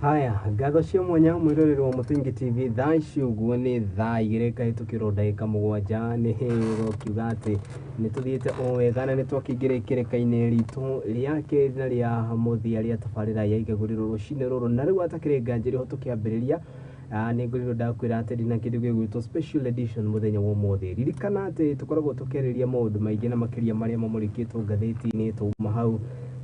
Haya, ngatho cia mwanya mwĩroreri wa Mũthingi TV. Thaa ici ũguo nĩ thaa 2 kahĩtũkĩrwo ndagĩka 7. Nĩ gũkiuga atĩ nĩ tũthiĩte o wega na nĩ twakĩingĩra ikĩrĩka-inĩ ritũ rĩa kerĩ na rĩa mũthia rĩa tabarĩra ya Igagũrĩrwo rũcinĩ rũrũ. Na rĩu atakĩrĩ nganjĩrĩ ho tũkĩambĩrĩria, nĩ ngorirwo ndakwĩra atĩ ndina kĩndũ gĩgwĩtwo special edition mũthenya wa ũmũthĩ. Ririkana atĩ tũkoragwo tũkĩarĩrĩria maũndũ maingĩ na makĩria marĩa mamũrĩkĩtwo ngathĩti-inĩ. Twauma hau,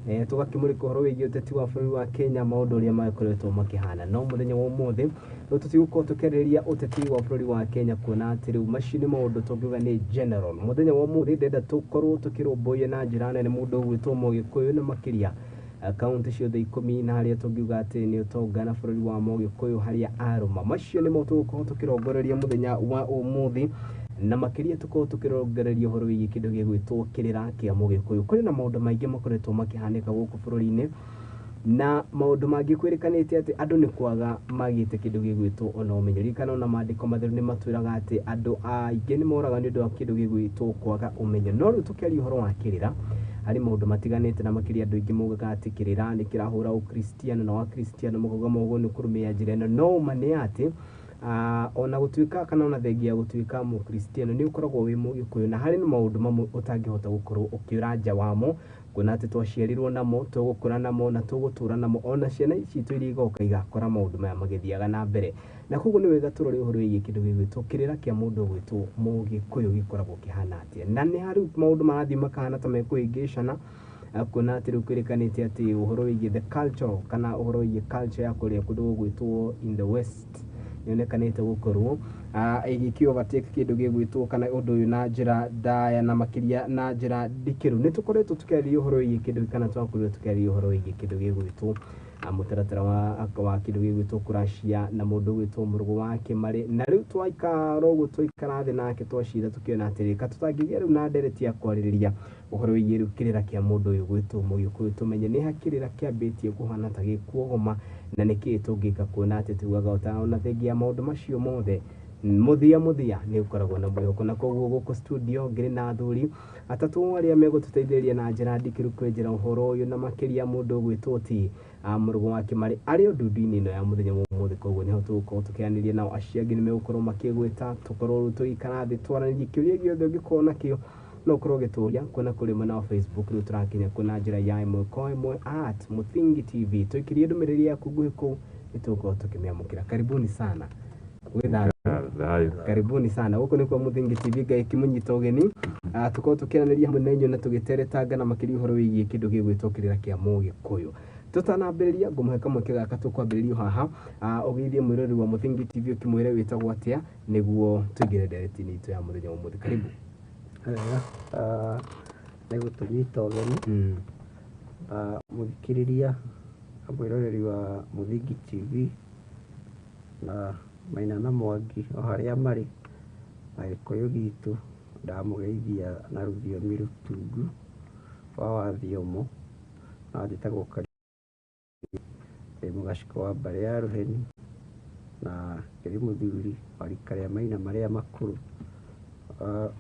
tũgakĩmũrĩka ũhoro wĩgiĩ ũteti wa bũrũri wa Kenya, maũndũ ũrĩa makoretwo makĩhana. No mũthenya wa ũmũthĩ rĩu tũtigũkorwo tũkĩarĩrĩria ũteti wa bũrũri wa Kenya, kuona atĩ rĩu macio nĩ maũndũ tũngiuga nĩ general. Mũthenya wa ũmũthĩ ndĩrenda tũkorwo tũkĩrũmbũiya na njĩra nene mũndũ ũgwĩtwo Mũgĩkũyũ, na makĩria kaunti ciothe 10 na harĩa tũngiuga atĩ nĩ ũtonga na bũrũri wa Mũgĩkũyũ harĩa arũma. Macio nĩmo tũgũkorwo tũkĩrongoreria mũthenya wa ũmũthĩ, na makĩria tũkorwo tũkĩrongoreria ũhoro wĩgiĩ kĩndũ gĩgwĩtwo kĩrĩra kĩa Mũgĩkũyũ. Kũrĩ na maũndũ maingĩ makoretwo makĩhanĩka gũkũ bũrũri-inĩ, na maũndũ mangĩ kwĩrĩkanĩte atĩ andũ nĩ kwaga magĩte kĩndũ gĩgwĩtwo ona ũmenyo. Ririkana ona maandĩko matheru nĩ matwĩraga atĩ andũ aingĩ nĩ moraga nĩ ũndũ wa kĩndũ gĩgwĩtwo kwaga ũmenyo. No rĩu tũkĩaria ũhoro wa kĩrĩra, harĩ maũndũ matiganĩte, na makĩria andũ aingĩ maugaga atĩ kĩrĩra nĩ kĩrahũra ũkristiano, na wakristiano makauga maũguo nĩ kũrũmĩrĩra njĩra ĩno. No ũma nĩ atĩ, ona gũtuĩka kana ona thengia ya gũtuĩka mũkristiano, nĩ ũkoragwo wĩ Mũgĩkũyũ, na harĩ na maũndũ mamwe ũtangĩhota gũkorwo ũkĩũra nja wamo, kuona atĩ twaciarirwo namo, tũgũkũra namo na tũgũtũra namo. Ona ciana citũ iria igoka igakora maũndũ maya magĩthiaga na mbere. Na koguo nĩ wega tũrore ũhoro wĩgiĩ kĩndũ gĩgwĩtwo kĩrĩra kĩa mũndũ ũgwĩtwo Mũgĩkũyũ gĩkoragwo kĩhana atĩa, na nĩ harĩ maũndũ marathiĩ makahana ta mekũhĩngĩcana, kuona atĩ rĩu kwĩrĩkanĩte atĩ ũhoro wĩgiĩ the culture kana ũhoro wĩgiĩ culture ya kũrĩa kũndũ gũgwĩtwo in the West nĩonekanĩte gũkorwo ĩgĩkĩ overtake kĩndũ gĩgwĩtwo kana ũndũ ũyũ na njĩra ndaya na makĩria na njĩra ndikĩru. Nĩ tũkoretwo tũkĩarĩria ũhoro wĩgiĩ kĩndũ kana twakorirwo tũkĩarĩria ũhoro wĩgiĩ kĩndũ gĩgwĩtwo mũtaratara wa kĩndũ gĩgwĩtwo kũracia na mũndũ ũgwĩtwo Mũrũgũ wa Kĩmarĩ. Na rĩu twaikara ũguo, twaikara thĩ nake, twacira, tũkĩona atĩrĩ, ka tũtangĩgĩa rĩu na ndereti ya kwarĩrĩria ũhoro wĩgiĩ rĩu kĩrĩra kĩa mũndũ ũyũ gwĩtwo Mũgĩkũyũ, tũmenye nĩ ha kĩrĩra kĩambĩtie kũhana ta gĩkuogoma na nĩkĩĩ tũngĩka, kuona atĩ tugaga ona thengia ya maũndũ macio mothe, mũthia mũthia nĩ ũkoragwo na mwĩhoko. Na koguo gũkũ studio ngĩrĩ na athuri atatũ arĩa megũtũteithĩrĩria na njĩra ndikĩru kwenjera ũhoro ũyũ, na makĩria mũndũ ũgwĩtwo ti Mũrũgũ wa Kĩmarĩ arĩ o ndundu-inĩ ĩno ya mũthenya wa ũmũthĩ. Koguo nĩho tũgũkorwo tũkĩaranĩria nao. Acio angĩ nĩ megũkorwo makĩgwĩta, tũkorwo rĩu tũgĩikara thĩ twaranĩrie. Kĩũria gĩothe ũngĩkorwo nakĩo no ũkorwo ũgĩtũria kuona kũrĩ mwena wa Facebook. Rĩu tũrakinya kuo na njĩra ya ĩmwe kwa ĩmwe @MũthingiTV. Tũikĩrie ndũmĩrĩri yaku nguhĩ kũu, nĩ tũgũkorwo tũkĩmĩamũkĩra. Karibuni sana. Gwĩthayũ. Thayũ. Karibuni sana, gũkũ nĩkuo Mũthingi TV. Ngai kĩmũnyita ũgeni. Tũkorwo tũkĩaranĩria hamwe na inyuĩ na tũgĩteretanga na makĩria ũhoro wĩgiĩ kĩndũ gĩgwĩtwo kĩrĩra kĩa Mũgĩkũyũ. Tũtanambĩrĩria, ngũmũhe kamweke gaka tũkwambĩrĩria haha, ũgeithie mwĩroreri wa Mũthingi TV, ũkĩmwĩre wĩtagwo atĩa, nĩguo tũingĩre ndereti-inĩ itũ ya mũthenya wa ũmũthĩ. Karibu. Wega, nĩ gũtũnyita ũgeni. Mũthikĩrĩria na mwĩroreri wa Mũthingi TV na Maina na Mwangi o harĩa marĩ na Gĩkũyũ gitũ, ndamũgeithia na rũthiomi rũtungu rwa wathiomo, na njĩtagwo Kariuki, ndĩ mũgacikũ wa mbarĩ ya Rũheni na ngĩrĩ mũthuri wa rika rĩa Maina marĩa makũrũ.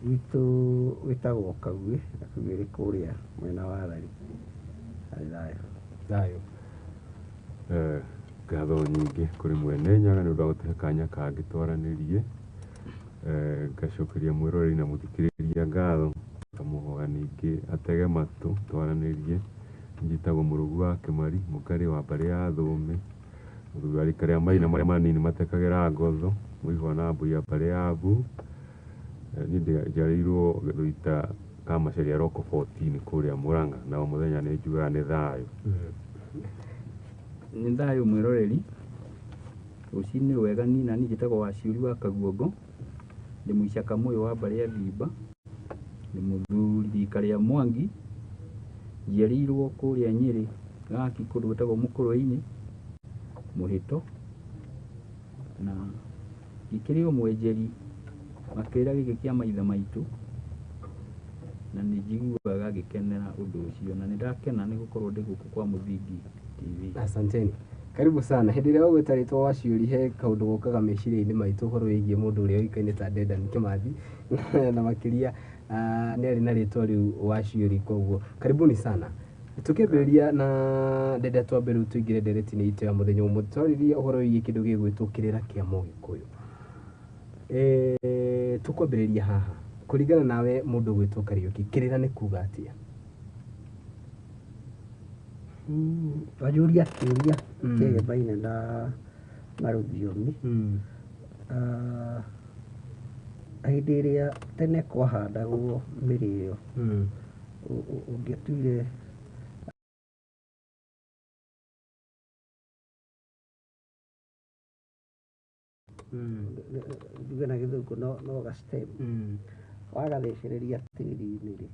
Gwitũ gwĩtagwo Kaguĩ, na Kaguĩ ĩrĩ kũrĩa mwena wa Lari. Harĩ thayũ. Thayũ. Ngatho nyingĩ kũrĩ Mwene Nyaga nĩ ũndũ wa gũtũhe kanya kangĩ twaranĩrie. Ngacokeria mwĩroreri na mũthikĩrĩria ngatho, ngamũhoya ningĩ atege matũ twaranĩrie. Njĩtagwo Mũrũgu wa Kĩmari, mũkarĩ wa mbarĩ ya Thũũme, mũthuri wa rika rĩa Maina marĩa manini matekagĩra ngotho, mũihwa na mbũi ya mbarĩ ya Mbu. Niĩ njiarĩirwo Gĩthũita Kamacharia Local 14 kũrĩa Mũrang'a, na o mũthenya nĩ njugaga nĩ thayũ. Nĩ thayũ mwĩroreri, rũcinĩ rwega. Niĩ nani njĩtagwo Waciũri wa Kaguongo, ndĩ mũicaka mũyũ wa mbarĩ ya Thimba, ndĩ mũthuri rika rĩa Mwangi, njiarĩirwo kũrĩa Nyĩrĩ Gaki kũndũ gwĩtagwo Mũkũrwe-inĩ, Mũhĩto, na ngĩkĩrĩ o mwenjeri wa kĩrĩra gĩkĩ kĩa maithe maitũ, na nĩ njiguaga ngĩkenera ũndũ ũcio, na nĩ ndakena nĩ gũkorwo ndĩ gũkũ kwa Mũthingi TV. Asanteni. Karibu sana. Hĩndĩ ĩrĩa ũgwĩta rĩtwa Waciũri, he kaũndũ gokaga meciria-inĩ maitũ, ũhoro wĩgiĩ mũndũ ũrĩa ũĩkaine ta Dedan Kimathi, na makĩria nĩ arĩ na rĩtwa rĩu Waciũri. Koguo karibuni sana. Nĩ Tũkĩambĩrĩria na ndenda twambe rĩu tũingĩre ndereti-inĩ itũ ya mũthenya ũmũthĩ, twarĩrie ũhoro wĩgiĩ kĩndũ gĩgwĩtwo kĩrĩra kĩa Mũgĩkũyũ. Tũkwambĩrĩria haha, kũringana nawe mũndũ ũgwĩtwo Kariũki, kĩrĩra nĩ kuga atĩa? Wanjũria kĩũria kĩegemaine na rũthiomi. Hĩndĩ ĩrĩa tene kwahandagwo mĩrĩo, ũngĩatuire njuge na gĩthũngũ no ga stem, wagathecereria tĩri-inĩ rĩ,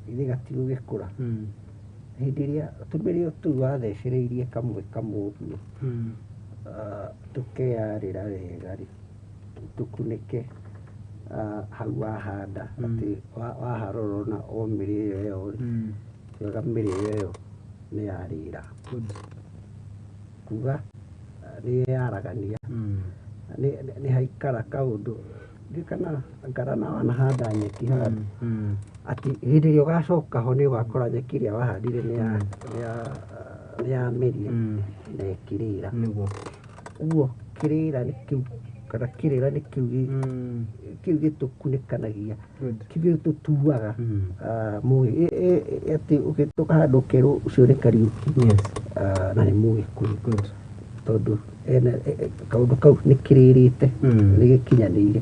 githĩ gatigũgĩkũra. Hĩndĩ ĩrĩa tũmĩrĩo tũu wathecereirie kamwe kamwe ũguo, tũkeyarĩra wega rĩ, tũkunĩke hau wahanda, atĩ waharora ũrona o mĩrĩo ĩyo rĩ, wega mĩrĩo ĩyo nĩ yarĩra. Kuga nĩ yaragania, nĩ haikara kaũndũ kana ngarana wanahanda nyeki handũ, atĩ hĩndĩ ĩrĩa ũgacoka ho nĩ ũgakora nyeki ĩrĩa wahandire nĩ yamerire na ĩkĩrĩra. Ũguo kĩrĩra nĩ kĩu kana kĩrĩra nĩ kĩu kĩu gĩtũkunĩkanagia, kĩu gĩtũtuaga atĩ ũgĩtũka handũ ũkerwo ũcio nĩ Kariũki, na nĩ Mũgĩkũyũ, tondũ ena kaũndũ kau nĩ kĩrĩrĩte, nĩ gĩkinyanĩire.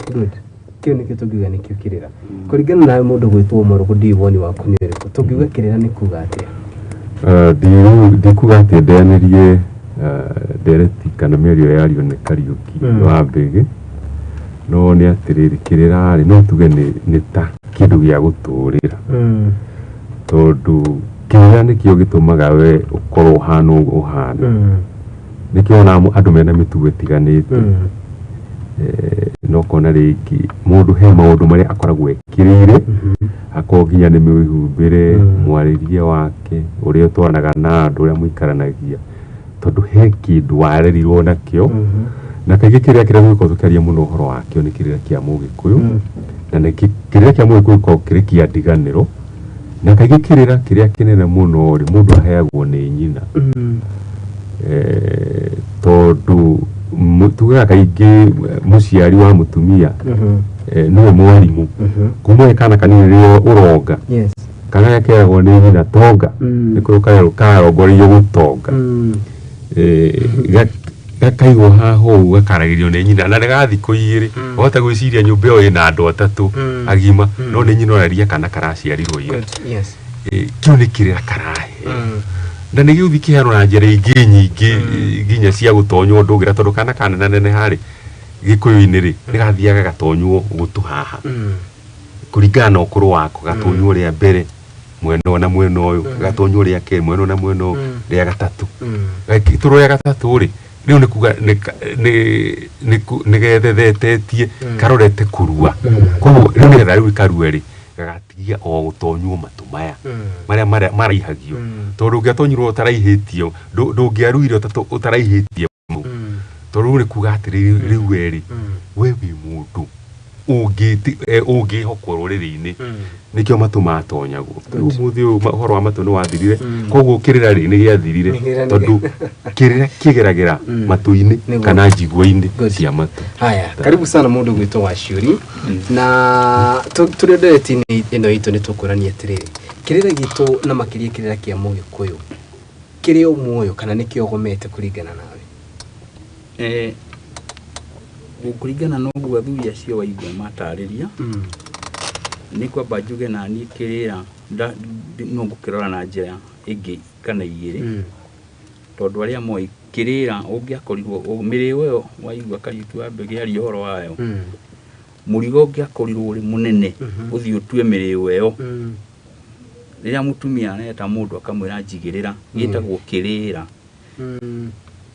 Kĩu nĩkĩo tũngiuga nĩkĩo kĩrĩra. Kũringana nawe mũndũ gwĩtwo Mũrũgũ, ndiũĩ woni waku nĩ ũrĩkũ, tũngiuga kĩrĩra nĩ kuga atĩa? Ndikuga atĩ ndeanĩrie ndereti kana mĩario yario nĩ Kariũki wa Mbĩgĩ, no nĩ atĩrĩrĩ, kĩrĩra rĩ, no tuge nĩ ta kĩndũ gĩa gũtũrĩra, tondũ kĩrĩra nĩkĩo gĩtũmaga we ũkorwo ũhana ũguo ũhana. Nĩkĩo wonaga andũ mena mĩtugo ĩtiganĩte. No ũkona rĩngĩ mũndũ he maũndũ marĩa akoragwo ekĩrĩire, akorwo nginya nĩ mĩhumbĩre, mwarĩrie wake, ũrĩa ũtwaranaga na andũ, ũrĩa mũikaranagia, tondũ he kĩndũ warerirwo nakĩo. Na kaingĩ kĩrĩra kĩrĩa tũgĩkorwo tũkĩaria mũno ũhoro wakĩo nĩ kĩrĩra kĩa Mũgĩkũyũ, na nĩ kĩrĩra kĩa Mũgĩkũyũ gĩkoragwo kĩrĩ kĩa ndiganĩro, na kaingĩ kĩrĩra kĩrĩa kĩnene mũno rĩ, mũndũ aheagwo nĩ nyina. Tondũ tugaga kaingĩ mũciari wa mũtumia nĩwe mwarimũ. Kuma wĩ kana kanini rĩrĩa ũronga, kana gakeragwo nĩ nyina tonga, nĩkũrĩ karongoreirio gũtonga. Gakaigwo haha ũũ gakaragĩrio nĩ nyina, na nĩ ga thikũ igĩrĩ, wahota gwĩciria nyũmba ĩyo ĩna andũ atatũ agima, no nĩ nyina ũraria kana karaciarirwo ira. Kĩu nĩ kĩrĩra karaheo, na nĩ gĩgũthiĩ kĩheanwo na njĩra ingĩ nyingĩ nginya cia gũtonywo ndũngĩra, tondũ kana kanenaneneha rĩ, gĩkũyũ-inĩ rĩ, nĩ gathiaga gatonywo gũtũ haha kũringana na ũkũrũ wako, gatonywo rĩa mbere mwena ũyũ na mwena ũyũ, gatonywo rĩa kerĩ mwena ũyũ na mwena ũyũ, rĩa gatatũ. Gakĩtũrwo rĩa gatatũ rĩ, rĩu nĩ kuga nĩ gethethetetie karorete kũrua, koguo rĩu nĩgetha rĩu karue rĩ, gagatigia o gũtonywo matũ maya marĩa maraihagio, tondũ ũngĩatonyirwo ũtaraihĩtio, ndũngĩaruire ũtaraihĩtie mau, tondũ rĩu nĩ kuga atĩrĩrĩ, rĩu we rĩ, we wĩ mũndũ ũngĩhokwo rũrĩrĩ-inĩ, nĩkĩo matũ matonyagwo. Rĩu ũmũthĩ ũyũ ũhoro wa matũ nĩ wathirire, koguo kĩrĩra rĩ, nĩ gĩathirire, tondũ kĩrĩra kĩgeragĩra matũ-inĩ kana njigua-inĩ cia matũ. Haya, karibu sana mũndũ gwĩtwo Waciũri, na tũrĩ ndereti-inĩ ĩno itũ nĩ tũkũrania atĩrĩrĩ, kĩrĩra gitũ na makĩria kĩrĩra kĩa Mũgĩkũyũ kĩrĩ o muoyo kana nĩ kĩogomete kũringana nawe? Kũringana na ũguo athuri acio waigua matarĩria, nĩ kwamba njuge na niĩ kĩrĩra no ngũkĩrora na njĩra ĩngĩ kana igĩrĩ, tondũ arĩa moĩ kĩrĩra ũngĩakorirwo mĩrĩo ĩyo waigua Kariũki wa Mbĩgĩ aria ũhoro wayo, mũrigo ũngĩakorirwo ũrĩ mũnene ũthiĩ ũtue mĩrĩo ĩyo, rĩrĩa mũtumia areta mũndũ akamwĩra njigĩrĩra, gĩtagwo kĩrĩra.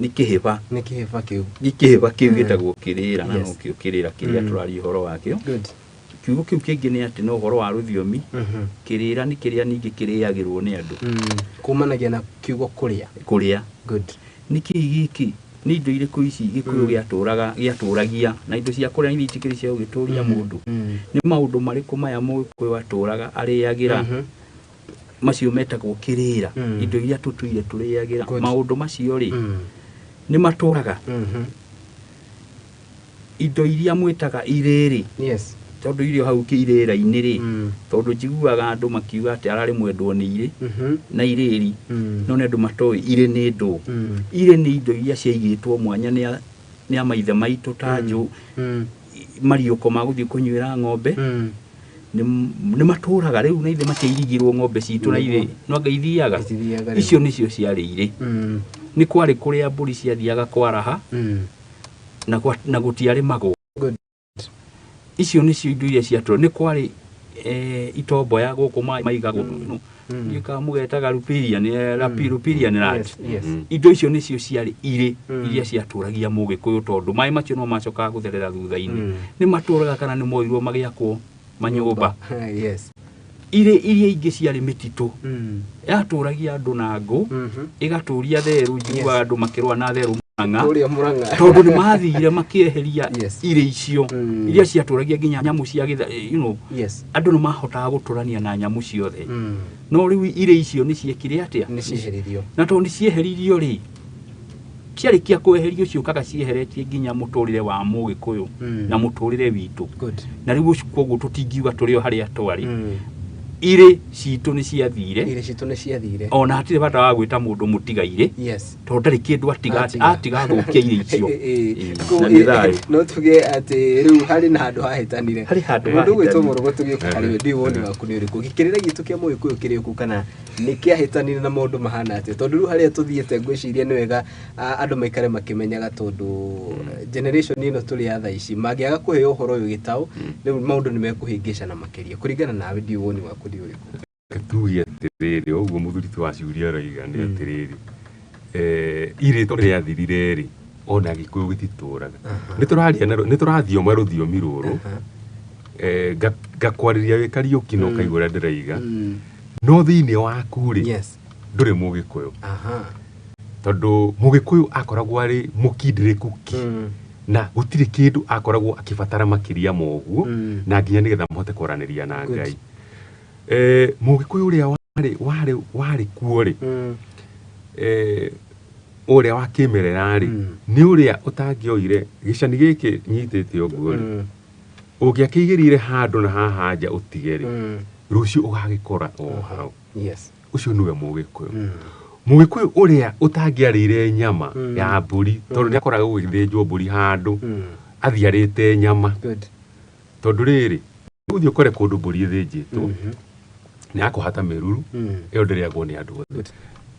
Nĩ kĩhĩba. Nĩ kĩhĩba kĩu. Nĩ kĩhĩba kĩu gĩtagwo kĩrĩra, na nokĩo kĩrĩra kĩrĩa tũraria ũhoro wakĩo. Kiugo kĩu kĩngĩ nĩ atĩ no ũhoro wa rũthiomi, kĩrĩra nĩ kĩrĩa ningĩ kĩrĩagĩrwo nĩ andũ. Kumanagia na kiugo kũrĩa. Kũrĩa. Nĩ kĩĩ gĩkĩ? Nĩ indo irĩkũ ici Gĩkũyũ gĩatũragia? Na indo cia kũrĩa nĩ itikĩrĩ cia gũgĩtũria mũndũ. Nĩ maũndũ marĩkũ maya Mũgĩkũyũ atũraga arĩagĩra? Macio metagwo kĩrĩra, indo iria tũtũire tũrĩagĩra. Maũndũ macio rĩ, nĩ matũraga. Indo iria mwĩtaga irĩrĩ, tondũ irio hau kĩirĩra-inĩ rĩ, tondũ njiguaga andũ makiuga atĩ ararĩ mwendwo nĩ irĩ na irĩri, no nĩ andũ matoĩ irĩ nĩ ndũ. Irĩ nĩ indo iria ciaigĩtwo mwanya nĩ a maithe maitũ ta njũ, mariũko ma gũthiĩ kũnyuĩra ng'ombe. Nĩ matũraga rĩu na ithe matiairigirwo ng'ombe citũ na irĩ no anga ithiaga. Itithiaga rĩu. Icio nĩcio ciarĩ irĩ. Nĩ kwarĩ kũrĩa mbũri ciathiaga kwaraha, na gũtiarĩmagwo. Icio nĩcio indo iria ciatũra. Nĩ kwarĩ itombo ya gũkũ maigagwo, ndiũĩ kana mũgetaga Rupilian, Rupilian rat. Yes. Indo icio nĩcio ciarĩ irĩ iria ciatũragia Mũgĩkũyũ, tondũ maĩ macio no macokaga gũtherera thutha-inĩ. Nĩ matũraga kana nĩ moirwo magĩakwo manyũmba. Irĩ iria ingĩ ciarĩ mĩtitũ, yatũragia andũ na ngũ, ĩgatũria therũ. Njiguaga andũ makĩrũa na therũ Murang'a, Kũrĩa Murang'a. Tondũ nĩ mathire makĩeheria irĩ icio iria ciatũragia nginya nyamũ cia gĩtha, andũ nĩ mahotaga gũtũrania na nyamũ ciothe. No rĩu irĩ icio nĩ ciekire atĩa? Nĩ cieheririo. Na tondũ nĩ cieheririo rĩ, ciarĩkia kweherio ciũkaga cieheretie nginya mũtũrĩre wa Mũgĩkũyũ na mũtũrĩre witũ. Na rĩu ũcio koguo tũtingiuga tũrĩ o harĩa twarĩ. Irĩ citũ nĩ ciathire. Irĩ citũ nĩ ciathire. Ona hatirĩ bata wa gwĩta mũndũ mũtigairĩ, tondũ ndarĩ kĩndũ atiga, atiga athũkia irio icio. Koguo Na nĩ thayũ. No tuge atĩ rĩu harĩ na handũ hahĩtanire. Harĩ handũ Mũndũ ũgwĩtwo hahĩtanire. Mũrũgũ, tũgĩũka harĩ we, ndiũĩ woni waku nĩ ũrĩkũ. Gĩkĩrĩra gitũ kĩa Mũgĩkũyũ kĩrĩ kũ, kana nĩ kĩahĩtanire na maũndũ mahana atĩa? Tondũ rĩu harĩa tũthiĩte, ngwĩciria nĩ wega andũ maikare makĩmenyaga, tondũ generation ĩno tũrĩ ya thaa ici mangĩaga kũheo ũhoro ũyũ gĩtaũ, rĩu maũndũ nĩ mekũhĩngĩcana makĩria. Kũringana nawe, ndiũĩ woni waku nĩ ũrĩkũ. Reke tuge atĩrĩrĩ, o ũguo mũthuri ti wa ciũria aroiga nĩ atĩrĩrĩ, irĩ tondũ rĩathirire rĩ, ona Gĩkũyũ gĩtitũraga. Nĩ tũraria na nĩ tũrathioma rũthiomi rũrũ, ngakwarĩria wĩ Kariũki na ũkaigua ũrĩa ndĩroiga, no thĩinĩ waku rĩ, ndũrĩ Mũgĩkũyũ. Tondũ Mũgĩkũyũ akoragwo arĩ mũkindĩrĩku ki, na gũtirĩ kĩndũ akoragwo akĩbatara makĩria ma ũguo, na nginya nĩgetha mahote kwaranĩria na Ngai. Mũgĩkũyũ ũrĩa warĩ kuo rĩ, ũrĩa wa kĩmerera rĩ, nĩ ũrĩa ũtangĩoire gĩcani gĩkĩ nyitĩte ũguo rĩ, ũngĩakĩigĩrĩire handũ na haha nja ũtige rĩ, rũciũ ũgagĩkora o hau. Ũcio nĩwe Mũgĩkũyũ. Mũgĩkũyũ ũrĩa ũtangĩarĩire nyama ya mbũri, tondũ nĩ akoraga gũgĩthĩnjwo mbũri handũ, athiĩ arĩte nyama. Tondũ rĩrĩ, ũthiĩ ũkore kũndũ mbũri ĩthĩnjĩtwo, nĩ ya kũhata mĩruru, ĩyo ndĩrĩagwo nĩ andũ othe.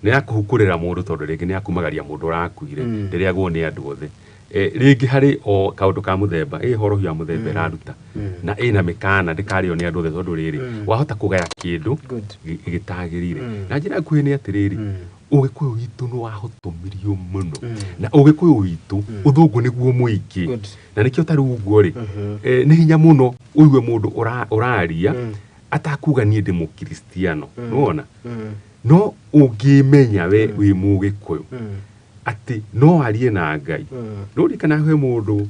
Nĩ ya kũhukũrĩra mũndũ, tondũ rĩngĩ nĩ ya kumagaria mũndũ ũrakuire, ndĩrĩagwo nĩ andũ othe. Rĩngĩ harĩ o kaũndũ ka mũthemba, ĩ horohio ya mũthemba ĩraruta, na ĩna mĩkana ndĩkarĩo nĩ andũ othe, tondũ rĩrĩ, wahota kũgaya kĩndũ gĩtagĩrĩire. Na njĩra nguhĩ nĩ atĩrĩrĩ, Ũgĩkũyũ witũ nĩ wahotomirio mũno, na Ũgĩkũyũ witũ ũthũngũ nĩguo mũingĩ. Na nĩkĩo ta rĩu ũguo rĩ, nĩ hinya mũno ũigue mũndũ ũraria atakuga niĩ ndĩ Mũkristiano. Nĩwona? No ũngĩmenya we wĩ Mũgĩkũyũ atĩ no arie na Ngai, ndũririkana he mũndũ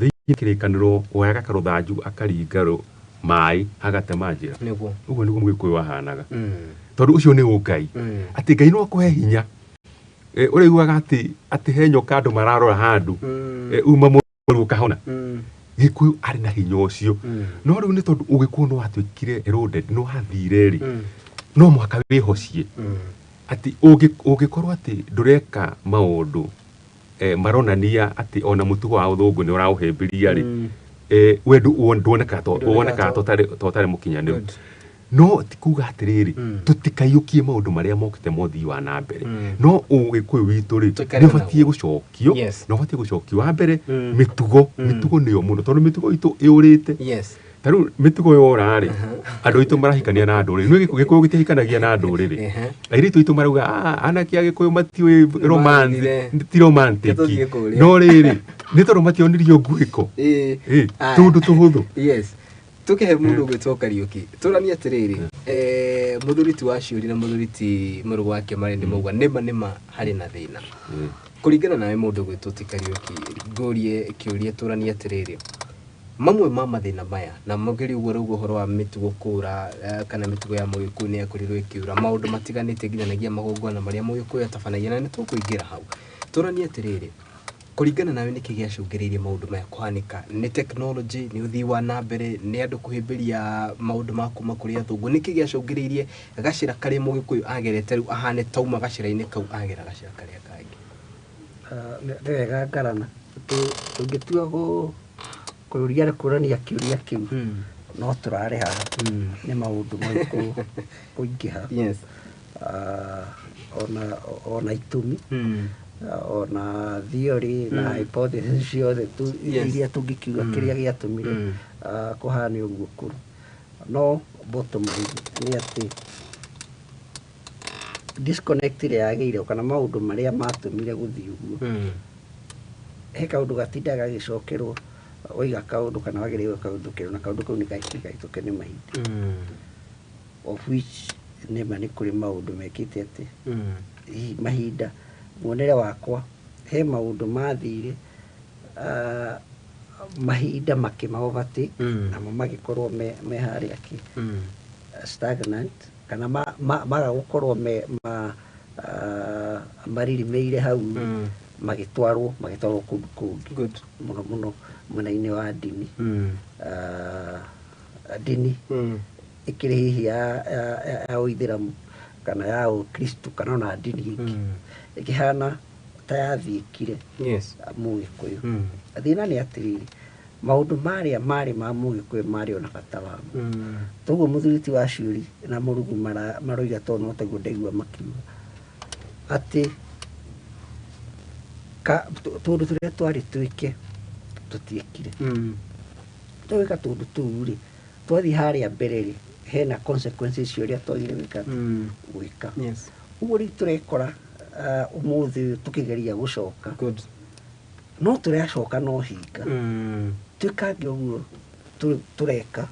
thĩinĩ kĩrĩkanĩro woyaga karũthanju akaringa maĩ agatema njĩra. Ũguo nĩguo Mũgĩkũyũ ahanaga, tondũ ũcio nĩ ũngai, atĩ Ngai no akũhe hinya. Ũraiguaga atĩ he nyoka andũ mararora handũ, uma mũrwaru ũkahona. Gĩkũyũ arĩ na hinya ũcio. No rĩu nĩ tondũ Ũgĩkũyũ nĩ watuĩkire eroded, nĩ wathire rĩ, no mũhaka wĩhocie atĩ ũngĩkorwo atĩ ndũreka maũndũ maronania atĩ ona mũtugo wa ũthũngũ nĩ ũraũhĩmbĩria rĩ, we nduonekaga wonekaga ta ũtarĩ mũkinyanĩru. No ti kuga atĩrĩrĩ, tũtikaiyũkie maũndũ marĩa mokĩte ma ũthii wa na mbere, no Ũgĩkũyũ witũ rĩ, Tũikare nĩ ũbatiĩ naguo. gũcokio, na ũbatiĩ gũcokio wa mbere mĩtugo. Mĩtugo nĩyo mũno, tondũ mĩtugo itũ ĩũrĩte. Ta rĩu mĩtugo yora rĩ, andũ aitũ marahikania na ndũrĩrĩ. Nĩ Gĩkũyũ gĩtihikanagia na ndũrĩrĩ. Airĩtu aitũ marauga, "Ah, anake a Gĩkũyũ matiũĩ romance, Nĩmathire. ti romantic." Tũthiĩ kũrĩa. No rĩrĩ, nĩ tondũ mationirio nguĩko. Aya. Tũndũ tũhũthũ. Yes, tukihe mundu gwitwo Kariuki, turanie atiriri, muthuri ti wa ciũri na muthuri ti mũrũ wake marĩ nĩ mauga nĩma nĩma harĩ na thĩna. Kũringana nawe, mũndũ gwĩtwo ti Kariuki, ngũrie kĩũria, tũranie atĩrĩrĩ, Mamwe ma mathĩna maya na mũkĩrĩ ũguo rauga ũhoro wa mĩtugo kũra, kana mĩtugo ya mũgĩkũyũ nĩ yakorirwo ĩkĩũra maũndũ matiganĩte nginyanagia magongona marĩa mũgĩkũyũ atabanagia, na nĩ tũkũingĩra hau. Tũranie atĩrĩrĩ, kũringana nawe nĩkĩ gĩacũngĩrĩirie maũndũ maya kũhanĩka? Nĩ technology, nĩ ũthii wa na mbere, nĩ andũ kũhĩmbĩria maũndũ ma kuma kũrĩ athũngũ? Nĩkĩ gĩacũngĩrĩirie gacĩra karĩa mũgĩkũyũ agerete rĩu ahane tauma gacĩra-inĩ kau agera gacĩra karĩa kangĩ? Nĩ wega ngarana tũngĩtua kũria kũrania kĩũria kĩu, no tũrare haha nĩ maũndũ marĩkũ kũingĩha. Ona itũmi, ona theory na hypothesis ciothe iria tũngĩkiuga kĩrĩa gĩatũmire kũhane ũguo kũrĩ, no bottom line nĩ atĩ disconnect ĩrĩa yagĩire kana maũndũ marĩa matũmire gũthiĩ ũguo, he kaũndũ gatindaga gagĩcokerwo. Waiga kaũndũ kana wagĩrĩirwo kaũndũ kerũ, na kaũndũ kau nĩ kahĩtũke nĩ mahinda, of which nĩma nĩ kũrĩ maũndũ mekĩte atĩ hihi mahinda muonere wakwa he maũndũ mathire, mahinda makĩma overtake, namo magĩkorwo me harĩa kĩ stagnant kana maga gũkorwo me ma maririmĩire hau, magĩtwarwo kũndũ kũngĩ, mũno mũno mwena-inĩ wa ndini. Ndini ĩkĩrĩ hihi ya ũithĩramu kana ya ũkristo kana ona ndini ĩngĩ, ĩkĩhana ta yathiĩkire mũgĩkũyũ. Thĩna nĩ atĩrĩrĩ, maũndũ marĩa marĩ ma mũgĩkũyũ marĩ ona bata wamo. Toguo mũthuri ti wa Ciũri na Mũrugu maroiga, tondũ no taguo ndaigua makiuga atĩ tũndũ tũrĩa twarĩ twĩke tũtiĩkire. Twĩka tũndũ tũu rĩ, twathiĩ harĩa mbere rĩ, hena consequences cia ũrĩa twagire gwĩka gwĩka. Ũguo rĩu tũrekora ũmũthĩ ũyũ tũkĩgeria gũcoka, no tũracoka no hinga twĩkange ũguo tũreka,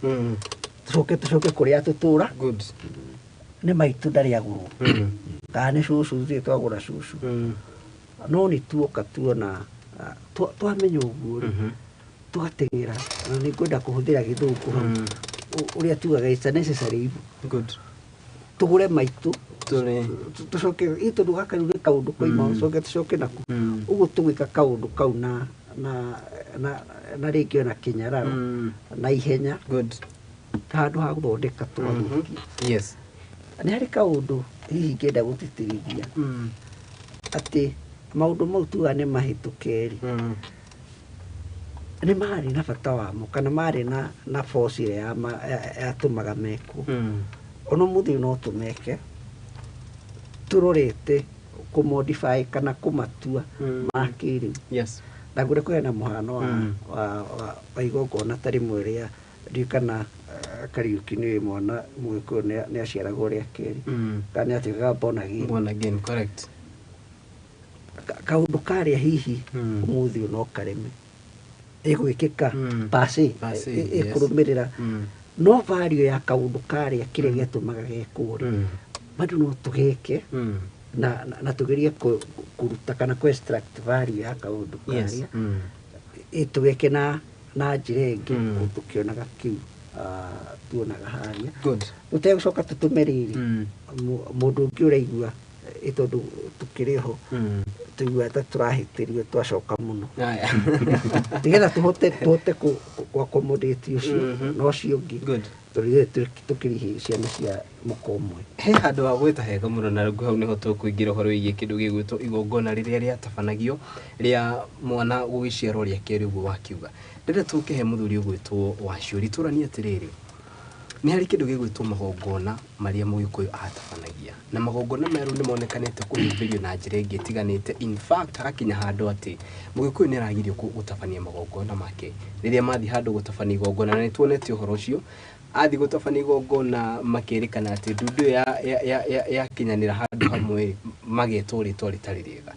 tũcoke kũrĩa tũtũra. Nĩ maitũ ndarĩ agũrwo kana nĩ cũcũ, ithuĩ twagũra cũcũ, no nĩ tuoka tuona, twamenya ũguo rĩ, tũgateng'era, na nĩ ngwenda kũhũthĩra gĩthũngũ hau, ũrĩa tugaga it's a necessary evil. Tũgũre maitũ, Tũrĩ tũcoke ĩ, tondũ gaka rĩu nĩ kaũndũ koima, tũcoke naku ũguo tũgwĩka kaũndũ kau na rĩngĩ ona kĩnyararo na ihenya handũ ha gũthondeka twathũkia. Nĩ harĩ kaũndũ hihi ingĩenda gũtĩtĩrithia, atĩ maũndũ mau tuga nĩ mahĩtũke rĩ, nĩ marĩ na bata wamo kana marĩ na force ĩrĩa yatũmaga mekwo. Ona ũmũthĩ ũyũ no tũmeke tũrorete kũmodify kana kũmatua ma kĩrĩu. Na ngwenda kũheana mũhano wa, wa igongona ta rĩmwe rĩa ndiũĩ kana Kariũki nĩ mwana mũgĩkũyũ nĩ aciaragwo rĩa kerĩ kana nĩ atuĩkaga born again. Born again, correct. Kaũndũ karĩa hihi ũmũthĩ ũyũ no kareme ĩgwĩkĩka pase Per se, yes. ĩkũrũmĩrĩra, no value ya kaũndũ karĩa kĩrĩa gĩatũmaga gekwo rĩ, bado no tũgeke na tũgerie kũruta kana kũ extract value ya kaũndũ karĩa, tũgeke na njĩra ĩngĩ, tũkĩonaga kĩu, tuonaga harĩa, tũtegũcoka tũtũme rĩrĩ mũndũ ũngĩ ũraigua ĩ, tondũ tũkĩrĩ ho, tũigua ta tũrahĩtĩrio twacoka mũno, nĩgetha tũhote kũ accommodate ũcio na ũcio ũngĩ, tondũ ithuĩ tũkĩrĩ ciana cia mũka ũmwe. He handũ ha gwĩta hega mũno, na rĩu hau nĩho tũkũingĩra ũhoro wĩgiĩ kĩndũ gĩgwĩtwo igongona rĩrĩa rĩatabanagio rĩa mwana gũgĩciarwo rĩa kerĩ. Ũguo wakiuga, ndĩrenda tũkĩhe mũthuri ũgwĩtwo Waciũri. Tũranie atĩrĩrĩ, nĩ harĩ kĩndũ gĩgwĩtwo magongona marĩa mũgĩkũyũ atabanagia, na magongona maya rĩu nĩ monekanĩte kũhĩmbĩrio na njĩra ĩngĩ ĩtiganĩte. In fact, hagakinya handũ atĩ mũgĩkũyũ nĩ aragirio gũtabania magongona make rĩrĩa mathiĩ handũ gũtabania igongona, na nĩ tuonete ũhoro ũcio athiĩ gũtabania igongona makerĩkana atĩ ndundu ĩyo yakinyanĩra handũ hamwe magetwo rĩtwa rĩtarĩ rĩega.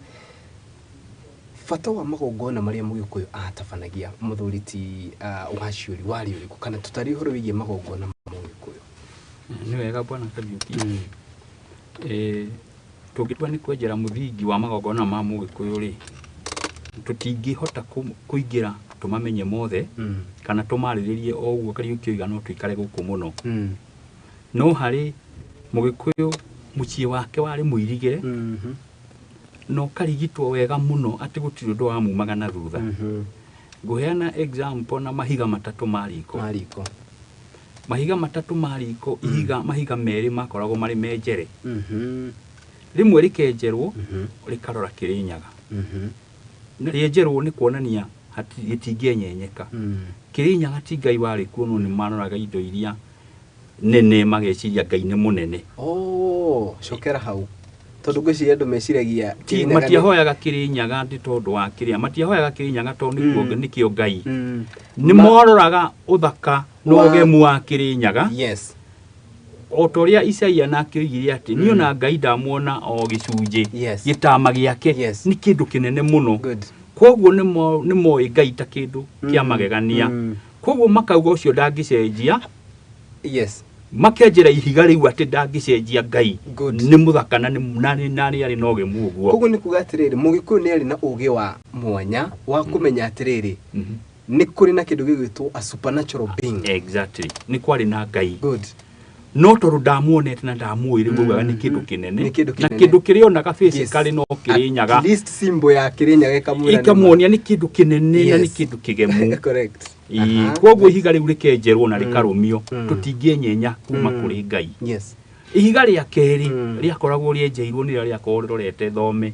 Bata wa magongona marĩa mũgĩkũyũ atabanagia, mũthuri ti Waciũri, warĩ ũrĩkũ? Kana tũtarĩ ũhoro wĩgiĩ magongona ma mũgĩkũyũ. Nĩ wega, bwana Kariũki. Tũngĩtua nĩ kwenjera mũthingi wa magongona ma mũgĩkũyũ rĩ, tũtingĩhota kũingĩra. tũmamenye mothe kana tũmarĩrĩrie o ũguo Kariũki oiga no tũikare gũkũ mũno. No harĩ Mũgĩkũyũ mũciĩ wake warĩ mũirigĩre na ũkarigitwo wega mũno atĩ gũtirĩ ũndũ wamumaga na thutha. Ngũheana example na mahiga matatũ ma riko. Ma riko. Mahiga matatũ ma riko, ihiga mahiga merĩ makoragwo marĩ menjere. Rĩmwe rĩkenjerwo rĩkarora Kĩrĩnyaga. Na rĩenjerwo nĩ kuonania gĩtingĩenyenyeka. Kĩrĩnyaga ti Ngai warĩ kuo no nĩ maroraga indo iria nene mageciria Ngai nĩ mũnene. Oh, cokera hau. Tondũ ngwĩciria andũ meciragia Ti Kĩrĩnyaga nĩ- matiahoyaga Kĩrĩnyaga atĩ tondũ wa kĩrĩa, matiahoyaga Kĩrĩnyaga tondũ nĩkuo nĩkĩo Ngai. Nĩ moraga ũthaka na ũgemu wa Kĩrĩnyaga. O ta ũrĩa Isaia nake oigire atĩ niĩ ona Ngai ndamuona o gĩcunjĩ gĩtama gĩake nĩ kĩndũ kĩnene mũno. Kwoguo nĩ moĩ Ngai ta kĩndũ kĩa magegania. Kwoguo makauga ũcio ndangĩcenjia. Makenjera ihiga rĩu atĩ ndangĩcenjia Ngai. Nĩ mũthaka na nĩ na nĩ na nĩ arĩ na ũgemu ũguo. Koguo nĩ kuga atĩrĩrĩ, Mũgĩkũyũ nĩ arĩ na ũgĩ wa mwanya wa kũmenya atĩrĩrĩ, nĩ kũrĩ na kĩndũ gĩgwĩtwo a supernatural being. Exactly. Nĩ kwarĩ na Ngai. Good. No tondũ ndamuonete na ndamũĩ rĩu augaga nĩ kĩndũ kĩnene. Nĩ kĩndũ Na kĩnene. kĩndũ kĩrĩa onaga physically no Kĩrĩnyaga. At least symbol ya Kĩrĩnyaga ĩkamwĩra nĩ ma. Ĩkamuonia nĩ kĩndũ kĩnene na nĩ kĩndũ kĩgemu. Ĩĩ, koguo ihiga rĩu rĩkenjerwo na rĩkarũmio tũtingĩenyenya kuma kũrĩ Ngai. Ihiga rĩa kerĩ rĩakoragwo rĩenjeirwo nĩrĩo rĩakoragwo rĩrorete thome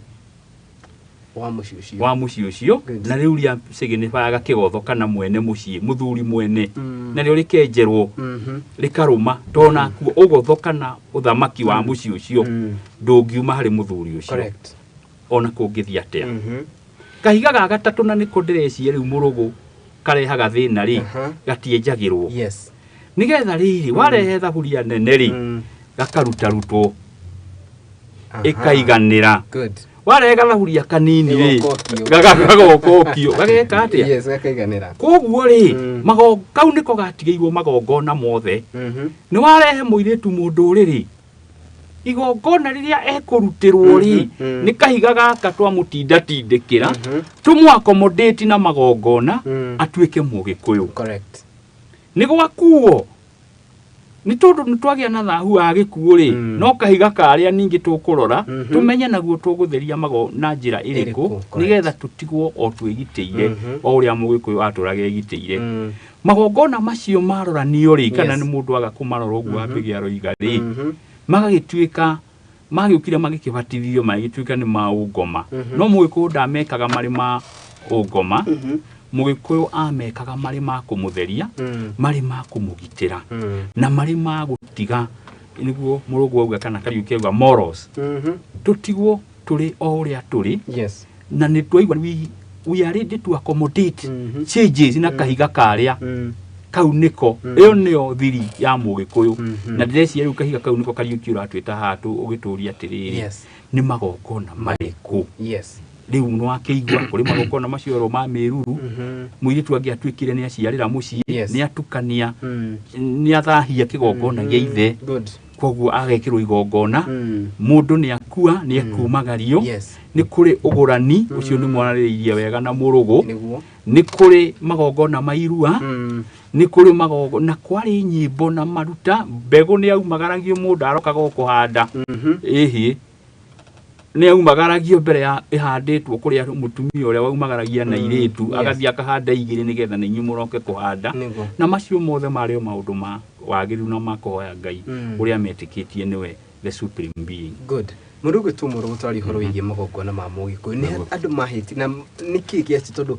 wa mũciĩ ũcio. Wa mũciĩ ũcio. Na rĩu rĩa signifyaga kĩgotho kana mwene mũciĩ, mũthuri mwene. Narĩo rĩkenjerwo rĩkarũma tondũ nakuo ũgotho kana ũthamaki wa mũciĩ ũcio ndũngiuma harĩ mũthuri ũcio ona kũngĩthiĩ atĩa. Kahiga ga gatatũ na nĩko ndĩreciria rĩu mũrũgũ karehaga thĩna rĩ, gatienjagĩrwo. Nĩgetha rĩrĩ warehe thaburia nene rĩ, gakarutarutwo ĩkaiganĩra. Warehe gathaburia kanini rĩ, Gĩgokokio. Gagokokio gageka atĩa? Yes, gakaiganĩra. Koguo rĩ, kau nĩko gatigĩirwo magongona mothe. Nĩ warehe mũirĩtu mũndũrĩrĩ, igongona rĩrĩa ekũrutĩrwo rĩ, nĩ kahiga gaka twamũtindatindĩkĩra tũmũ-accommodate na magongona atuĩke Mũgĩkũyũ. Nĩ gwakuo nĩ tondũ nĩ twagĩa na thahu wa gĩkuũ rĩ, no kahiga karĩa ningĩ tũkũrora tũmenye naguo tũgũtheria mago na njĩra ĩrĩkũ Ĩrĩkũ, correct. nĩgetha tũtigwo o twĩgitĩire o ũrĩa Mũgĩkũyũ atũraga egitĩire. Magongona macio maroranio rĩ, kana nĩ mũndũ aga kũmarora ũguo Wambĩgĩ aroiga rĩ, magagĩtuĩka magĩũkire magĩkĩbatithio magĩtuĩka nĩ ma ũngoma. No Mũgĩkũyũ ndamekaga marĩ ma ũngoma, Mũgĩkũyũ amekaga marĩ ma kũmũtheria, marĩ ma kũmũgitĩra, na marĩ ma gũtiga nĩguo Mũrũngũ auga kana Kariũki auga morals. Tũtigwo tũrĩ o ũrĩa tũrĩ. Na nĩ twaigua we are ready to accommodate changes na kahiga karĩa kau nĩko ĩyo nĩyo thiri ya Mũgĩkũyũ. Na ndĩreciria rĩu kahiga kau nĩko Kariũki ũratwĩta haha ũgĩtũria atĩrĩrĩ, nĩ magongona marĩkũ? Rĩu nĩ wakĩigua kũrĩ magongona macio oro ma mĩruru, mũirĩtu angĩatuĩkire nĩ aciarĩra mũciĩ, nĩ atukania, nĩ athahia kĩgongona gĩa ithe. Koguo agekĩrwo igongona, mũndũ nĩ akua nĩ ekumagario. Nĩ kũrĩ ũgũrani ũcio nĩ mwarĩrĩirie wega na mũrũgũ. Nĩ kũrĩ magongona ma irua, nĩ kũrĩ magongona na kwarĩ nyĩmbo na maruta mbegũ nĩ aumagaragio mũndũ arokaga o kũhanda. Ĩhĩ nĩ aumagaragio mbere ya ĩhandĩtwo kũrĩa mũtumia ũrĩa waumagaragia na irĩtu agathiĩ akahanda igĩrĩ nĩgetha na inyuĩ mũroke kũhanda. Na macio mothe marĩ o maũndũ ma wagĩrĩru na ma kũhoya Ngai ũrĩa metĩkĩtie nĩwe the supreme being. Good. Mũndũ ũgwĩtwo Mũrũgũ twaria ũhoro wĩgiĩ magongona ma Mũgĩkũyũ nĩ andũ mahĩti na nĩkĩ gĩaci tondũ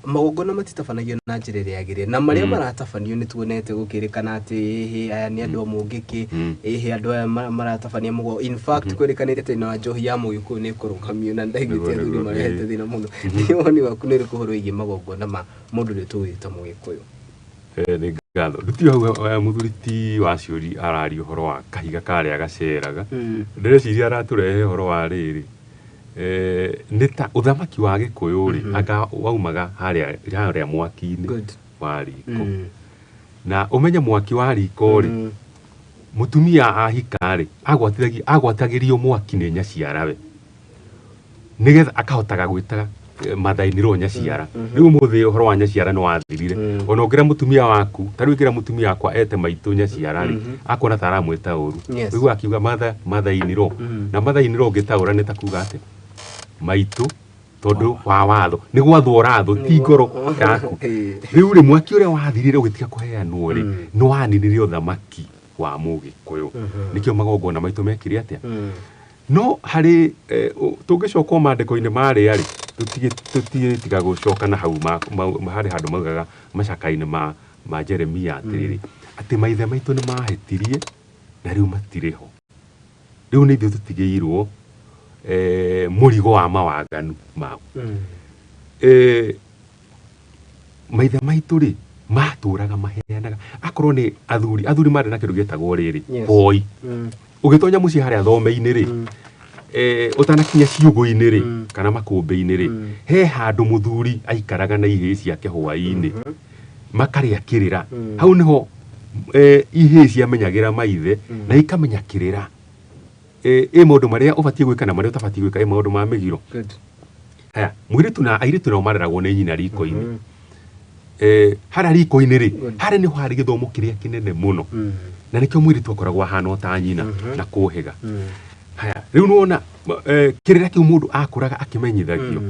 magongona matitabanagio na njĩra ĩrĩa yagĩrĩire na marĩa maratabanio nĩ tuonete gũkĩrĩkana atĩ ĩhĩ aya nĩ andũ a Mũngĩkĩ, ĩhĩ andũ aya maratabania mũgo, in fact kwĩrĩkanĩte atĩ na njohi ya Mũgĩkũyũ nĩ ĩkũrũgamio na ndaiguĩte athuri marehete thĩna mũno. Nĩ woni waku nĩ ũrĩkũ ũhoro wĩgiĩ magongona ma mũndũ ũrĩa tũgwĩta Mũgĩkũyũ? Nĩ ngatho nduti hau mũthuri ti wa ciũri araria ũhoro wa kahiga karĩa gaceraga. Ndĩreciria aratũrehe ũhoro wa rĩrĩ, nĩ ta ũthamaki wa Gĩkũyũ rĩ, anga waumaga harĩa harĩa mwaki-inĩ wa riko. Na ũmenye mwaki wa riko rĩ, mũtumia ahika rĩ, agwatithagia agwatagĩrio mwaki nĩ nyaciarawe nĩgetha akahotaga gwĩta Mother-in-law, nyaciara. Rĩu ũmũthĩ ũhoro wa nyaciara nĩ wathirire. Ona ũngĩra mũtumia waku, ta rĩu ingĩra mũtumia wakwa ete maitũ nyaciara rĩ, akona ta aramwĩta ũru. Rĩu akiuga mother-in-law, na mother-in-law ũngĩtaũra nĩ ta kuga atĩ maitũ, tondũ wa watho nĩ gwathwo ũrathwo, ti ngoro yaku. Rĩu rĩ, mwaki ũrĩa wathirire ũgĩtiga kũheanwo rĩ, nĩ waninire ũthamaki wa Mũgĩkũyũ. Nĩkĩo magongona maitũ mekire atĩa? No harĩ tũngĩcoka o maandĩko-inĩ marĩa rĩ, tũtigĩtiga gũcoka na hau harĩ handũ maugaga macaka-inĩ ma Jeremia atĩrĩrĩ, atĩ maithe maitũ nĩ mahĩtirie na rĩu matirĩ ho, rĩu nĩ ithuĩ tũtigĩirwo mũrigo wa mawaganu mao. Maithe maitũ rĩ, matũraga maheanaga, akorwo nĩ athuri, athuri marĩ na kĩndũ gĩtagwo rĩrĩ, hoi. Ũgĩtonya mũciĩ harĩa thome-inĩ rĩ, ũtanakinya ciugũ-inĩ rĩ, kana makũmbĩ-inĩ rĩ, he handũ mũthuri aikaraga na ihĩĩ ciake hwaĩ-inĩ makarĩa kĩrĩra. Hau nĩho ihĩĩ ciamenyagĩra maithe na ikamenya kĩrĩra, ĩ maũndũ marĩa ũbatiĩ gwĩka na marĩa ũtabatiĩ gwĩka, ĩ maũndũ ma mĩgiro. Haya, mũirĩtu na airĩtu nao mareragwo nĩ nyina riko-inĩ. Harĩa riko-inĩ rĩ, harĩa nĩho harĩ gĩthomo kĩrĩa kĩnene mũno, na nĩkĩo mũirĩtu akoragwo ahana o ta nyina na kũhĩga. Haya, rĩu nĩwona kĩrĩra kĩu mũndũ akũraga akĩmenyithagio.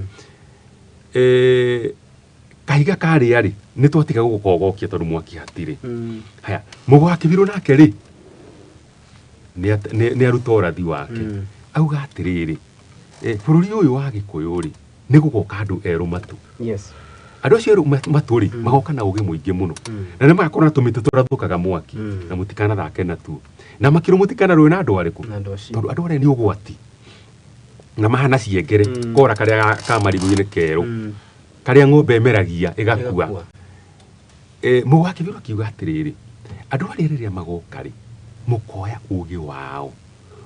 Kahiga karĩa rĩ, nĩ twatiga gũgũkogokia tondũ mwaki hatirĩ. Haya, mũgo wa kĩbirũ nake rĩ, nĩ aruta ũrathi wake. Auga atĩrĩrĩ, bũrũri ũyũ wa Gĩkũyũ rĩ, nĩ gũgoka andũ erũ matu. Andũ acio erũ matũ rĩ, magoka na ũgĩ mũingĩ mũno, na nĩ magakorwo na tũmĩtĩ tũrathũkaga mwaki, na mũtikanathake natuo, na makĩrwo mũtikanarũe na andũ arĩkũ? Na andũ acio. Tondũ andũ arĩa nĩ ũgwati na mahana ciengere, kora karĩa ka marigũ-inĩ kerũ, karĩa ng'ombe ĩmeragia ĩgakua. Ĩgakua. Mũgo wa kĩbirũ akiuga atĩrĩrĩ, andũ arĩa rĩrĩa magoka rĩ, mũkoya ũgĩ wao,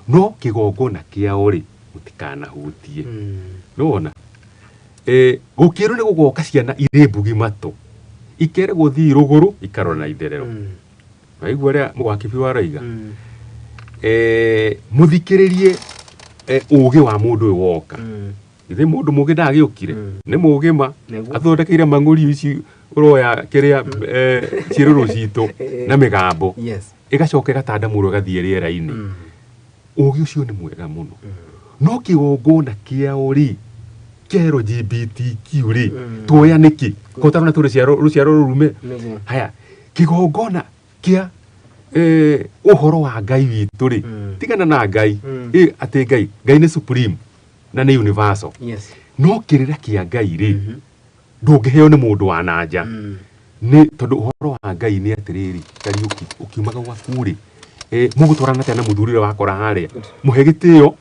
no kĩgongona kĩao rĩ, mũtikanahutie. Nĩwona gũkĩrwo nĩ gũgoka ciana irĩ mbugi matũ, ikeragwo thiĩ rũgũrũ ikarora na itherero. Waigua ũrĩa mũgo wa kĩbirũ aroiga? Mũthikĩrĩrie ũgĩ wa mũndũ ũyũ woka. Githĩ mũndũ mũgĩ ndagĩũkire? Nĩ mũgĩ ma. Nĩguo. Athondekeire mang'ũri ici ũroya kĩrĩa, ciĩrũrũ citũ na mĩgambo, ĩgacoka ĩgatandamũrwo ĩgathiĩ rĩera-inĩ. Ũgĩ ũcio nĩ mwega mũno, no kĩgongona kĩao rĩ, kĩa LGBTQ rĩ, tuoya nĩkĩ ko ũtarona tũ rũciaro rũciaro rũrume? Nĩguo. Haya, kĩgongona kĩa ũhoro wa Ngai witũ rĩ, tigana na Ngai. Atĩ Ngai, Ngai nĩ supreme na nĩ universal. No kĩrĩra kĩa Ngai rĩ, ndũngĩheo nĩ mũndũ wa na nja, nĩ tondũ ũhoro wa Ngai nĩ atĩrĩrĩ, Kariũki, ũkiumaga gwaku rĩ, mũgũtwarana atĩa na mũthuri ũrĩa wakora harĩa? Mũhe gĩtĩo.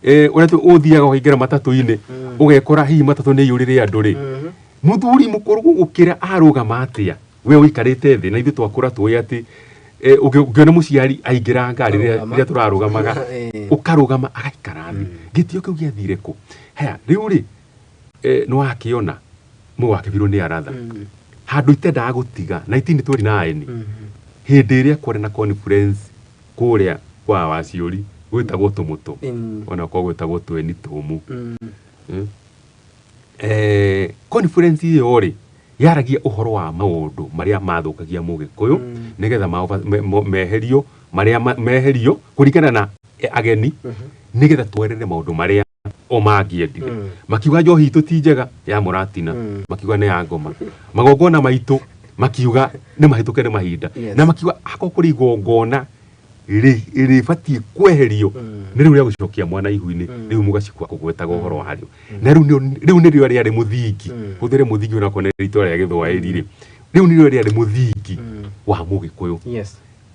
Ũrĩa ũthiaga ũkaingĩra matatũ-inĩ, ũgekora hihi matatũ nĩ iyũrĩre andũ rĩ, mũthuri mũkũrũ gũgũkĩra arũgama atĩa we ũikarĩte thĩ? Na ithuĩ twakũra tũĩ atĩ ũngĩona mũciari aingĩra ngari rĩrĩa Arũgama. rĩrĩa tũrarũgamaga, ũkarũgama agaikara thĩ. Gĩtĩo kĩu gĩathire kũ? Haya, rĩu rĩ, nĩ wakĩona mũgũ wa kĩbirũ nĩ aratha handũ itendaga gũtiga 1929, hĩndĩ ĩrĩa kwarĩ na conference kũrĩa kwa Waciũri gwĩtagwo Tũmũtũ, ona kwa gwĩtagwo Tweni Tũmũ. Conference ĩyo rĩ, yaragia ũhoro wa maũndũ marĩa mathũkagia Mũgĩkũyũ, nĩgetha meherio, marĩa meherio kũringana na ageni, nĩgetha twerere maũndũ marĩa o mangĩendire. Makiuga njohi itũ ti njega ya mũratina, makiuga nĩ ya ngoma. Magongona maitũ makiuga nĩ mahĩtũke nĩ mahinda. Na makiuga akorwo kũrĩ igongona rĩbatiĩ kweherio, nĩ rĩu rĩa gũcokia mwana ihu-inĩ, rĩu mũgacikwa kũgwetaga ũhoro warĩo. Na rĩu rĩu nĩrĩo rĩarĩ mũthingi. Hũthĩre mũthingi onakorwo nĩ rĩtwa rĩa Gĩthwaĩri rĩ, rĩu nĩrĩo rĩarĩ mũthingi wa Mũgĩkũyũ.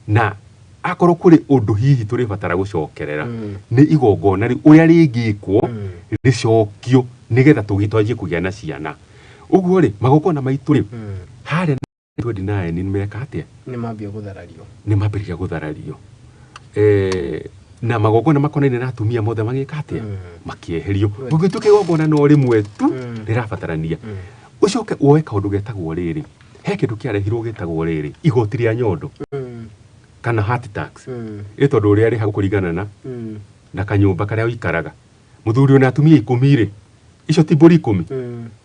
Na akorwo kũrĩ ũndũ hihi tũrĩbatara gũcokerera, nĩ igongona rĩu ũrĩa rĩngĩkwo rĩcokio, nĩgetha twanjie kũgĩa na ciana. Ũguo rĩ, magongona maitũ rĩ, harĩa 29 nĩ meka atĩa? Nĩ mambia gũtharario. Nĩ mambĩrĩria gũtharario. Na magongona makonainie na atumia mothe magĩka atĩa? Makĩeherio. Gũgĩtuĩka igongona no rĩmwe tu rĩrabatarania. Ũcoke woe kaũndũ getagwo rĩrĩ, he kĩndũ kĩarehirwo gĩtagwo rĩrĩ, igoti rĩa nyondo, kana heart tax. Ĩ tondũ ũrĩa rĩhagwo kũringana na na kanyũmba karĩa ũikaraga. Mũthuri wĩna atumia 10 rĩ, Icio ti mbũri 10.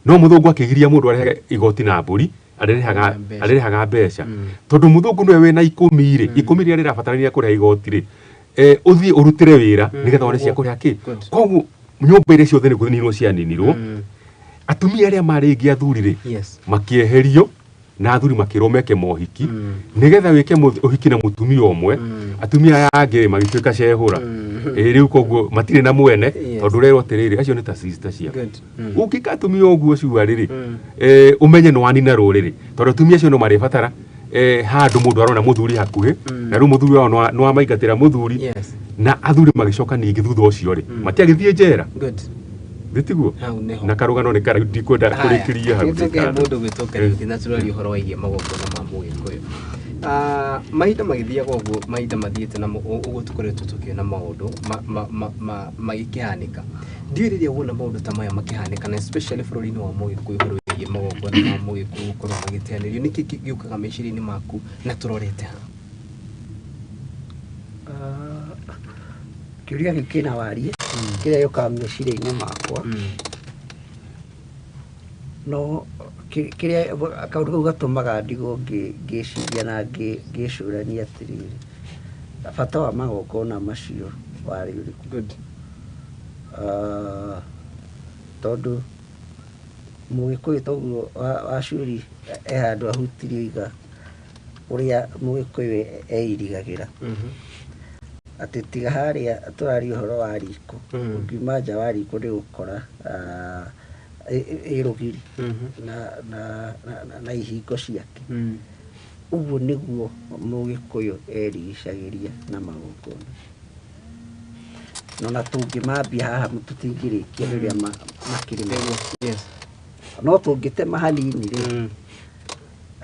No mũthũngũ akĩgiria mũndũ arehage igoti na mbũri, arĩrĩhaga Mbeca. Arĩrĩhaga mbeca. Tondũ mũthũngũ nĩwe wĩna 10 rĩ, 10 rĩrĩa rĩrabatarania kũrĩha igoti rĩ, ũthiĩ ũrutĩre wĩra nĩgetha wone cia kũrĩha kĩ. Good. Koguo nyũmba iria ciothe nĩ kũninwo cianinirwo. Atumia arĩa marĩ ingĩ athuri rĩ, makĩeherio na athuri makĩrwo meke mohiki nĩgetha wĩke ũhiki na mũtumia ũmwe. Atumia aya angĩ rĩ, magĩtuĩka cehũra. Ĩ rĩu koguo matirĩ na mwene, tondũ ũrerwo atĩrĩrĩ, acio nĩ ta sister ciaku. Good. Ũngĩka atumia ũguo cua rĩrĩ, ũmenye nĩ wanina rũrĩrĩ, tondũ atumia acio no marĩbatara handũ mũndũ arona mũthuri hakuhĩ, na rĩu mũthuri wao nĩ wamaingatĩra mũthuri. Na athuri magĩcoka ningĩ thutha ũcio rĩ, matiagĩthiĩ njera. Good. Thĩ tiguo? Hau nĩho. Na karũgano nĩ kara ndikwenda kũrĩkĩria hau. Tũkĩhe mũndũ gwĩtwo Kariũki na tũraria ũhoro wĩgiĩ magongona ma Mũgĩkũyũ. Mahinda magĩthiaga ũguo, mahinda mathiĩte na ũguo tũkoretwo tũkĩona maũndũ magĩkĩhanĩka. Ndiũĩ rĩrĩa wona maũndũ ta maya makĩhanĩka, na especially bũrũri-inĩ wa Mũgĩkũyũ, ũhoro wĩgiĩ magongona ma Mũgĩkũyũ gũkorwo magĩteanĩrio, nĩkĩ gĩũkaga meciria-inĩ maku na tũrorete ha? Kĩũria gĩkĩ kĩna wariĩ. Kĩrĩa gĩũkaga meciria-inĩ makwa, no kĩrĩa kaũndũ kau gatũmaga ndigwo ngĩciria na ngĩcũrania atĩrĩrĩ, bata wa magongona macio warĩ ũrĩkũ? Good. Tondũ Mũgĩkũyũ toguo Wacuri e handũ ahutirie oiga ũrĩa Mũgĩkũyũ eirigagĩra, atĩ tiga harĩa tũraria ũhoro wa riko, ũngiuma nja wa riko nĩ ũgũkora ĩ rũgiri na ihingo ciake. Ũguo nĩguo Mũgĩkũyũ erigicagĩria na magongona. No na tũngĩmambia haha tũtingĩrĩkia rĩrĩa makĩrĩ maingĩ. No tũngĩtema hanini rĩ,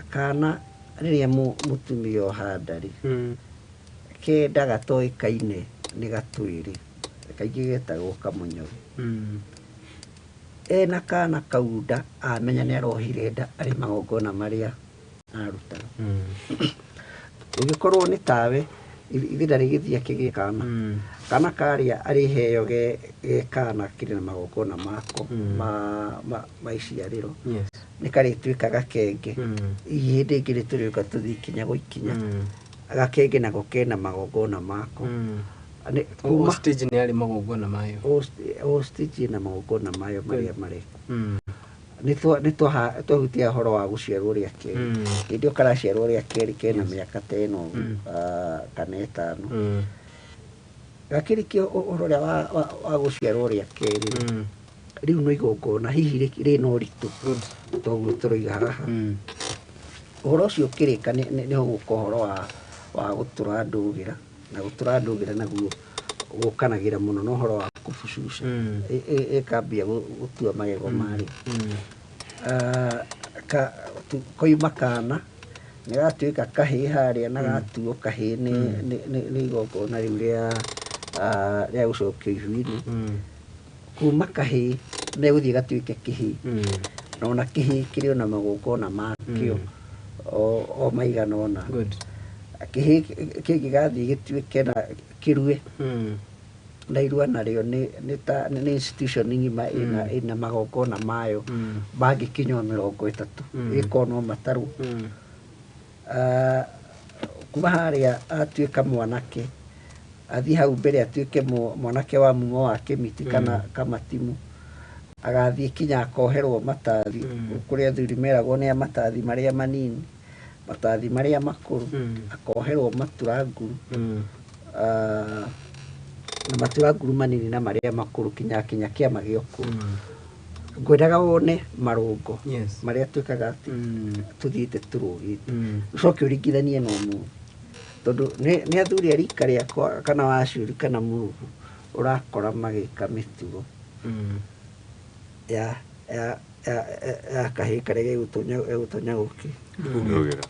kana rĩrĩa mũtumia ohanda rĩ, kenda gatoĩkaine nĩ gatwĩrĩ, kaingĩ getagwo kamonyogi. Ena kana kau nda, amenya nĩ arohire nda arĩ magongona marĩa arutaga. Ũngĩkorwo nĩ tawe, ithinda rĩgĩthiĩ akĩgĩe kana, kana karĩa arĩheo ge kana kĩrĩ na magongona mako ma iciarĩro, nĩ karĩtuĩka gakenge. Hihi hĩndĩ ĩngĩ nĩ tũrĩũka tũthiĩ ikinya gwa ikinya. Gakenge nako kena magongona mako. Nĩ O kuma stage nĩ yarĩ magongona mayo. O stage ĩna magongona mayo marĩa marekwo. Nĩ twahutia ũhoro wa gũciarwo rĩa kerĩ. Hĩndĩ ĩyo karaciarwo rĩa kerĩ kena mĩaka ta ĩno ũguo, kana 5. Gakĩrĩkia ũhoro ũrĩa wa gũciarwo rĩa kerĩ rĩ, rĩu no igongona hihi rĩna ũritũ. Toguo tũroiga haha. Ũhoro ũcio ũkĩrĩka nĩ ũgũka ũhoro wa gũtũra ndũgĩra, na gũtũra ndũgĩra naguo gũkanagĩra mũno na ũhoro wa kũbucuca. Ĩkambia gũtua magego marĩ. Koima kana nĩ gatuĩka kahĩĩ harĩa, na gatuo kahĩĩ nĩ igongona rĩu rĩa gũcokio ihu-inĩ. Kuma kahĩĩ megũthiĩ gatuĩke kĩhĩĩ. Na ona kĩhĩĩ kĩrĩ ona magongona makĩo o maigana ũna. Good. Kĩhĩĩ kĩngĩgathiĩ gĩtuĩke na kĩrue, na irua narĩo nĩ institution ng'ima ĩna magongona mayo mangĩkinya o 30, ĩkorwo no matarũ. Kuma harĩa atuĩka mwanake, athiĩ hau mbere atuĩke mwanake wa mumo wa kĩmiti kana kamatimu, agathiĩ kinya akoherwo matathi. Kũrĩa athuri meragwo nĩ a matathi marĩa manini, matathi marĩa makũrũ, akoherwo matura nguru. Na matura nguru manini na marĩa makũrũ kinya kĩama gĩa ũkũrũ. Ngwendaga wone marũngo marĩa twĩkaga atĩ tũthiĩte tũrũgĩte. Ũcoke ũringithanie na ũmũthĩ, tondũ nĩ athuri a rika rĩakwa kana Wacuri kana Mũrũgu ũrakora magĩka mĩtugo ya kahĩĩ karĩa gegũtonya gũkĩ. Ndũgĩra.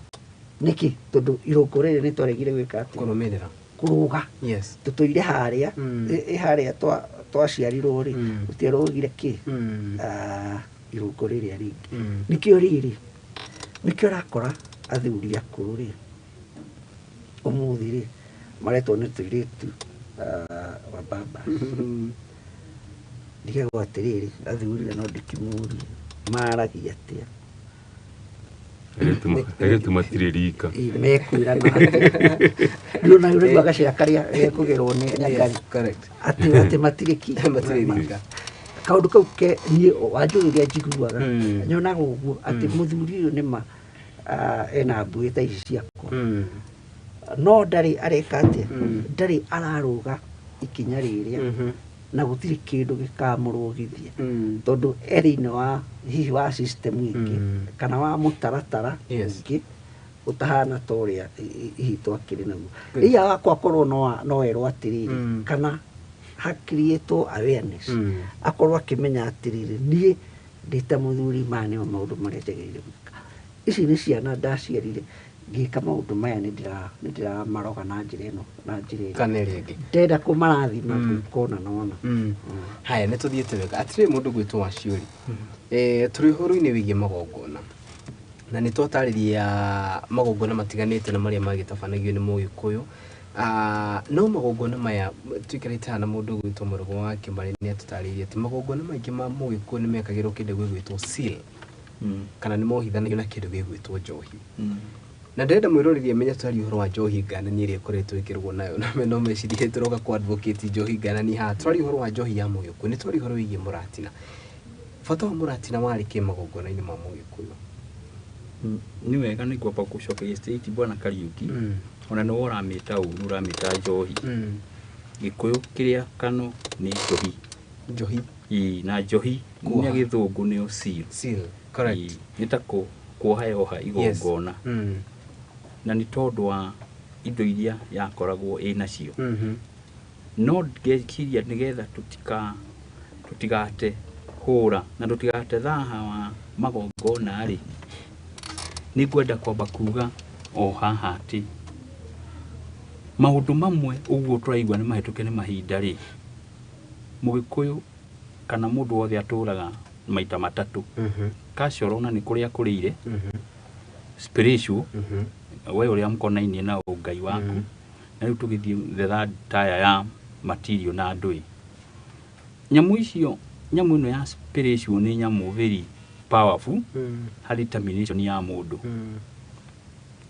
Nĩkĩ? Tondũ irũngo rĩrĩ nĩ twaregire gwĩka atĩ? Kũrũmĩrĩra. Kũrũga. Tũtũire harĩa, ĩ harĩa twaciarirwo rĩ, tũtiarũgire kĩ? Irũngo rĩrĩa rĩngĩ. Nĩkĩo rĩrĩ, nĩkĩo ũrakora athuri akũrũ rĩ, ũmũthĩ rĩ, maretwo nĩ tũirĩtu wa baba. Ndigagwo atĩrĩrĩ, athuri na no ndĩkĩmũrie maragia atĩa? Airĩtu matirĩ rika. Ĩ, mekwĩrana atĩa? Ndĩrona ũraigua gacĩra karĩa gekũgerwo nĩ Nyangarĩ. Correct. Atĩ matirĩ ki. Matirĩ rika. Kaũndũ kau ke niĩ wanjũĩ ũrĩa njiguaga. Mm. Nyonaga ũguo atĩ mũthuri ũyũ nĩma ena mbuĩ ta ici ciakwa. Mm. No ndarĩ areka atĩa? Mm. Ndarĩ ararũga ikinya rĩrĩa Mhm. na gũtirĩ kĩndũ gĩkamũrũgithia. Mm. Tondũ e thĩinĩ wa hihi wa system ĩngĩ Mm. kana wa mũtaratara Yes. ũngĩ ũtahana ta ũrĩa hihi twakĩrĩ naguo. Good. Iya wakwa akorwo no erwo atĩrĩrĩ Mm. kana hakiriĩtwo awareness Mm. akorwo akĩmenya atĩrĩrĩ niĩ ndĩ ta mũthuri maya nĩmo maũndũ marĩa njagĩrĩire gwĩka. Ici nĩ ciana ndaciarire ngĩka maũndũ maya nĩ ndĩramaroga na njĩra ĩno na njĩra ĩno. Kana ĩrĩa ĩngĩ. Ndenda kũmarathima Mm. gwĩka ũna na ũna. Mm. Haya nĩ tũthiĩte wega. Atĩrĩrĩ mũndũ gwĩtwo Waciũri. Tũrĩ ũhoro-inĩ wĩgiĩ magongona. Na nĩ twatarĩria magongona matiganĩte na marĩa magĩtabanagio nĩ Mũgĩkũyũ. No magongona maya tũikarĩte haha na mũndũ ũgwĩtwo Mũrũgũ wa Kĩmarĩ nĩ atũtarĩirie atĩ magongona maingĩ ma Mũgĩkũyũ nĩ mekagĩrwo kĩndũ gĩgwĩtwo seal kana nĩ mohithanagio na kĩndũ gĩgwĩtwo njohi. Na ndĩrenda mwĩroreri amenye tũraria ũhoro wa njohi ngananie ĩrĩa ĩkoretwo ĩkĩrugwo nayo na no mecirie tũroka kũ advocate njohi ngananie haha. Tũraria ũhoro wa njohi ya Mũgĩkũyũ, nĩ twaria ũhoro wĩgiĩ mũratina. Bata wa mũratina warĩ kĩ magongona-inĩ ma Mũgĩkũyũ? Nĩ wega nĩ ngwamba gũcokeria straight bwana Kariuki. Ona nĩwe ũramĩta ũru ũramĩta njohi. Gĩkũyũ kĩrĩa kano nĩ njohi. Njohi. Ĩĩ, na njohi Kuoha. nĩ gĩthũngũ nĩyo seal. Seal, correct. Ĩĩ, nĩ ta kuoha yoha igongona. Mm. Na nĩ tondũ wa indo iria yakoragwo ĩ nacio. Mhm. No ngeciria nĩgetha tũtigate hũra na tũtigate thaha wa magongona rĩ, nĩ ngwenda kwamba kuga o haha atĩ maũndũ mamwe ũguo tũraigua nĩ mahĩtũke nĩ mahinda rĩ, Mũgĩkũyũ kana mũndũ wothe atũraga maita matatũ. Mhm. Cultural na nĩ kũrĩa akũrĩire, Mhm. spiritual, Mhm. we ũrĩa mũkonainie na ũngai waku. Mhm. Na rĩu tũgĩthiĩ the third tier ya material na ndũĩ. Nyamũ icio, nyamũ ĩno ya spiritual nĩ nyamũ very powerful Mm. harĩ determination ya mũndũ. Mm.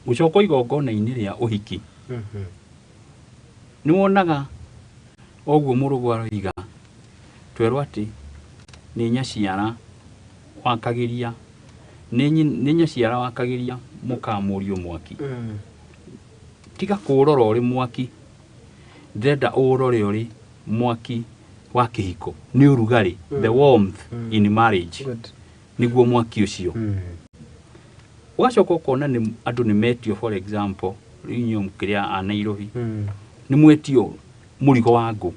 Gũcoka igongona-inĩ rĩa ũhiki, Mhm. nĩ wonaga oguo mũrũgũ aroiga, twerwo atĩ nĩ nyaciara wakagĩria, nĩ nyaciara wakagĩria mũkamũriũ mwaki. Mm. Tiga kũũrora ũrĩ mwaki, ndĩrenda ũũrore ũrĩ mwaki wa kĩhiko, nĩ ũrugarĩ, the warmth in marriage. Good. Nĩguo mwaki ũcio. Mm. Ũgacoka ũkona nĩ andũ nĩ metio, for example, rĩu inyuĩ mũkĩrĩ a Nairobi, Mm. nĩ mwetio mũrigo wa ngũ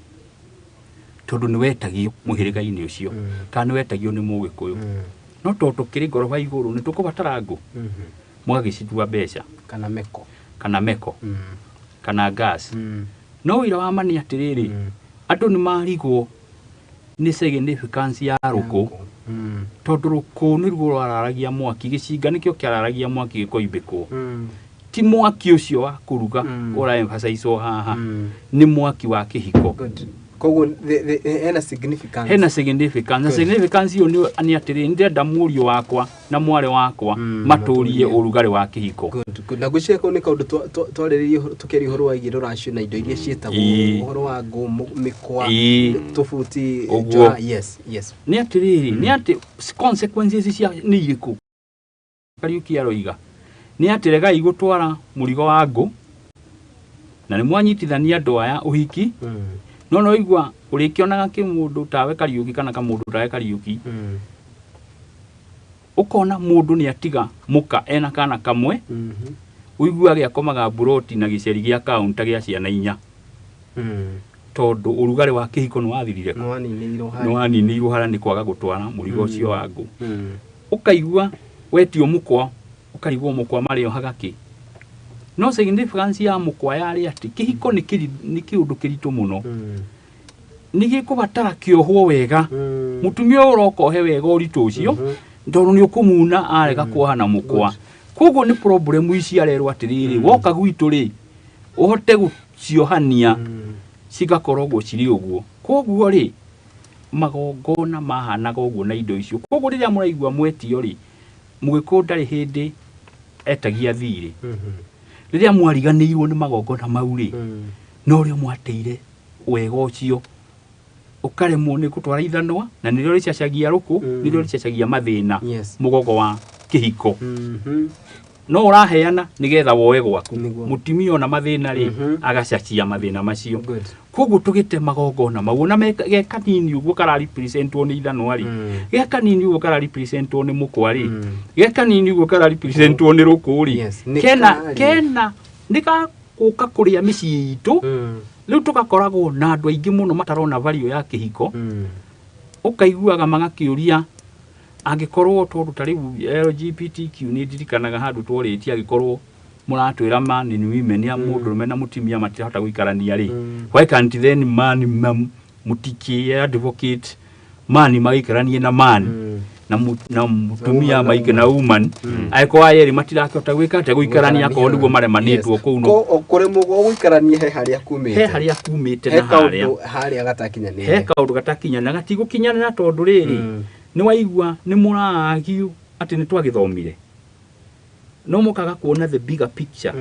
tondũ nĩ wetagio mũhĩrĩga-inĩ ũcio, Mm. kana nĩ wetagio nĩ Mũgĩkũyũ. Mm. No tondũ tũkĩrĩ ngoroba igũrũ nĩ tũkũbatara ngũ, Mhm. mũgagĩcitua mbeca. Kana meko. Kana meko. Mm. Kana gas. Mm. No ũira wa ma nĩ atĩrĩrĩ, Mm. andũ nĩ marigwo nĩ significance ya rũkũ. Mm. Tondũ rũkũ nĩruo rwararagia mwaki, gĩcinga nĩkĩo kĩararagia mwaki gĩkoimbĩkwo. Mm. Ti mwaki ũcio wa kũruga Mm. ũra emphasize haha, Mm. nĩ mwaki wa kĩhiko. Good. Koguo hena significance. Hena significance. Na Good. significance ĩyo nĩ atĩrĩrĩ, nĩndĩrenda mũriũ wakwa na mwarĩ wakwa Mm, matũrie matũrie. ũrugarĩ wa kĩhiko. Good, good. Na ngwĩciria kau nĩ kaũndũ twarĩrĩirie tũkĩaria ũhoro wa irio rũracio na indo iria ciĩtagwo Ĩĩ. ũhoro wa ngũ, mĩkwa, Ĩĩ. tũbuti, Ũguo. njora. Yes, yes. Nĩ atĩrĩrĩ, nĩ atĩ consequences cia nĩ irĩkũ? Kariũki aroiga. Nĩ atĩ regai gũtwara mũrigo wa ngũ, na nĩ mwanyitithania andũ aya ũhiki, Mm. no no igua ũrĩkĩonaga kĩmũndũ tawe Kariũki kana kamũndũ tawe Kariũki, Mm. ũkona mũndũ nĩ atiga mũka ena kana kamwe, Mhm. ũiguage akomaga mburoti na gĩceri gĩa kaunta gĩa ciana inya. Mm. Tondũ ũrugarĩ wa kĩhiko nĩ wathirire kũ? Nĩ waninĩirwo harĩa. Nĩ waninĩirwo harĩa nĩ kwaga gũtwara mũrigo ũcio wa ngũ. Mm. Ũkaigua wetio mũkwa, ũkarigwo mũkwa marĩohaga kĩ. No significance ya mũkwa yarĩ atĩ kĩhiko nĩ kĩũndũ kĩritũ mũno. Mm. Nĩ gĩkũbatara kĩohwo wega. Mm. Mũtumia ũyũ ũroka ohe wega ũritũ ũcio, Mhm. tondũ nĩ ũkũmuna arega kuoha na mũkwa. Good. Koguo nĩ problem ici arerwo atĩrĩrĩ, woka gwitũ rĩ, ũhote gũciohania Mm. cigakorwo ũguo cirĩ ũguo. Koguo rĩ, Magongona mahanaga ũguo na indo icio. Koguo rĩrĩa mũraigua mwetio rĩ, mũgĩkũyũ ndarĩ hĩndĩ etagia thirĩ. Rĩrĩa mwariganĩirwo nĩ magongona mau rĩ, no rĩo mwateire wega ũcio, ũkaremwo nĩ gũtwara ithanwa, na nĩrĩo rĩcacagia rũkũ, nĩrĩo rĩcacagia mathĩna. Mũgongo wa kĩhiko no ũraheana nĩgetha woe gwaku. Nĩguo. Mũtumia ona mathĩna rĩ, agacacia mathĩna macio. Good. Koguo tũgĩte magongona mau ona ge kanini ũguo kararepresentwo nĩ ithanwa rĩ, ge kanini ũguo kararepresentwo nĩ mũkwa rĩ, ge kanini ũguo kararepresentwo nĩ rũkũ rĩ, Yes, nĩ kena karĩ. kena nĩ gagũka kũrĩa mĩciĩ itũ. Rĩu tũgakoragwo na andũ aingĩ mũno matarona value ya kĩhiko. Ũkaiguaga magakĩũria angĩkorwo tondũ ta rĩu LGBTQ, nĩ ndirikanaga handũ tworĩtie, angĩkorwo mũratwĩra man and women ya mũndũrũme na mũtumia matirahota gũikarania rĩ, why can't then man mũtikĩ advocate man magĩikaranie na man na mũtumia woman na maike na woman, angĩkorwo aya erĩ matirakĩhota gwĩka atĩa, gũikarania, akorwo nĩguo maremanĩtwo kũu no Kũremwo gwa gũikarania he harĩa kumĩte. He harĩa kumĩte. He Na harĩa kaũndũ harĩa gatakinyanĩire. He kaũndũ gatakinyana, gatigũkinyanĩra, tondũ rĩrĩ, nĩ waigua nĩ mũraagiu atĩ nĩ twagĩthomire, no mũkaga kuona the bigger picture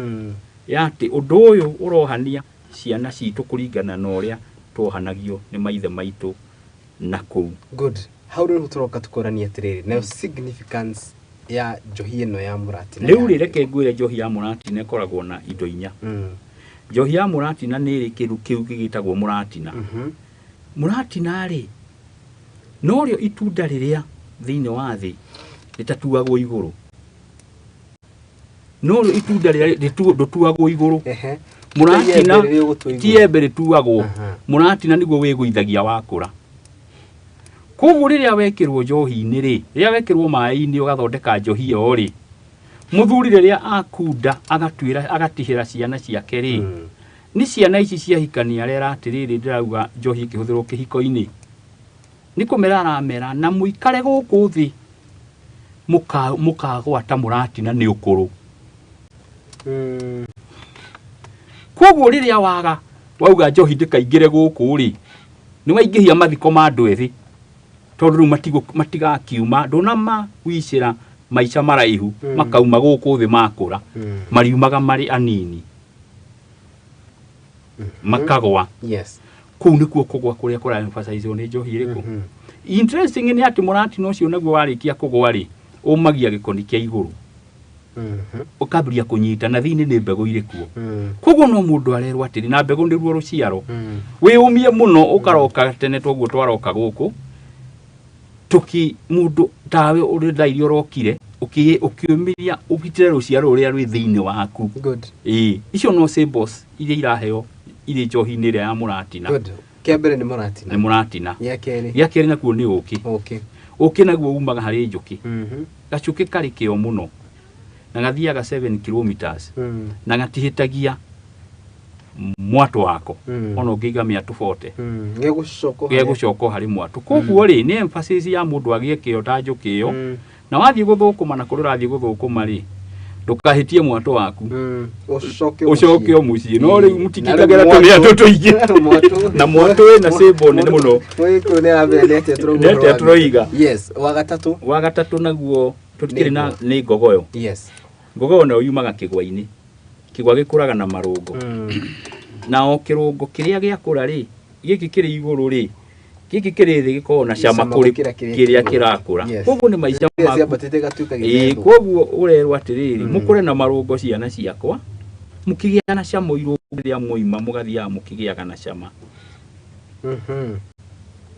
ya atĩ ũndũ ũyũ ũrohania ciana citũ kũringana na ũrĩa tuohanagio nĩ maithe maitũ na kũu. Good. Hau rĩu tũroka tũkorania atĩrĩrĩ, nayo significance ya njohi ĩno ya mũratina. Rĩu rĩ, reke ngwĩre, njohi ya mũratina ĩkoragwo na indo inya. Njohi ya mũratina nĩ ĩrĩ kĩndũ kĩu gĩgĩtagwo mũratina. Mũratina rĩ, norĩo itunda rĩrĩa thĩinĩ wa thĩ rĩtatuagwo igũrũ, norĩo itunda rĩrĩa ndũtuagwo igũrũ. Mũratina Ti iembe rĩrĩa ũgũtua igũrũ. Ti embe rĩtuagwo. Mũratina nĩguo wĩgũithagia wakũra. Koguo rĩrĩa wekĩrwo njohi-inĩ rĩ, rĩrĩa wekĩrwo maĩ-inĩ ũgathondeka njohi ĩyo rĩ, mũthuri rĩrĩa akunda agatuĩra agatihĩra ciana ciake rĩ, nĩ ciana ici ciahikania arera atĩrĩrĩ, ndĩrauga njohi ĩkĩhũthĩrwo kĩhiko-inĩ nĩ kũmera aramera na mũikare gũkũ thĩ mũkagwata mũratina nĩ ũkũrũ. Koguo rĩrĩa waga wauga njohi ndĩkaingĩre gũkũ rĩ, nĩ waingĩhia mathiko ma andũ ethĩ, tondũ rĩu matigakiuma ndũnamawicĩra maica maraihu. Makauma gũkũ thĩ makũra, mariumaga marĩ anini, makagwa. Kũu nĩkuo kũgwa kũrĩa kũra emphasize nĩ njohi ĩrĩkũ. Interesting nĩ atĩ mũratina ũcio naguo warĩkia kũgwa rĩ, ũmagia gĩkoni kĩa igũrũ, ũkambĩrĩria kũnyita na thĩinĩ nĩ mbegũ irĩ kuo. Koguo no mũndũ arerwo atĩrĩ, na mbegũ nĩruo rũciaro, wĩyũmie mũno ũkaroka tene toguo twaroka gũkũ tũki mũndũ tawe ũrĩ thaa iria ũrokire ũkĩũmĩria ũgitĩre rũciaro rũrĩa rwĩ thĩinĩ waku. Good. Ĩĩ, icio no symbols iria iraheo irĩ njohi-inĩ ĩrĩa ya mũratina. Good. Kĩa mbere nĩ mũratina. Nĩ mũratina. Gĩa kerĩ? Gĩa kerĩ nakuo nĩ ũkĩ. Ũkĩ. Ũkĩ naguo umaga harĩ njũkĩ. Gacũkĩ karĩ kĩo mũno na gathiaga 7 kilometers na gatihĩtagia mwatũ wako. Ona ũngĩiga mĩatũ 40, Gegũcoka. Gegũcoka harĩ mwatũ. Koguo rĩ, nĩ emphasis ya mũndũ agĩe kĩo ta njũkĩ ĩyo. Na wathiĩ gũthũkũma na kũrĩa ũrathiĩ gũthũkũma rĩ, ndũkahĩtie mwatũ waku. Ũcoke. Ũcoke o mũciĩ. No rĩu Na rĩu mũtikĩkagĩra tũmĩatũ tũingĩ. Mwatũ. Na mwatũ wĩna symbol nene mũno. Mũgĩkũyũ nĩ aramenya nĩ atĩa tũrauga. Nĩ atĩa tũroiga. Yes. Wa gatatũ? Wa gatatũ naguo tũtikĩrĩ na Nĩ nĩ ngogoyo. Ngogoyo nayo yumaga kĩgwa-inĩ. Kĩgwa gĩkũraga na marũngo, na o kĩrũngo kĩrĩa gĩakũra rĩ, gĩkĩ kĩrĩ igũrũ rĩ, gĩkĩ kĩrĩ thĩ gĩkoragwo na cama Cama kũrĩ gũkĩra kĩrĩa kĩrĩa kĩrĩ igũrũ. kĩrakũra. Koguo nĩ maica Kĩrĩa maku. ciambatĩte gĩgatuĩka Ĩĩ, gĩthethũ. koguo ũrerwo atĩrĩrĩ, mũkũre na marũngo ciana ciakwa, mũkĩgĩa na cama irũngo rĩrĩa mwoima mũgathiaga mũkĩgĩaga na cama.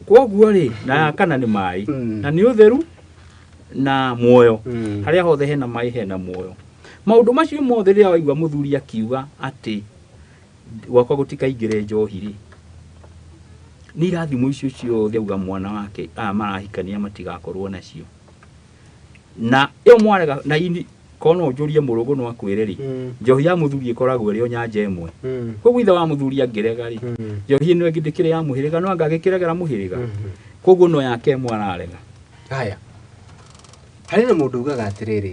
Koguo rĩ, na ya kana nĩ maĩ. Na nĩ ũtheru na muoyo. Harĩa hothe hena maĩ hena muoyo. Maũndũ macio mothe, rĩrĩa waigua mũthuri akiuga atĩ gwakwa gũtikaingĩre njohi rĩ, nĩ irathimo icio ciothe auga mwana wake aya marahikania matigakorwo nacio na ĩyo mwarega na ini korwo no ũnjũrie mũrũgũ no akwĩre rĩ, njohi ya mũthuri ĩkoragwo ĩrĩ o nyanja ĩmwe. Koguo ithe wa mũthuri angĩrega rĩ, njohi ĩno ĩngĩ ndĩkĩrĩ ya mũhĩrĩga, no anga agĩkĩregera mũhĩrĩga. Koguo no yake ĩmwe ararega. Haya, harĩ na mũndũ ugaga atĩrĩrĩ,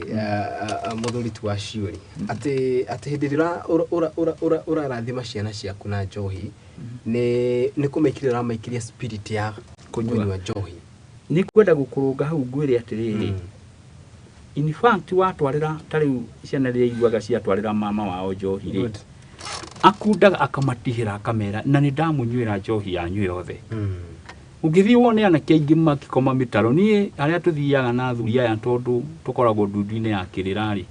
mũthuri ti wa ciũri, atĩ hĩndĩ ĩrĩa ũrarathima ciana ciaku na njohi, nĩ kũmaikĩria ũramaikĩria spirit ya Kũnyua. Kũnyua njohi. Nĩ kwenda gũkũrũnga hau ngwĩre atĩrĩrĩ, in fact watwarĩra ta rĩu ciana rĩrĩa iguaga ciatwarĩra mama wao njohi rĩ, akundaga akamatihĩra akamera na nĩ ndamũnyuĩra njohi yanyu yothe. Ũngĩthiĩ wone anake aingĩ makĩkoma mĩtaro. Niĩ harĩa tũthiaga na athuri aya, tondũ tũkoragwo ndundu-inĩ ya kĩrĩra rĩ,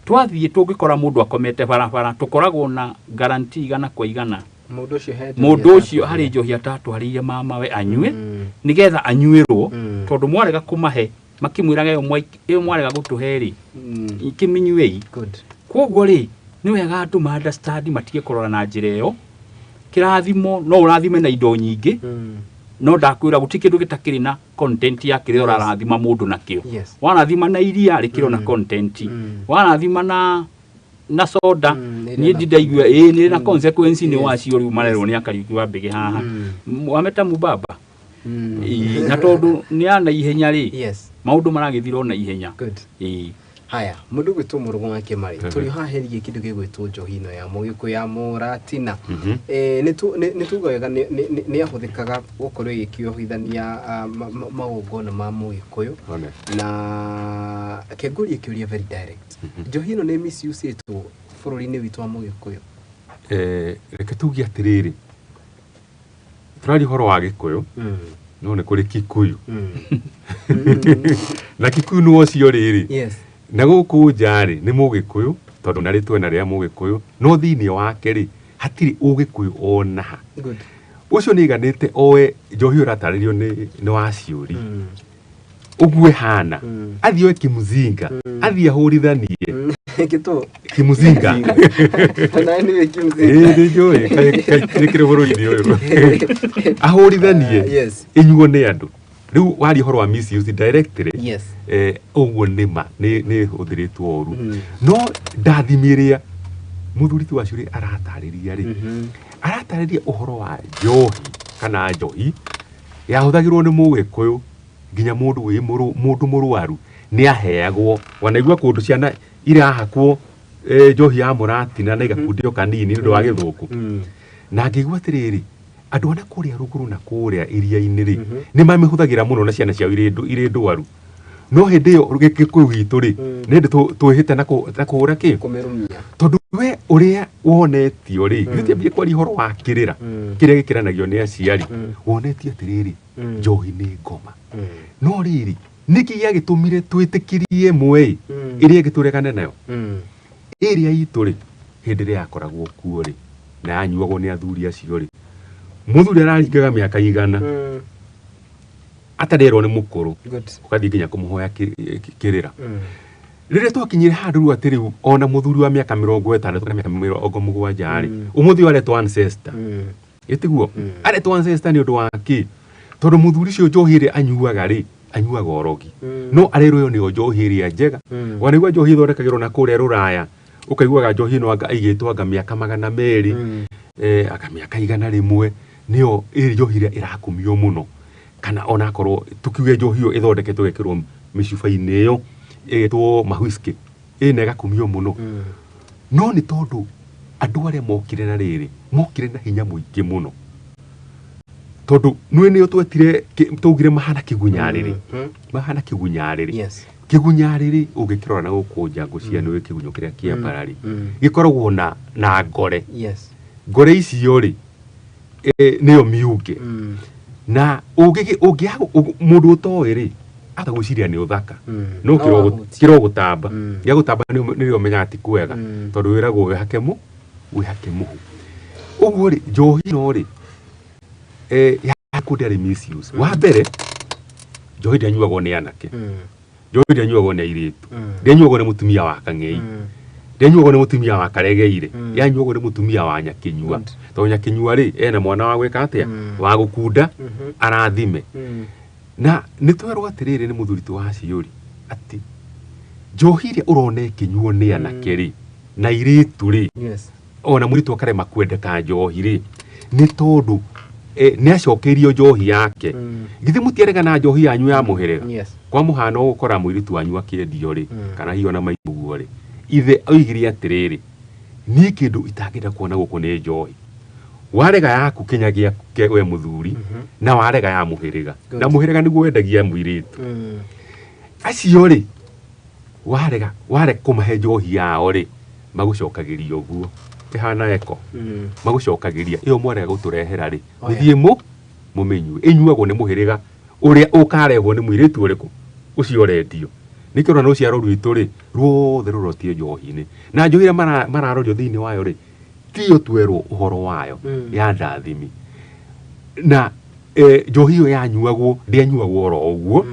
twathiĩ tũngĩkora mũndũ akomete barabara, tũkoragwo na guarantee 100%. Mũndũ ũcio he njohi Mũndũ ũcio atatwarĩire. harĩ njohi atatwarĩire mamawe anyue, nĩgetha anyuĩrwo, tondũ mwarega kũmahe makĩmwĩraga ĩyo ĩyo mwarega gũtũhe rĩ, kĩmĩnyuei. Good. Koguo rĩ, nĩ wega andũ ma understand, matige kũrora na njĩra ĩyo. Kĩrathimo no ũrathime na indo nyingĩ, no ndakwĩra gũtirĩ kĩndũ gĩtakĩrĩ na content ya kĩrĩa ũrarathima mũndũ nakĩo. Warathima na iria rĩkĩrĩ na content, warathima na soda, nĩ ĩrĩ niĩ na ndindaigua ĩĩ nĩ na consequence nĩ wacio rĩu marerwo Yes. nĩ Akariuki wa Mbĩgĩ haha. Wameta mubaba. Ĩĩ, na tondũ nĩ ana ihenya rĩ, maũndũ maragĩthira o na ihenya. Good. Ĩĩ. Haya, mũndũ gwĩtwo Mũrũgũ wa Kĩmarĩ, tũrĩ haha herigie kĩndũ gĩgwĩtwo njohi ĩno ya mũgĩkũyũ ya mũratina. Nĩ tuga wega nĩ yahũthĩkaga gũkorwo ĩgĩkĩohithania magongona ma mũgĩkũyũ. One. Na kengũrie kĩũria very direct, njohi ĩno nĩ misusĩtwo bũrũri-inĩ witũ wa mũgĩkũyũ? Reke tuge atĩrĩrĩ, tũraria ũhoro wa gĩkũyũ, no nĩ kũrĩ Kikuyu, na Kikuyu nĩ ũcio rĩrĩ, na gũkũ nja rĩ nĩ mũgĩkũyũ, tondũ na rĩtwa na rĩa mũgĩkũyũ, no thĩinĩ wake rĩ hatirĩ ũgĩkũyũ ona ha. Ũcio nĩ aiganĩte oe njohi ĩyo ĩratarĩrio nĩ waciũri ũguo ĩhana, athiĩ oe kimzinga, athiĩ ahũrithanie. Gĩtũ. Kimzinga. Nawe nĩwe kimzinga. Ĩĩ, nĩ njũĩ nĩ kĩrĩ bũrũri-inĩ ũyũ ahũrithanie, ĩnyuo nĩ andũ. Rĩu waria ũhoro wa misuse directly, ũguo nĩ ma nĩ ĩhũthĩrĩtwo ũru, no ndathimi ĩrĩa mũthuri ti wacio rĩ aratarĩria rĩ, aratarĩria ũhoro wa njohi kana njohi yahũthagĩrwo nĩ mũgĩkũyũ, nginya mũndũ wĩ mũndũ mũrwaru nĩ aheagwo. Wanaigua kũndũ ciana irahakwo njohi ya mũratina na igakundio kanini nĩ ũndũ wa gĩthũkũ. Na ngĩigua atĩrĩrĩ, andũ a na kũrĩa rũgũrũ na kũrĩa iria-inĩ rĩ, nĩ mamĩhũthagĩra mũno na ciana ciao irĩ ndwaru. No hĩndĩ ĩyo gĩkũyũ gitũ rĩ, nĩ hĩndĩ twĩhĩte na kũhũra kĩ Kũmĩrũmia. Tondũ we ũrĩa wonetio rĩ, githĩ tiambie kwaria ũhoro wa kĩrĩra kĩrĩa gĩkĩranagio nĩ aciari, wonetio atĩrĩrĩ, njohi nĩ ngoma. No rĩrĩ, nĩkĩ gĩagĩtũmire twĩtĩkĩrie ĩmwe ĩ, ĩrĩa ĩngĩ tũregane nayo? Ĩrĩa itũ rĩ, hĩndĩ ĩrĩa yakoragwo kuo rĩ, na yanyuagwo nĩ athuri acio rĩ, mũthuri araringaga mĩaka 100 atarerwo nĩ mũkũrũ, ũgathiĩ nginya kũmũhoya kĩrĩra. Rĩrĩa twakinyire handũ rĩu atĩ rĩu ona mũthuri wa mĩaka 60 kana mĩaka 70 rĩ, ũmũthĩ ũyũ aretwo ancestor, ĩtiguo? Aretwo ancestor nĩ ũndũ wa kĩ? Tondũ mũthuri ũcio njohi ĩrĩa anyuaga rĩ, anyuaga ũrogi, no arerwo ĩyo nĩyo njohi ĩrĩa njega. Wanaigua njohi ĩthondekagĩrwo na kũrĩa rũraya, ũkaiguaga njohi ĩno anga ĩigĩtwo anga mĩaka 200, anga mĩaka 100, nĩyo ĩ njohi ĩrĩa ĩrakumio mũno. Kana onakorwo tukiuge njohi ĩyo ĩthondeketwo ĩgekĩrwo mĩcuba-inĩ ĩyo ĩgetwo mahwhiskey ĩna ĩgakumio mũno, no nĩ tondũ andũ arĩa mokire na rĩrĩ mokire na hinya mũingĩ mũno, tondũ nĩ nĩo twetire twaugire mahana kĩgunyarĩrĩ, mahana kĩgunyarĩrĩ. Kĩgunyarĩrĩ ũngĩkĩrora na gũkũ nja, ngũcia nĩ kĩgunyũ kĩrĩa kĩa mbarari, gĩkoragwo na ngore. Ngore icio rĩ, nĩyo miunge, na mũndũ ũtoĩ rĩ, ata gwĩciria nĩ ũthaka, no No wahutia. kĩrogũtamba gĩagũtamba nĩrĩo ũmenyaga ti kwega, tondũ wĩragwo wĩhake mũhu. Ũguo rĩ, njohi ĩno rĩ, yaku ndĩarĩ misuse. Wa mbere, njohi ndĩanyuagwo nĩ anake, njohi ndĩanyuagwo nĩ airĩtu, ndĩanyuagwo nĩ mũtumia wa kang'ei, ndĩanyuagwo nĩ mũtumia wa karegeire, yanyuagwo nĩ mũtumia wa nyakĩnyua, tondũ nyakĩnyua rĩ, ena mwana wa gwĩka atĩa, wa gũkunda arathime. Na nĩ twerwo atĩrĩrĩ nĩ mũthuri ti wa ciũri atĩ njohi ĩrĩa ũrona ĩkĩnyuo nĩ anake rĩ na airĩtu rĩ, ona mũirĩtu akarema kwendeka njohi rĩ, nĩ tondũ nĩ acokeirio njohi yake. Githĩ mũtiarega na njohi yanyu ya mũhĩrĩga? Kwa mũhano, ũgũkora mũirĩtu wanyu akĩendio rĩ, kana hihi ona maitũ ũguo rĩ, ithe oigire atĩrĩrĩ, niĩ kĩndũ itangĩenda kuona gũkũ nĩ njohi. Warega yaku kinya gĩaku we mũthuri na warega ya mũhĩrĩga. Good. Na mũhĩrĩga nĩguo wendagia mũirĩtu. Acio rĩ warega ware kũmahe njohi yao rĩ magũcokagĩria ũguo ĩhana eko. Magũcokagĩria ĩyo mwarega gũtũrehera rĩ Oh, yeah. mũthiĩ mũmĩnyue ĩnyuagwo nĩ mũhĩrĩga ũrĩa ũkarehwo nĩ mũirĩtu ũrĩkũ ũcio ũrendio. Nĩkĩo ũrona rũciaro rwitũ rĩ ruothe rũrotie njohi-inĩ na njohi ĩrĩa mararorio thĩinĩ wayo rĩ tiyo twerwo ũhoro wayo ya ndathimi na njohi ĩyo yanyuagwo ndĩanyuagwo oro ũguo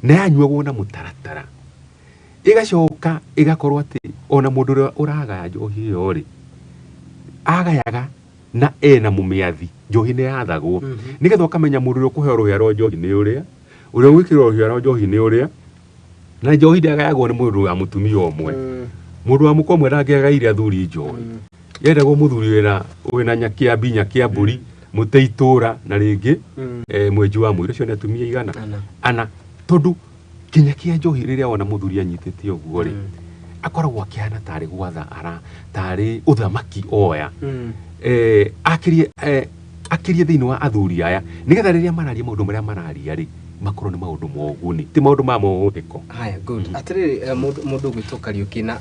na yanyuagwo na mũtaratara ĩgacoka ĩgakorwo atĩ ona mũndũ ũrĩa ũragaya njohi ĩyo rĩ agayaga na ena mũmĩathi njohi nĩ yathagwo nĩgetha ũkamenya mũndũ ũrĩa ũkũheo rũhĩa rwa njohi nĩ ũrĩa ũrĩa ũgwĩkĩrwo rũhĩa rwa njohi nĩ ũrĩa na njohi ndĩagayagwo nĩ mũndũ wa mũtumia ũmwe mũndũ wa mũka ũmwe ndangĩagaire athuri njohi yendagwo mũthuri wĩna nyakĩambi nyakĩambũri mũte itũra na rĩngĩ mwenji wa mũira ũcio nĩ atumia igana Ana. ana tondũ kinya kĩa njohi rĩrĩa wona mũthuri anyitĩte ũguo rĩ akoragwo akĩhana tarĩ gwatha ara tarĩ ũthamaki oya akĩrie akĩrie thĩinĩ wa athuri aya nĩgetha rĩrĩa mararia maũndũ marĩa mararia rĩ makorwo nĩ maũndũ ma ũguni ti maũndũ ma mũhũthĩko. Haya, good. Atĩrĩrĩ, mũndũ ũgwĩtwo Kariũki na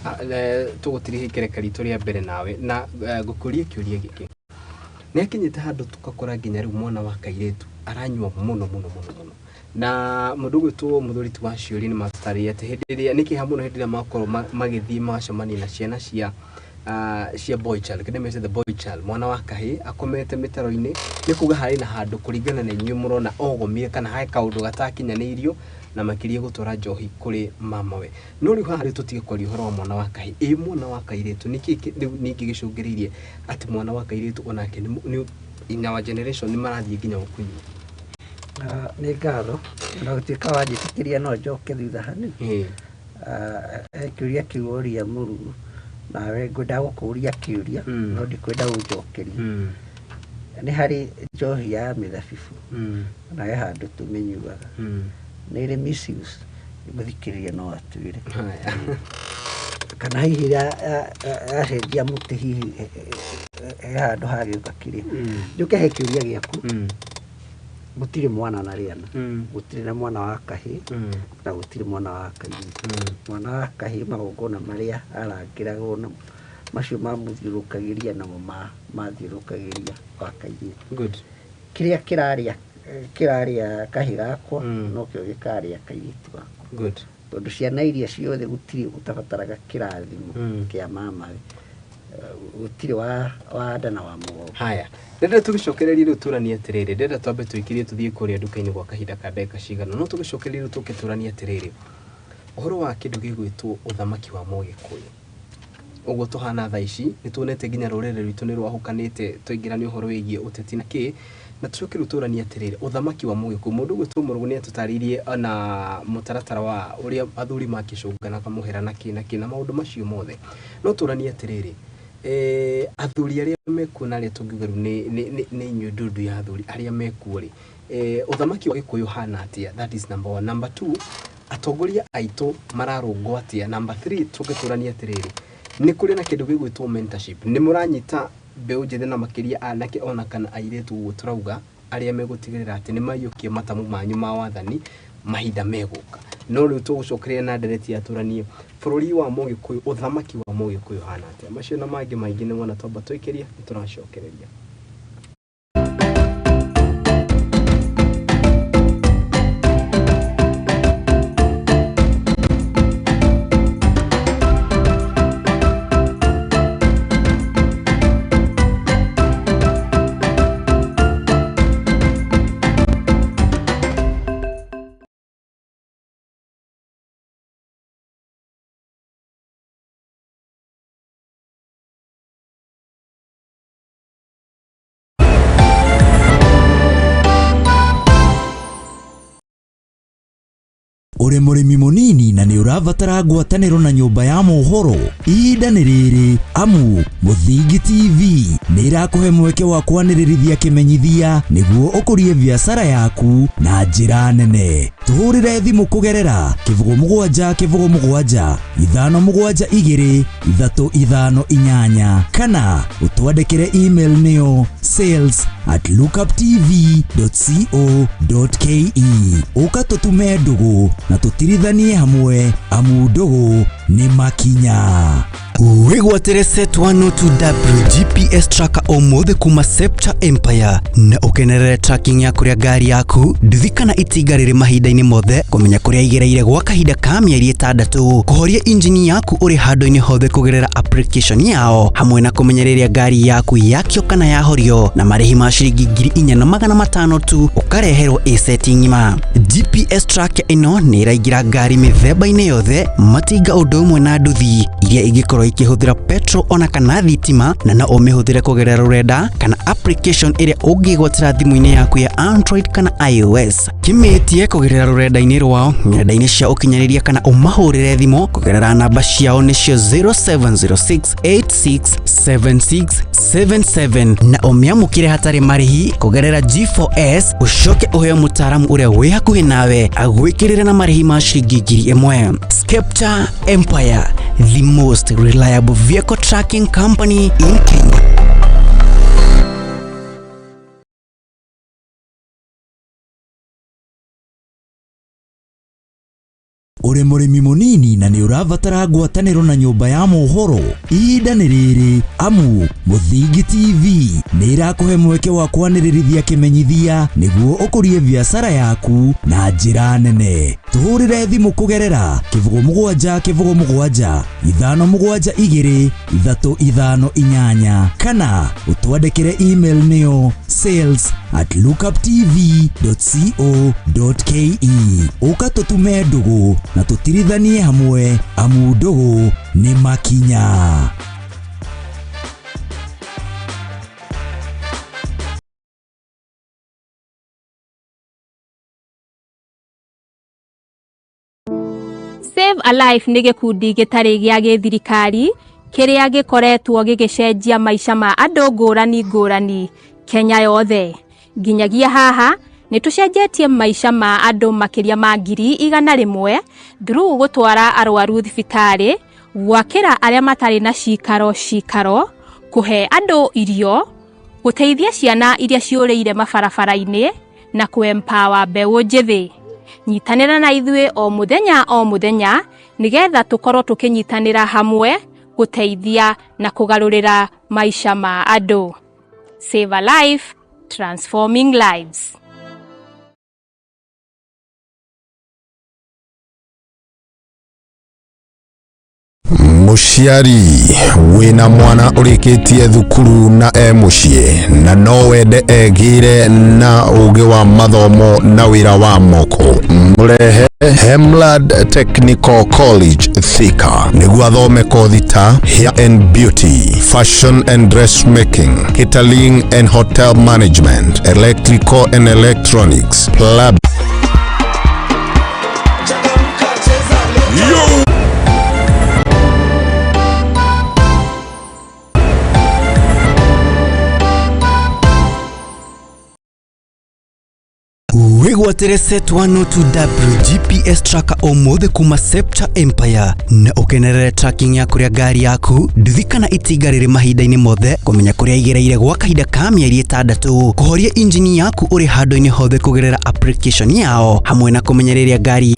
tũgũtiriha ikereka ritũ rĩa mbere nawe na ngũkũrie kĩũria gĩkĩ. Nĩ akinyĩte handũ tũgakora nginya rĩu mwana wa kairĩtu aranyua mũno mũno mũno mũno na mũndũ ũgwĩtwo mũthuri ti wa ciũria nĩ matũtarĩria atĩ hĩndĩ ĩrĩa nĩ kĩeha mũno hĩndĩ ĩrĩa makorwo magĩthiĩ magacemania na ciana cia cia boy child kĩndũ mete the boy child mwana wa kahĩĩ akomete mĩtaro-inĩ nĩ kuga harĩ na handũ kũringana na inyuĩ mũrona ogomire kana he kaũndũ gatakinyanĩirio na makĩria gũtwara njohi kũrĩ mamawe. No rĩu haha rĩu tũtige kwaria ũhoro wa mwana wa kahĩĩ ĩ mwana wa kairĩtu nĩkĩ rĩu ningĩ gĩcũngĩrĩirie atĩ mwana wa kairĩtu onake nĩ in our generation nĩ marathiĩ nginya gũkũnyua? Nĩ ngatho na gũtuĩka wanjĩtĩkĩria no njoke thutha hanini. He kĩũria kĩu woria mũruru nawe ngwenda gũkũria kĩũria no ndikwenda ũnjokerie. Nĩ harĩ njohi ya mĩthabibũ na he handũ tũmĩnyuaga nĩ ĩrĩ misuse mũthikĩrĩria no atwĩre. Haya. Kana hihi yacenjia mũtĩ hihi he handũ hagĩũka kĩrĩa. Njũke he kĩũria gĩaku. Gũtirĩ mwana na rĩana. Gũtirĩ na mwana wa kahĩĩ na gũtirĩ mwana wa kairĩtu. Mwana wa kahĩĩ magongona marĩa arangĩragwo namo macio mamũthiũrũrũkagĩria namo mathiũrũrũkagĩria wa kairĩtu. Good. Kĩrĩa kĩrarĩa kahĩĩ gakwa nokĩo gĩkarĩa kairĩtu gakwa. Good. Tondũ ciana iria ciothe gũtirĩ ũtabataraga kĩrathimo kĩa mamawe. Gũtirĩ wa nda na wa mũgongo. Haya, ndĩrenda tũgĩcokererie rĩu tũranie atĩrĩrĩ, ndĩrenda twambe tũikirie tũthiĩ kũrĩa nduka-inĩ gwa kahinda ka ndagĩka cigana no tũgĩcokererie rĩu tũke tũranie atĩrĩrĩ ũhoro wa kĩndũ gĩgwĩtwo ũthamaki wa Mũgĩkũyũ. Ũguo tũhana thaa ici nĩ tuonete nginya rũrĩrĩ rwitũ nĩ rwahũkanĩte twaingĩra nĩ ũhoro wĩgiĩ ũteti na kĩ na tũcoke rĩu tũranie atĩrĩrĩ ũthamaki wa Mũgĩkũyũ mũndũ ũgwĩtwo Mũrũgũ nĩ atũtarĩirie na mũtaratara wa ũrĩa athuri makĩcũnganaga mũhera na kĩ na kĩ na maũndũ macio mothe no tũranie atĩrĩrĩ athuri arĩa mekuo na arĩa tũngiuga rĩu nĩ inyuĩ ndundu ya athuri arĩa mekuo rĩ ũthamaki wa Gĩkũyũ ũhana atĩa? That is number one. Number two, atongoria aitũ mararũngwo atĩa? Number three, tũke tũranie atĩrĩrĩ nĩ kũrĩ na kĩndũ gĩgwĩtwo mentorship nĩ mũranyita mbeũ njĩthĩ na makĩria anake ona kana airĩtu ũguo tũrauga arĩa megũtigĩrĩra atĩ nĩ maiyũkia matamu manyu ma wathani mahinda megũka no rĩu tũgũcokereria na ndereti ya tũranie bũrũri wa Mũgĩkũyũ ũthamaki wa Mũgĩkũyũ ũhana atĩa macio na mangĩ maingĩ nĩ wona twamba tũikĩria nĩ tũracokereria. Ũrĩ mũrĩmi mũnini na nĩ ũrabatara ngwatanĩro na nyũmba ya mohoro, ihinda nĩ rĩrĩ, amu Mũthingi TV nĩ ĩrakũhe mweke wa kwanĩrĩrithia kĩmenyithia nĩguo ũkũrie biacara yaku na njĩra nene. Tũhũrĩre thimũ kũgerera 07 07 5 7 2 3 5 8 kana ũtwandĩkĩre email nĩyo sales@lookuptv.co.ke. Ũka tũtume ndũgũ na tũtirithanie hamwe, amu ndũgũ nĩ makinya. Wĩgwatĩre Set 102W GPS tracker ũmũthĩ kuma Scepter Empire na ũkenerere tracking ya kũrĩa ngari yaku, nduthi kana itinga rĩrĩ mahinda-inĩ mothe, kũmenya kũrĩa igereire gwa kahinda ka mĩeri 6, kũhoria injini yaku ũrĩ handũ-inĩ hothe kũgerera application yao, hamwe na kũmenya rĩrĩa ngari yaku yakio kana yahorio, na marĩhi ma ciringi 4,500 tu ũkareherwo ĩ seti ng'ima. GPS tracker ĩno nĩ ĩraingĩra ngari mĩthemba-inĩ yothe, matinga ũndũ ũmwe na nduthi iria ingĩkorwo ikĩhũthĩra petrol ona kana thitima, na no ũmĩhũthĩre kũgerera rũrenda kana application ĩrĩa ũngĩgwatĩra thimũ-inĩ yaku ya Android kana iOS. Kĩmĩtie kũgerera rũrenda-inĩ rwao, ng'enda-inĩ cia ũkinyanĩria, kana ũmahũrĩre thimũ kũgerera namba ciao nĩcio 0706867677 na ũmĩamũkĩre hatarĩ marĩhi kũgerera G4S, ũcoke ũheo mũtaaramu ũrĩa wĩ hakuhĩ nawe agwĩkĩrĩre na marĩhi ma ciringi 1,000. Scepter Empire, the most reliable vehicle tracking company in Kenya. Ũrĩ mũrĩmi mũnini na nĩ ũrabatara ngwatanĩro na nyũmba ya mohoro, ihinda nĩ rĩrĩ, amu Mũthingi TV nĩ ĩrakũhe mweke wa kwanĩrĩrithia kĩmenyithia nĩguo ũkũrie biacara yaku na njĩra nene. Tũhũrĩre thimũ kũgerera 07 07 5 7 2 3 5 8 kana ũtwandĩkĩre email nĩyo sales@lookuptv.co.ke. Ũka tũtume ndũgũ na tũtirithanie hamwe, amu ndũgũ nĩ makinya. Save a Life nĩ gĩkundi gĩtarĩ gĩa gĩthirikari kĩrĩa gĩkoretwo gĩgĩcenjia maica ma andũ ngũrani ngũrani Kenya yothe. Nginyagia haha nĩ tũcenjetie maica ma andũ makĩria ma 100,000 through gũtwara arwaru thibitarĩ, gwakĩra arĩa matarĩ na cikaro cikaro, kũhe andũ irio, gũteithia ciana iria ciũrĩire mabarabara-inĩ na kũ-empower mbeũ njĩthĩ. Nyitanĩra na ithuĩ o mũthenya o mũthenya nĩgetha tũkorwo tũkĩnyitanĩra hamwe gũteithia na kũgarũrĩra maica ma andũ. Save a Life, transforming lives. Mũciari wĩna mwana ũrĩkĩtie thukuru na e mũciĩ na no wende egĩre na ũgĩ wa mathomo na wĩra wa moko, mũrehe Hemlad Technical College Thika nĩguo athome kothi ta hair and beauty, fashion and dressmaking, catering and hotel management, electrical and electronics, plumbing. Wĩgwatĩre Set 102W GPS tracker ũmũthĩ kuma Scepter Empire na ũkenerere tracking ya kũrĩa ngari yaku, nduthi kana itinga rĩrĩ mahinda-inĩ mothe, kũmenya kũrĩa igereire gwa kahinda ka mĩeri 6, kũhoria injini yaku ũrĩ handũ-inĩ hothe kũgerera application yao, hamwe na kũmenya rĩrĩa ngari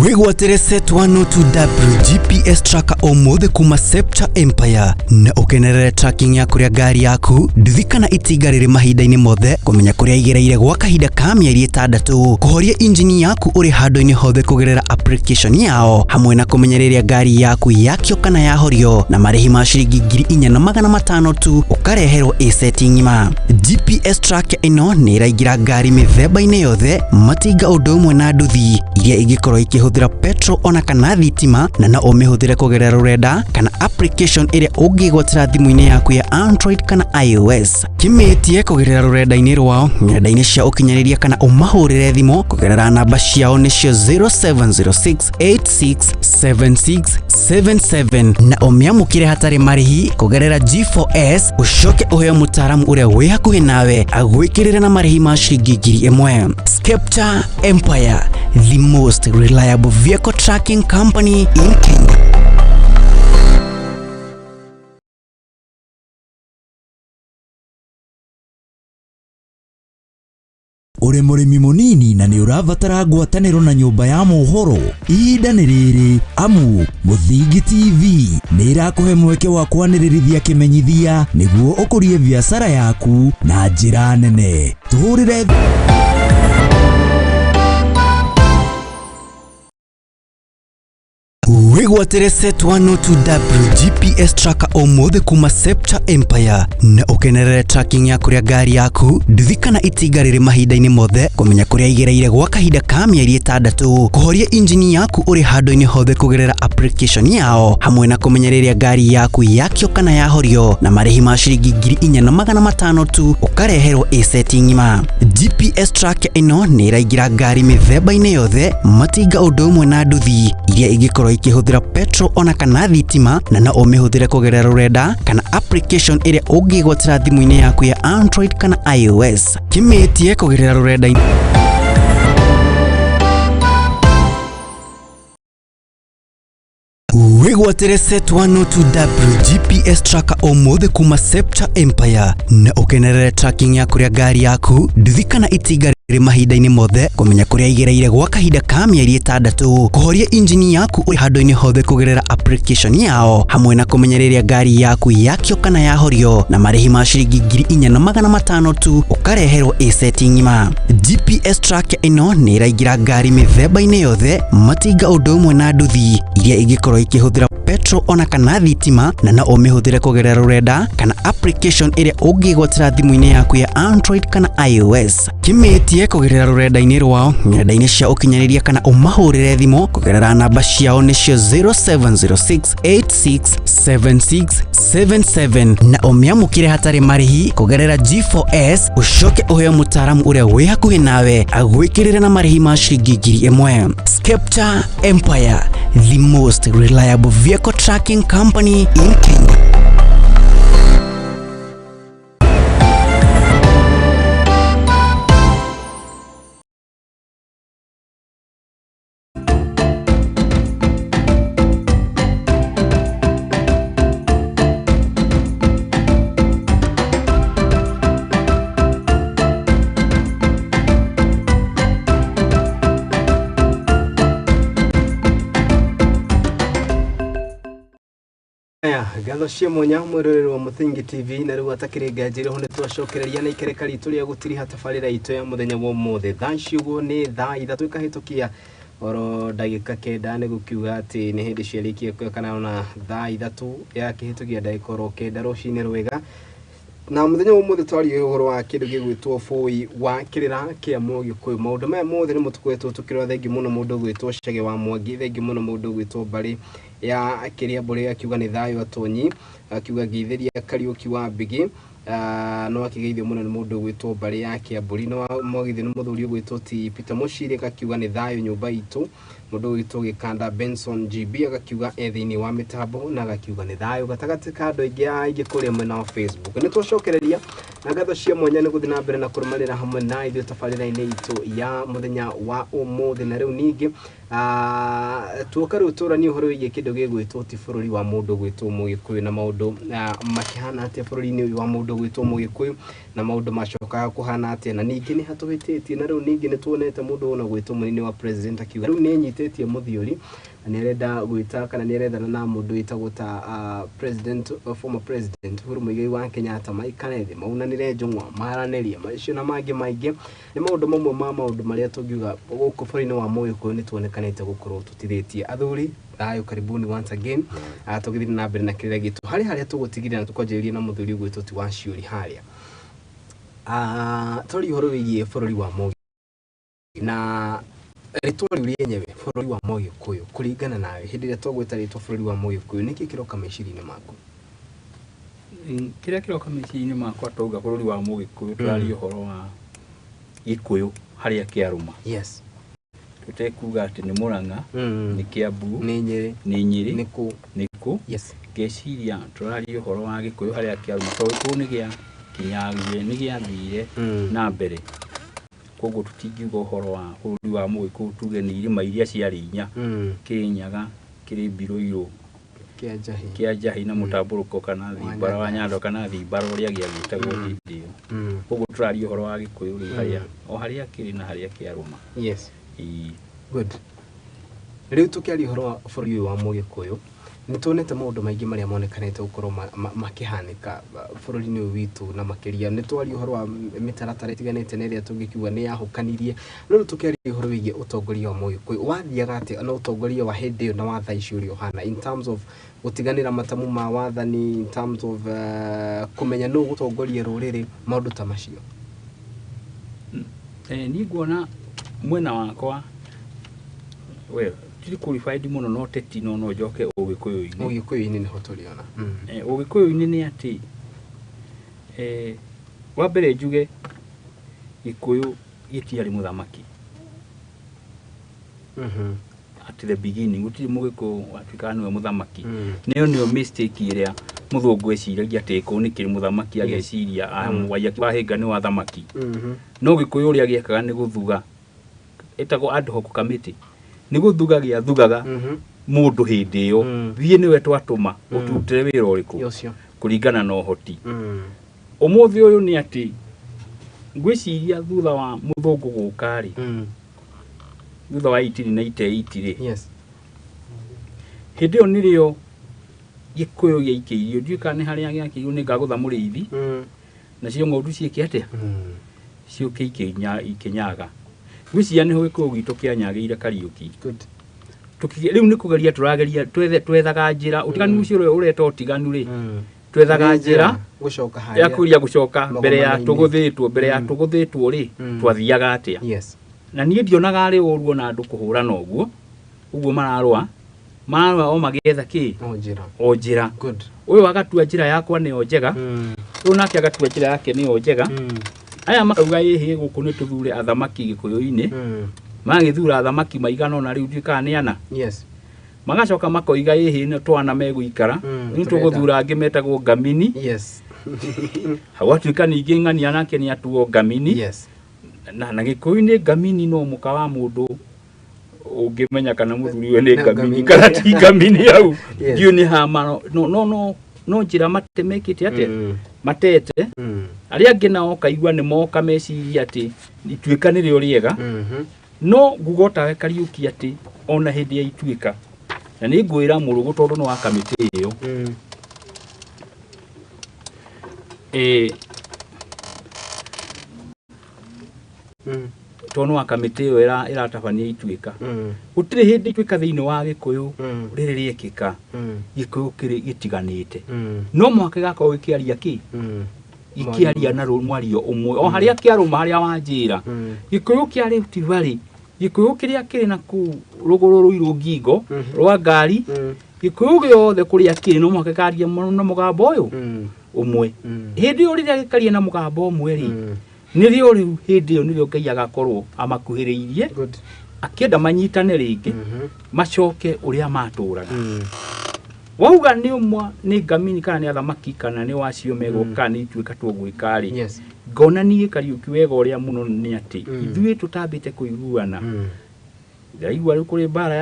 Wĩgwatĩre Set 102W GPS tracker ũmũthĩ kuma Scepter Empire na ũkenerere tracking ya kũrĩa ngari yaku, nduthi kana itinga rĩrĩ mahinda-inĩ mothe, kũmenya kũrĩa igereire gwa kahinda ka mĩeri 6, kũhoria injini yaku ũrĩ handũ-inĩ hothe kũgerera application yao, hamwe na kũmenya rĩrĩa ngari yaku yakio kana yahorio, na marĩhi ma ciringi 4,500 tu ũkareherwo ĩ seti ng'ima. GPS tracker ĩno nĩ ĩraingĩra ngari mĩthemba-inĩ yothe, matinga ũndũ ũmwe na nduthi iria ingĩkorwo ikĩhũthĩra ĩngĩhũthĩra petrol ona kana thitima, na no ũmĩhũthĩre kũgerera rũrenda kana application ĩrĩa ũngĩgwatĩra thimũ-inĩ yaku ya Android kana iOS. Kĩmĩtie kũgerera rũrenda-inĩ rwao, nenda-inĩ cia ũkinyanĩria, kana ũmahũrĩre thimũ kũgerera namba ciao nĩcio 0706867677, na ũmĩamũkĩre hatarĩ marĩhi kũgerera G4S, ũcoke ũheo mũtaaramu ũrĩa wĩ hakuhĩ nawe agwĩkĩrĩre na marĩhi ma ciringi 1000. Scepter Empire, the most reliable vehicle tracking company in Kenya. Ũrĩ mũrĩmi mũnini na nĩ ũrabatara ngwatanĩro na nyũmba ya mohoro, ihinda nĩ rĩrĩ, amu Mũthingi TV nĩ ĩrakũhe mweke wa kwanĩrĩrithia kĩmenyithia nĩguo ũkũrie biacara yaku na njĩra nene. Tũhũrĩre. Wĩgwatĩre Set 102W GPS tracker ũmũthĩ kuma Scepter Empire na ũkenerere tracking ya kũrĩa ngari yaku, nduthi kana itinga rĩrĩ mahinda-inĩ mothe, kũmenya kũrĩa igereire gwa kahinda ka mĩeri 6, kũhoria injini yaku ũrĩ handũ-inĩ hothe kũgerera application yao, hamwe na kũmenya rĩrĩa ngari yaku yakio kana yahorio, na marĩhi ma ciringi 4500 tu ũkareherwo ĩ set ng'ima. GPS tracker ĩno nĩ ĩraingĩra ngari mĩthemba-inĩ yothe, matinga ũndũ ũmwe na nduthi iria ingĩkorwo ikĩhũthĩra petrol ona kana thitima, na no ũmĩhũthĩre kũgerera rũrenda kana application ĩrĩa ũngĩgwatĩra thimũ-inĩ yaku ya Android kana iOS. Kĩmĩtie kũgerera rũrenda-inĩ. Wĩgwatĩre Set 102W GPS tracker ũmũthĩ kuma Scepter Empire na ũkenerere tracking ya kũrĩa ngari yaku, nduthi kana itinga rĩrĩ mahinda-inĩ mothe, kũmenya kũrĩa igereire gwa kahinda ka mĩeri 6, kũhoria injini yaku ũrĩ handũ-inĩ hothe kũgerera application yao, hamwe na kũmenya rĩrĩa ngari yaku yakio kana yahorio, na marĩhi ma ciringi 4500 tu ũkareherwo ĩ set ng'ima. GPS tracker ĩno nĩ ĩraingĩra ngari mĩthemba-inĩ yothe, matinga ũndũ ũmwe na nduthi iria ingĩkorwo ikĩhũthĩra petrol ona kana thitima, na no ũmĩhũthĩre kũgerera rũrenda kana application ĩrĩa ũngĩgwatĩra thimũ-inĩ yaku ya Android kana iOS. Kĩmĩtie kũgerera rũrenda-inĩ rwao, nenda-inĩ cia ũkinyanĩria, kana ũmahũrĩre thimũ kũgerera namba ciao nĩcio 0706867677, na ũmĩamũkĩre hatarĩ marĩhi kũgerera G4S, ũcoke ũheo mũtaaramu ũrĩa wĩ hakuhĩ nawe agwĩkĩrĩre na marĩhi ma ciringi 1000. Scepter Empire, the most reliable vehicle tracking company in Kenya. Aya, ngatho cia mwanya mwĩroreri wa Mũthingi TV. Na rĩu atakĩrĩ nganjĩrĩ ho, nĩ twacokereria na ikereka ritũ rĩa gũtiriha tabarĩra itũ ya mũthenya wa ũmũthĩ. Thaa ici ũguo nĩ thaa 3 ikahĩtũkia oro ndagĩka 9, nĩ gũkiuga atĩ nĩ hĩndĩ ciarĩkia kana ona thaa 3 yakĩhĩtũkia ndagĩka oro 9. Rũcinĩ rwega. Na mũthenya wa ũmũthĩ twaria ũhoro wa kĩndũ gĩgwĩtwo bũi wa kĩrĩra kĩa Mũgĩkũyũ. Maũndũ maya mothe nĩmo tũkoretwo tũkĩrora. Thengi mũno mũndũ ũgwĩtwo Cege wa Mwangi, thengi mũno mũndũ ũgwĩtwo Mbarĩ ya kĩrĩa Mbũrĩ, akiuga nĩ thayũ atonyi, akiuga ngeithĩria Kariũki wa Mbigi. No akĩgeithio mũno nĩ mũndũ ũgwĩtwo Mbarĩ ya Kĩambũri, no mwageithio nĩ mũthuri ũgwĩtwo ti Peter Mũciri, agakiuga nĩ thayũ nyũmba itũ. Mũndũ ũgwĩtwo Gĩkanda Benson GB agakiuga e thĩinĩ wa mĩtambo na agakiuga nĩ thayũ gatagatĩ ka andũ aingĩ aingĩ kũrĩa mwena wa Facebook. Nĩ twacokereria na ngatho cia mwanya nĩ gũthiĩ na mbere na kũrũmanĩra hamwe na ithuĩ tabarĩra-inĩ itũ ya mũthenya wa ũmũthĩ. Na rĩu ningĩ tuoka rĩu tũranie ũhoro wĩgiĩ kĩndũ gĩgwĩtwo ti bũrũri wa mũndũ gwĩtwo Mũgĩkũyũ, na maũndũ makĩhana atĩa bũrũri-inĩ ũyũ wa mũndũ gwĩtwo Mũgĩkũyũ, na maũndũ macokaga kũhana atĩa, na ningĩ nĩ hatũhĩtĩtie. Na rĩu ningĩ nĩ tuonete mũndũ ona gwĩtwo mũnini wa president akiuga rĩu nĩ enyitĩtie mũthiori na nĩ arenda gwĩta kana nĩ arethana na mũndũ wĩtagwo ta president, former president Uhuru Muigai wa Kenyatta, maikare thĩ, maunanĩre njũng'wa, maranĩrie macio na mangĩ maingĩ. Nĩ maũndũ mamwe ma maũndũ marĩa tũngiuga gũkũ bũrũri-inĩ wa Mũgĩkũyũ nĩ tuonekanĩte gũkorwo tũtithĩtie. Athuri, thayũ, karibuni once again. Tũgĩthiĩ na mbere na kĩrĩra gitũ harĩ harĩa tũgũtigĩrĩra na tũkwanjĩrĩria na mũthuri ũgwĩtwo ti wa Ciũri harĩa. Twaria ũhoro wĩgiĩ bũrũri wa Mũgĩkũyũ na Rĩtwa rĩu rĩenyewe bũrũri wa Mũgĩkũyũ, kũringana nawe, hĩndĩ ĩrĩa twagwĩta rĩtwa bũrũri wa Mũgĩkũyũ, nĩkĩ kĩroka meciria-inĩ maku? Kĩrĩa kĩroka meciria-inĩ makwa twauga bũrũri wa Mũgĩkũyũ, tũraria ũhoro wa Gĩkũyũ harĩa kĩarũma. Tũtekuga atĩ nĩ Mũrang'a, nĩ Kĩambu, Nĩ Nyĩrĩ, nĩ Nyĩrĩ, nĩ kũ. Nĩ kũ. Ngeciria tũraria ũhoro wa Gĩkũyũ harĩa kĩarũma, tondũ Gĩkũyũ nĩ gĩakinyagie, nĩ gĩathire na mbere. Koguo tũtingiuga ũhoro wa bũrũri wa Mũgĩkũyũ tuge nĩ irĩma iria ciarĩ inya, Kĩrĩnyaga, kĩrĩ Mbirũirũ, Kĩa Njahĩ, kĩa Njahĩ na mũtambũrũko kana Thimbara wa Nyando kana Thimbara ũrĩa gĩagĩtagwo hĩndĩ ĩyo. Koguo tũraria ũhoro wa Gĩkũyũ rĩu harĩa o harĩa kĩrĩ na harĩa kĩarũma. Ĩĩ. Good. Rĩu tũkĩaria ũhoro wa bũrũri ũyũ wa Mũgĩkũyũ, nĩ tuonete maũndũ maingĩ marĩa monekanĩte gũkorwo makĩhanĩka bũrũri-inĩ ũyũ witũ, na makĩria nĩ twaria ũhoro wa mĩtaratara ĩtiganĩte na ĩrĩa tũngĩkiuga nĩ yahũkanirie. No rĩu tũkĩaria ũhoro wĩgiĩ ũtongoria wa Mũgĩkũyũ, wathiaga atĩa na ũtongoria wa hĩndĩ ĩyo na wa thaa ici ũrĩa ũhana, in terms of gũtiganĩra matamu ma wathani, in terms of kũmenya nũ ũgũtongoria rũrĩrĩ, maũndũ ta macio? Niĩ nguona mwena wakwa, well, tiri qualified mũno na ũteti, no njoke ũgĩkũyũ-inĩ. Ũgĩkũyũ-inĩ nĩho tũrĩona. Ũgĩkũyũ-inĩ nĩ atĩ, wa mbere njuge Gĩkũyũ gĩtiarĩ mũthamaki. At the beginning gũtirĩ Mũgĩkũyũ watuĩkaga nĩwe mũthamaki. Nĩyo nĩyo mistake ĩrĩa mũthũngũ eciragia atĩ Gĩkũyũ nĩ kĩrĩ mũthamaki, ageciria Waiyaki wa Hĩnga nĩ wa thamaki. No Gĩkũyũ ũrĩa gĩekaga nĩ gũthuga, ĩtagwo ad hoc committee, nĩ gũthuga gĩathugaga mũndũ hĩndĩ ĩyo, thiĩ nĩwe twatũma ũtutĩre wĩra ũrĩkũ kũringana na ũhoti. Ũmũthĩ ũyũ nĩ atĩ ngwĩciria thutha wa mũthũngũ gũka rĩ, thutha wa 1898 rĩ, hĩndĩ ĩyo nĩrĩo Gĩkũyũ gĩaikĩirio, ndiũĩ kana nĩ harĩa gĩakĩirwo nĩ Ngagũtha Mũrĩithi, nacio ng'ondu ciĩke atĩa, ciũke ikĩnyaga. Ngwĩciria nĩho Gĩkũyũ gitũ kĩanyagĩire, Kariũki. Rĩu nĩ kũgeria tũrageria, twethaga njĩra, ũtiganu ũcio ũrĩa ũreta ũtiganu rĩ, twethaga njĩra gũcoka ya harĩa kũria gũcoka mbere ya magomano-inĩ. Tũgũthĩtwo mbere ya tũgũthĩtwo rĩ, twathiaga atĩa? Na niĩ ndionaga arĩ ũru ona andũ kũhũrana ũguo ũguo mararũa, mararũa o magĩetha kĩ? O njĩra. O njĩra. Ũyũ agatua njĩra yakwa nĩyo njega, ũyũ nake agatua njĩra yake nĩyo njega, aya makauga ĩhĩ gũkũ nĩ tũthure athamaki Gĩkũyũ-inĩ, magagĩthura athamaki maigana ũna, rĩu ndiũĩ kana nĩ ana. Magacoka makoiga ĩhĩ nĩ twana megũikara, rĩu tũgũthura angĩ metagwo ngamini. Hau atuĩka ningĩ ng'ania nake nĩ atuo ngamini. Na Gĩkũyũ-inĩ ngamini no mũka wa mũndũ ũngĩmenya kana mũthuri we nĩ Nĩ ngamini ngamini. kana ti ngamini hau. Ndiũĩ nĩ hama, no no no no njĩra mekĩte atĩa, matete. Arĩa angĩ nao kaigua nĩ moka meciria atĩ ituĩka nĩrĩo rĩega. No nguga otawe Kariũki atĩ ona hĩndĩ ya ituĩka, na nĩ ngwĩra mũrũgũ tondũ nĩ wa kamĩtĩ ĩyo, tondũ nĩ wa kamĩtĩ ĩyo ĩratabania ituĩka, gũtirĩ hĩndĩ ituĩka thĩinĩ wa Gĩkũyũ rĩrĩ rĩekĩka Gĩkũyũ kĩrĩ gĩtiganĩte. No mũhaka gĩgakorwo gĩkĩaria kĩ, gĩkĩaria na mwario ũmwe o harĩa kĩarũma, harĩa wanjĩra. Gĩkũyũ kĩa Rift Valley, Gĩkũyũ kĩrĩa kĩrĩ na kũu rũgũrũ rũirũ ngingo rwa ngari, Gĩkũyũ gĩothe kũrĩa kĩrĩ no mũhaka gĩkaria na mũgambo ũyũ ũmwe. Hĩndĩ ĩyo rĩrĩa gĩkaria na mũgambo ũmwe rĩ, nĩrĩo rĩu hĩndĩ ĩyo nĩrĩo Ngai agakorwo amakuhĩrĩirie, akĩenda manyitane rĩngĩ, macoke ũrĩa matũraga. Wauga nĩ ũmwe nĩ ngamini kana nĩ athamaki kana nĩ wacio megũka kana nĩ ituĩka tũgwĩka rĩ, ngona niĩ Kariũki wega ũrĩa mũno nĩ atĩ ithuĩ tũtambĩte kũiguana. Ndĩraigua rĩu kũrĩ mbara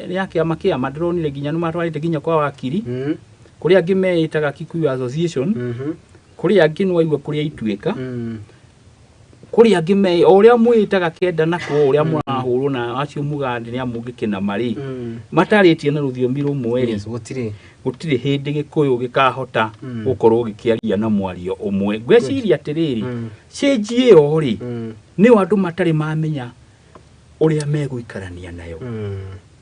ya kĩama kĩama, ndĩronire nginya nĩ matwarĩte nginya kwa wakiri, kũrĩ angĩ meĩtaga Kikuyu Association, kũrĩ angĩ nĩ waigua kũrĩ ituĩka, kũrĩ angĩ me o ũrĩa mwĩtaga kenda na kũ ũrĩa mũrahũrwo na acio muga nĩ amũngĩkĩna marĩ matarĩtie na rũthiomi rũmwe rĩ. Gũtirĩ. Gũtirĩ hĩndĩ Gĩkũyũ gĩkahota gũkorwo gĩkĩaria na mwario ũmwe. Ngwĩciria atĩrĩrĩ, change ĩyo rĩ, nĩyo andũ matarĩ mamenya ũrĩa megũikarania nayo,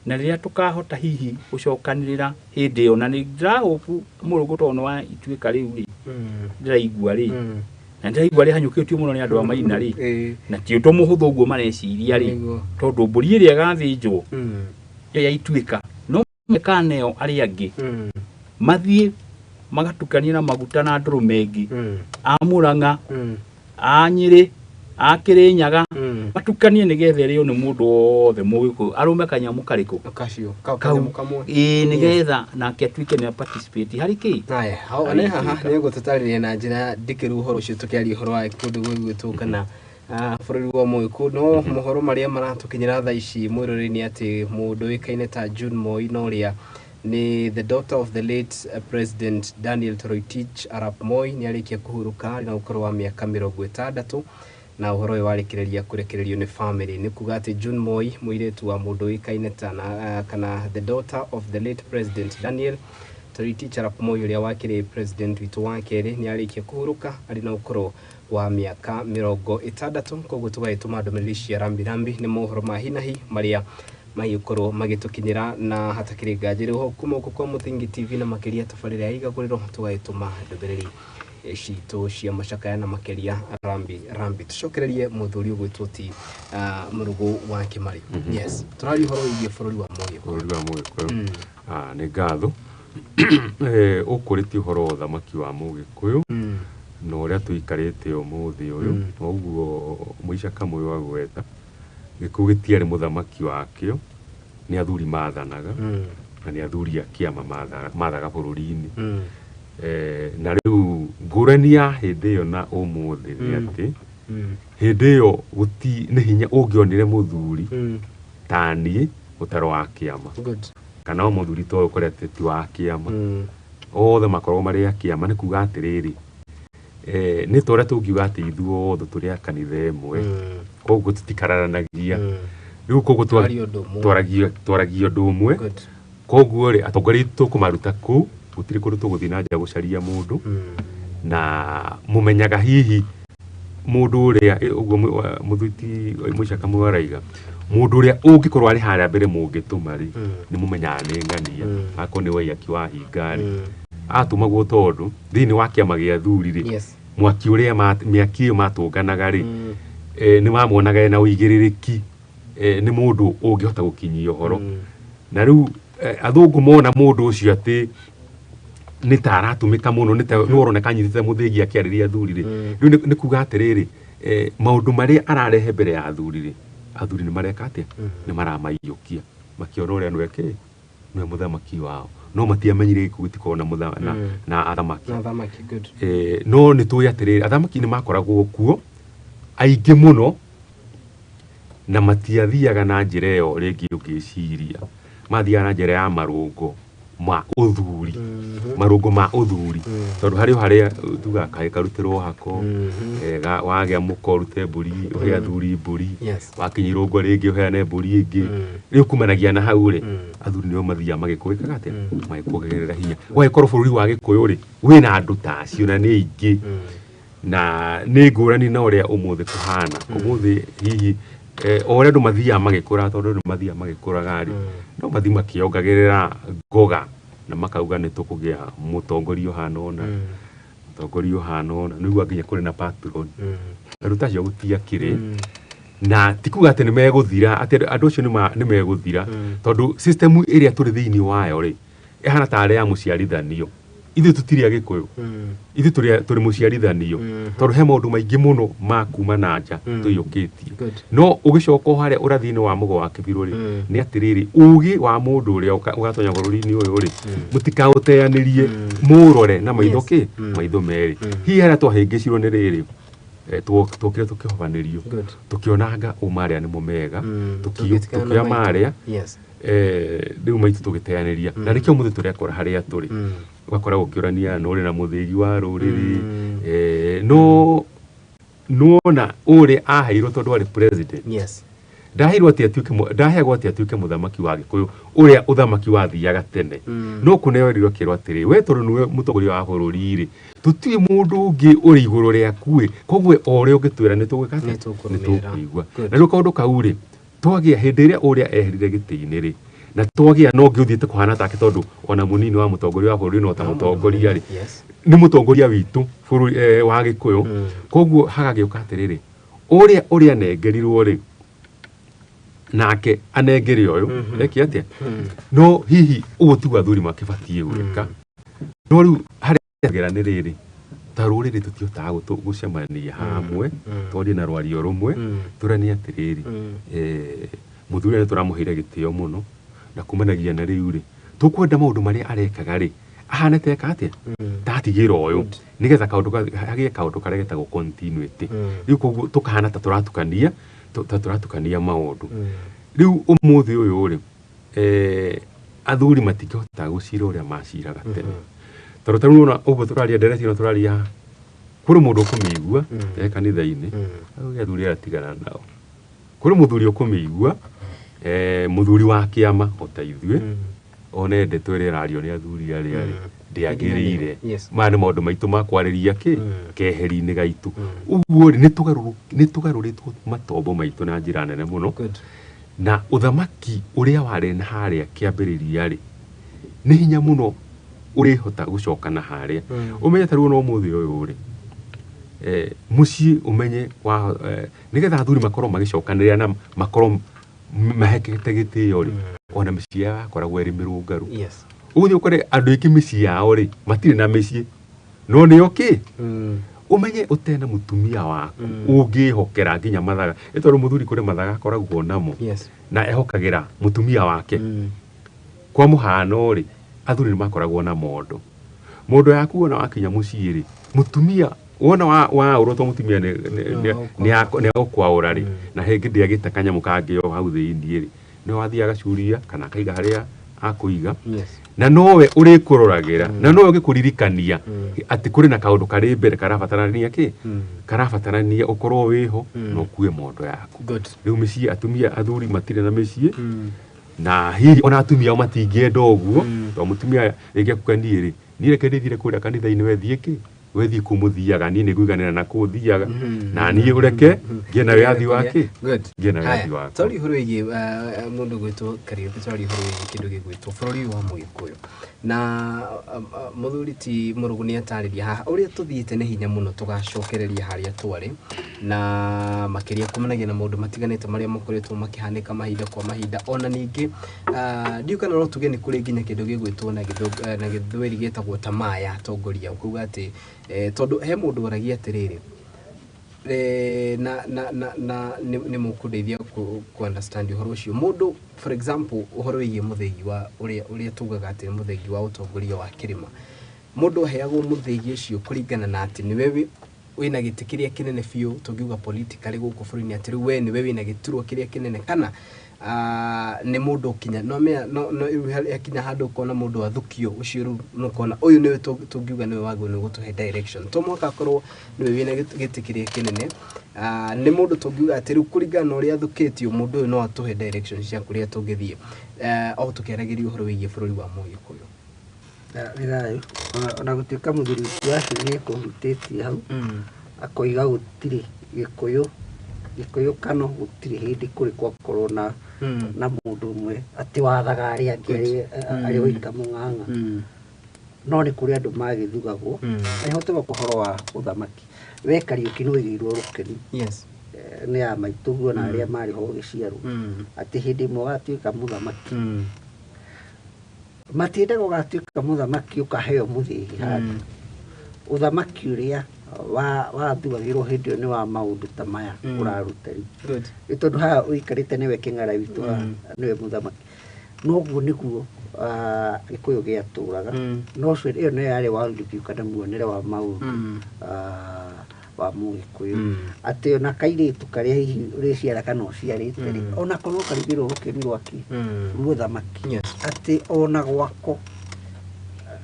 na rĩrĩa tũkahota hihi gũcokanĩrĩra hĩndĩ ĩyo, na nĩ ndĩrahũbu mũrũgũ tondũ nĩ wa ituĩka rĩu rĩ, ndĩraigua rĩ. Na ndĩraigua rĩhanyũkĩtio mũno nĩ andũ a Maina rĩ, na ti ũndũ mũhũthũ ũguo mareciria rĩ, tondũ mbũri ĩrĩa ĩgathĩnjwo ĩyo ya ituĩka no mekaneo arĩa angĩ mathiĩ magatukanie na maguta na ndũrũme ĩngĩ, a Mũrang'a, a Nyĩrĩ, a Kĩrĩnyaga, matukanie nĩgetha ĩrĩo nĩ mũndũ wothe Mũgĩkũyũ, arũme kanyamũ karĩkũ? Kacio Kau. Kanyamũ kamwe. Ĩĩ, nĩgetha nake atuĩke nĩ participate harĩ kĩ? Haya, hau Harĩ nĩ haha ituĩka. nĩ gũtũtarĩria na njĩra ndikĩru ũhoro ũcio tũkĩaria ũhoro wa kũndũ gũgwĩtwo kana bũrũri wa Mũgĩkũyũ. No mohoro marĩa maratũkinyĩra thaa ici mwĩroreri nĩ atĩ mũndũ ũĩkaine ta June Moi na ũrĩa nĩ the daughter of the late President Daniel Toroitich arap Moi nĩ arĩkia kũhurũka arĩ na ũkũrũ wa mĩaka 60, na ũhoro ũyũ warĩkĩrĩria kũrekererio nĩ family. Nĩ kuga atĩ June Moi, mũirĩtu wa mũndũ ũĩkaine ta kana the daughter of the late President Daniel Toroitich arap Moi, ũrĩa wakĩrĩ president witũ wa kerĩ, nĩ arĩkia kũhurũka arĩ na ũkũrũ wa mĩaka 60. Koguo tũgagĩtũma ndũmĩrĩri cia rambirambi nĩ mohoro ma hinahi marĩa magĩkorwo magĩtũkinyĩra, na hatakĩrĩ nganja rĩu kuma gũkũ kwa Mũthingi TV na makĩria tabarĩra ya Igagũrĩro tũgagĩtũma ndũmĩrĩri citũ cia macakaya na makĩria rambi rambi. Tũcokererie mũthuri ũgwĩtwo ti Mũrũgũ wa Kĩmari. Yes, tũraria ũhoro wĩgiĩ bũrũri wa Mũgĩkũyũ. Bũrũri wa Mũgĩkũyũ. Nĩ ngatho. Ũkũrĩtie ũhoro wa ũthamaki wa Mũgĩkũyũ na ũrĩa tũikarĩte ũmũthĩ ũyũ, ũguo mũica kamwe wa gwetha Gĩkũyũ gĩtiarĩ mũthamaki wakĩo, nĩ athuri mathanaga na nĩ athuri a kĩama mathaga bũrũri-inĩ. Na rĩu ngũrani ya hĩndĩ ĩyo na ũmũthĩ nĩ atĩ hĩndĩ ĩyo gũti nĩ hinya ũngĩonire mũthuri ta niĩ ũtarĩ wa kĩama, kana o mũthuri ta ũyũ ũkore atĩ ti wa kĩama, othe makoragwo marĩ a kĩama. Nĩ kuga atĩrĩrĩ, nĩ ta ũrĩa tũngiuga atĩ ithuothe tũrĩ a kanitha ĩmwe, koguo tũtikararanagia. Rĩu koguo Twaragia ũndũ ũmwe. Twaragia ũndũ ũmwe. Koguo rĩ, atongoria aitũ tũkũmaruta kũu, gũtirĩ kũndũ tũgũthiĩ na nja gũcaria mũndũ, na mũmenyaga hihi mũndũ ũrĩa ũguo mũthuri mũica kamwe araiga, mũndũ ũrĩa ũngĩkorwo arĩ harĩa mbere mũngĩtũma rĩ, nĩ mũmenyaga nĩ ng'ania. Akorwo nĩ Waiyaki wa hinga rĩ, atũmagwo tondũ thĩinĩ wa kĩama gĩa athuri rĩ, mwaki ũrĩa mĩaki ĩyo matũnganaga rĩ, nĩ mamuonaga ena ũigĩrĩrĩki, nĩ mũndũ ũngĩhota gũkinyia ũhoro. Na rĩu athũngũ mona mũndũ ũcio atĩ nĩ ta aratũmĩka mũno, nĩ ta nĩ ũroneka anyitĩte mũthĩgi akĩarĩria athuri rĩ, rĩu nĩ kuga atĩrĩrĩ, maũndũ marĩa ararehe mbere ya athuri rĩ, athuri nĩ mareka atĩa? Nĩ maramaiyũkia makĩona ũrĩa nĩwe kĩ nĩwe mũthamaki wao, no matiamenyire gĩkũyũ gĩtikoragwo na na athamaki. Na athamaki, good. No nĩ tũĩ atĩrĩrĩ, athamaki nĩ makoragwo kuo aingĩ mũno, na matiathiaga na njĩra ĩyo rĩngĩ ũngĩciria. Mathiaga na njĩra ya marũngo ma ũthuri, marũngo ma ũthuri, tondũ harĩ o harĩa tugaga kaĩ karutĩrwo hako, wagĩa mũka ũrute mbũri, ũhe athuri mbũri, wakinya irũngo rĩngĩ ũheane mbũri ĩngĩ. Rĩu kumanagia na hau rĩ, athuri nĩo mathiaga magĩkũĩkaga atĩa? Magĩkuongerera hinya. Ũgagĩkorwo bũrũri wa Gĩkũyũ rĩ, wĩna andũ ta acio na nĩ aingĩ, na nĩ ngũrani na ũrĩa ũmũthĩ kũhana. Ũmũthĩ hihi o ũrĩa andũ mathiaga magĩkũra, tondũ andũ mathiaga magĩkũraga rĩ, no mathiĩ makĩongagĩrĩra ngoga na makauga nĩ tũkũgĩa mũtongoria ũhana ũna, mũtongoria ũhana ũna, nĩguo nginya kũrĩ na patron. Andũ ta acio gũtiakĩrĩ, na ti kuga atĩ nĩ megũthira, atĩ andũ acio nĩ megũthira, tondũ system ĩrĩa tũrĩ thĩinĩ wayo rĩ, ĩhana tarĩ ya mũciarithanio. Ithuĩ tũtirĩ Agĩkũyũ, ithuĩ tũrĩ mũciarithanio, tondũ he maũndũ maingĩ mũno ma kuma na nja tũiyũkĩtie. No ũgĩcoka o harĩa ũrathi-inĩ wa mũgo wa kĩbirũ rĩ, nĩ atĩrĩrĩ, ũgĩ wa mũndũ ũrĩa ũgatonya bũrũri-inĩ ũyũ rĩ, mũtikaũteanĩrie, mũũrore na maitho kĩ maitho merĩ. Hihi harĩa twahĩngĩcirwo nĩ rĩrĩ, twokire tũkĩhobanĩrio, tũkĩonanga ũma arĩa nĩmo mega, Tũgĩtigana tũkĩoya maitũ. marĩa, rĩu maitũ tũgĩteanĩria, na nĩkĩo ũmũthĩ tũrekora harĩa tũrĩ. Ũgakora gũkĩũrania no ũrĩ na mũthĩgi wa rũrĩrĩ, no nĩwona ũrĩa aheirwo tondũ arĩ president. Ndaheirwo atĩ atuĩke ndaheagwo atĩ atuĩke mũthamaki wa Gĩkũyũ ũrĩa ũthamaki wathiaga tene, no kũneo erirwo akĩrwo atĩrĩ, we tondũ nĩwe mũtongoria wa bũrũri rĩ, tũtirĩ mũndũ ũngĩ ũrĩ igũrũ rĩaku ĩ, koguo o ũrĩa ũngĩtwĩra nĩ tũgwĩka atĩa? Nĩ tũkũrũmĩrĩra. Nĩ tũkũigua. Good. Na rĩu kaũndũ kau rĩ, twagĩa hĩndĩ ĩrĩa ũrĩa eherire gĩtĩ-inĩ rĩ, Na twagĩa na ũngĩ ũthiĩte kũhana take, tondũ ona mũnini wa mũtongoria wa bũrũri no ta mũtongoria rĩ, nĩ mũtongoria witũ bũrũri wa Gĩkũyũ. Koguo hagagĩũka atĩrĩrĩ, ũrĩa ũrĩa anengerirwo rĩ, nake anengere ũyũ eke atĩa? No hihi ũguo tiguo athuri makĩbatiĩ gwĩka. No rĩu harĩa gera nĩ rĩrĩ, ta rũrĩrĩ tũtihotaga gũcemania hamwe twarie na rwario rũmwe, tũranie atĩrĩrĩ, mũthuri ũyũ nĩ tũramũheire gĩtĩo mũno, na kumanagia na rĩu rĩ, tũkwenda maũndũ marĩa arekaga rĩ, ahane ta eka atĩa, tatigĩra ũyũ, nĩgetha kaũndũ hagĩe kaũndũ karĩa getagwo continuity. Rĩu koguo tũkahana ta tũratukania, ta tũratukania maũndũ. Rĩu ũmũthĩ ũyũ rĩ, athuri matingĩhota gũcira ũrĩa maciraga tene, tondũ ta rĩu ona ũguo tũraria ndereti ĩno tũraria haha, kũrĩ mũndũ ũkũmĩigua e kanitha-inĩ, auge athuri aya tigana nao. Kũrĩ mũthuri ũkũmĩigua, mũthuri wa kĩama o ta ithuĩ, one ndeto ĩrĩa ĩrario nĩ athuri arĩa rĩ ndĩagĩrĩire. Maya nĩ maũndũ maitũ ma kwarĩria kĩ keheri-inĩ gaitũ. Ũguo rĩ, nĩ tũgarũrĩtwo matombo maitũ na njĩra nene mũno. Na ũthamaki ũrĩa warĩ na harĩa kĩambĩrĩria rĩ, nĩ hinya mũno ũrĩhota gũcoka na harĩa. Ũmenye ta rĩu ona ũmũthĩ ũyũ rĩ, mũciĩ ũmenye wa nĩgetha athuri makorwo magĩcokanĩrĩra na makorwo mahekete gĩtĩo rĩ, ona mĩciĩ yao yakoragwo ĩrĩ mĩrũngaru. Ũgũthiĩ ũkore andũ aingĩ mĩciĩ yao rĩ, matirĩ na mĩciĩ, no nĩo kĩ ũmenye ũtena mũtumia waku ũngĩhokera nginya mathaga, nĩ tondũ mũthuri kũrĩ mathaga akoragwo namo na ehokagĩra mũtumia wake. Kwa mũhano rĩ, athuri nĩ makoragwo na mondo. Mondo yaku wona wakinya mũciĩ rĩ, mũtumia wona waũrwo, to mũtumia nĩ agũkwaũra rĩ, na hĩngĩ ndĩagĩte kanyamũ kangĩ o hau thĩiniĩ rĩ, nĩwe wathiaga agacuria kana akaiga harĩa akũiga, na nowe ũrĩkũroragĩra na nowe ũgĩkũririkania atĩ kũrĩ na kaũndũ karĩ mbere karabatarania kĩ karabatarania ũkorwo wĩho na ũkue mondo yaku. Rĩu mĩciĩ, atumia, athuri matirĩ na mĩciĩ, na hihi ona atumia ao matingĩenda ũguo, tondũ mũtumia rĩngĩ akuga, niĩ rĩ, niĩ reke ndĩthiĩre kũrĩa kanitha-inĩ, we thiĩ kĩ, we thiĩ kũu mũthiaga, niĩ nĩ ngũiganĩra na kũu thiaga, na niĩ ũreke ngĩe na wĩyathi wa kĩ, ngĩe na wĩyathi wakwa. Twaria ũhoro wĩgiĩ mũndũ gwĩtwo Kariũki, twaria ũhoro wĩgiĩ kĩndũ gĩgwĩtwo bũrũri ũyũ wa Mũgĩkũyũ, na mũthuri ti Mũrũgũ nĩ atarĩria haha ũrĩa tũthiĩte nĩ hinya mũno tũgacokereria harĩa twarĩ, na makĩria kumanagia na maũndũ matiganĩte marĩa makoretwo makĩhanĩka mahinda kwa mahinda. Ona ningĩ ndiũĩ kana no tuge nĩ kũrĩ nginya kĩndũ gĩgwĩtwo na gĩthweri gĩtagwo tamaa ya atongoria, kuga atĩ tondũ he mũndũ oragia atĩrĩrĩ, na nĩ mũkũndeithia kũ understand ũhoro ũcio. Mũndũ, for example, ũhoro wĩgiĩ mũthĩgi wa ũrĩa tugaga atĩ nĩ mũthĩgi wa ũtongoria wa kĩrĩma, mũndũ aheagwo mũthĩgi ũcio kũringana na atĩ nĩwe wĩna gĩtĩ kĩrĩa kĩnene biũ, tũngiuga politically gũkũ bũrũri-inĩ, atĩ rĩu we nĩwe wĩna gĩturwa kĩrĩa kĩnene, kana nĩ mũndũ ũkinya no mea no no rĩu hakinya handũ ũkona mũndũ athukio ũcio, rĩu nũkona ũyũ nĩwe tũngiuga nĩwe wagĩrĩirwo nĩ gũtũhe direction, to mũhaka akorwo nĩwe wĩna gĩtĩ kĩrĩa kĩnene. Nĩ mũndũ tũngiuga atĩ rĩu kũringana na ũrĩa athukĩtio, mũndũ ũyũ no atũhe direction cia kũrĩa tũngĩthiĩ, o tũkĩaragĩria ũhoro wĩgiĩ bũrũri wa Mũgĩkũyũ. Nĩ thayũ. Ona gũtuĩka mũthuri wacio nĩ ekũhutĩtie hau, akoiga gũtirĩ Gĩkũyũ, Gĩkũyũ kano gũtirĩ hĩndĩ kũrĩ gwakorwo na mũndũ ũmwe atĩ wathaga arĩa angĩ arĩ wika mũng'ang'a. No nĩ kũrĩ andũ magĩthugagwo. Na nĩho tũgoka ũhoro wa ũthamaki. We Kariũki nĩ waigĩirwo rũkeni nĩ a maitũguo na arĩa marĩ ho ũgĩciarwo, atĩ hĩndĩ ĩmwe ũgatuĩka mũthamaki. Matiendaga ũgatuĩka mũthamaki ũkaheo mũthĩgi handũ. Ũthamaki ũrĩa wathugagĩrwo hĩndĩ ĩyo nĩ wa maũndũ ta maya ũraruta rĩu. Nĩ tondũ haha ũikarĩte nĩwe kĩng'ara witũ haha, nĩwe mũthamaki. Noguo nĩguo Gĩkũyũ gĩatũraga. No ũcio ĩyo nĩyo yarĩ world view kana muonere wa maũndũ wa Mũgĩkũyũ. Atĩ ona kairĩtu karĩa hihi ũrĩciara kana ũciarĩte rĩ, onako no karugĩrwo rũkeni rwake rwa ũthamaki. Atĩ ona gwako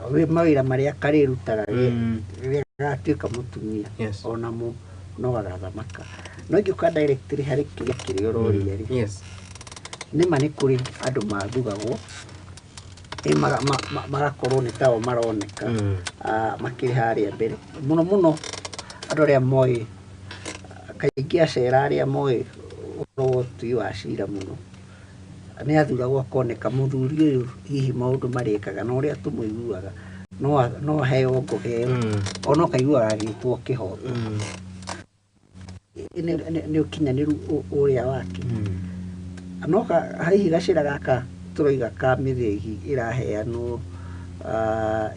mawĩra marĩa karĩrutaga rĩrĩa gagatuĩka mũtumia, onamo no gagathamaka. No ingĩũka directly harĩ kĩrĩa kĩrĩa ũroria rĩ, nĩma nĩ kũrĩ andũ mathugagwo magakorwo nĩ tao maroneka makĩrĩ harĩa mbere. Mũno mũno andũ arĩa moĩ, kaingĩ acera arĩa moĩ ũhoro wa ũtui wa cira mũno. Nĩ athuragwo akoneka mũthuri ũyũ hihi maũndũ marĩkaga na ũrĩa tũmũiguaga no aheo ngoga ĩyo, ona ũkaiguaga agĩtwo kĩhoto. Nĩ ũkinyanĩru ũrĩa wake. No hihi gacĩra gaka tũroiga ka mĩthĩgi ĩraheanwo,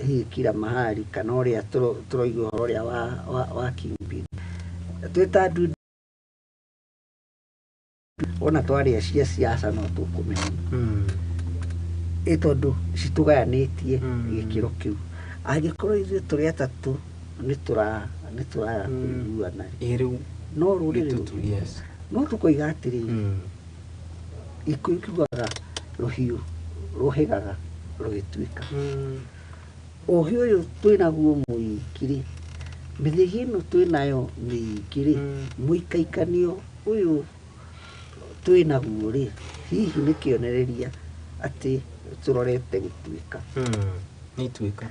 hihi kila mahali, kana ũrĩa tũroiga ũhoro ũrĩa wa kingpin, twĩ ta andũ ona twaria cia siasa no tũkũmenya ĩ tondũ citũgayanĩtie gĩkĩro kĩu. Angĩkorwo ithuĩ tũrĩ atatũ nĩ tũraga kũiguana rĩ, Ĩ rĩu no rũrĩrĩ gĩtutu, yes. No tũkoiga atĩrĩrĩ, Gĩkũyũ kiugaga rũhiũ rũhĩgaga rũgĩtuĩka. Ũgĩ ũyũ twĩnaguo mũingĩ rĩ, mĩthĩgi ĩno twĩnayo mĩingĩ rĩ, mũikaikanio ũyũ twĩnaguo rĩ, hihi nĩ kĩonereria atĩ tũrorete gũtuĩka. Nĩ ituĩka.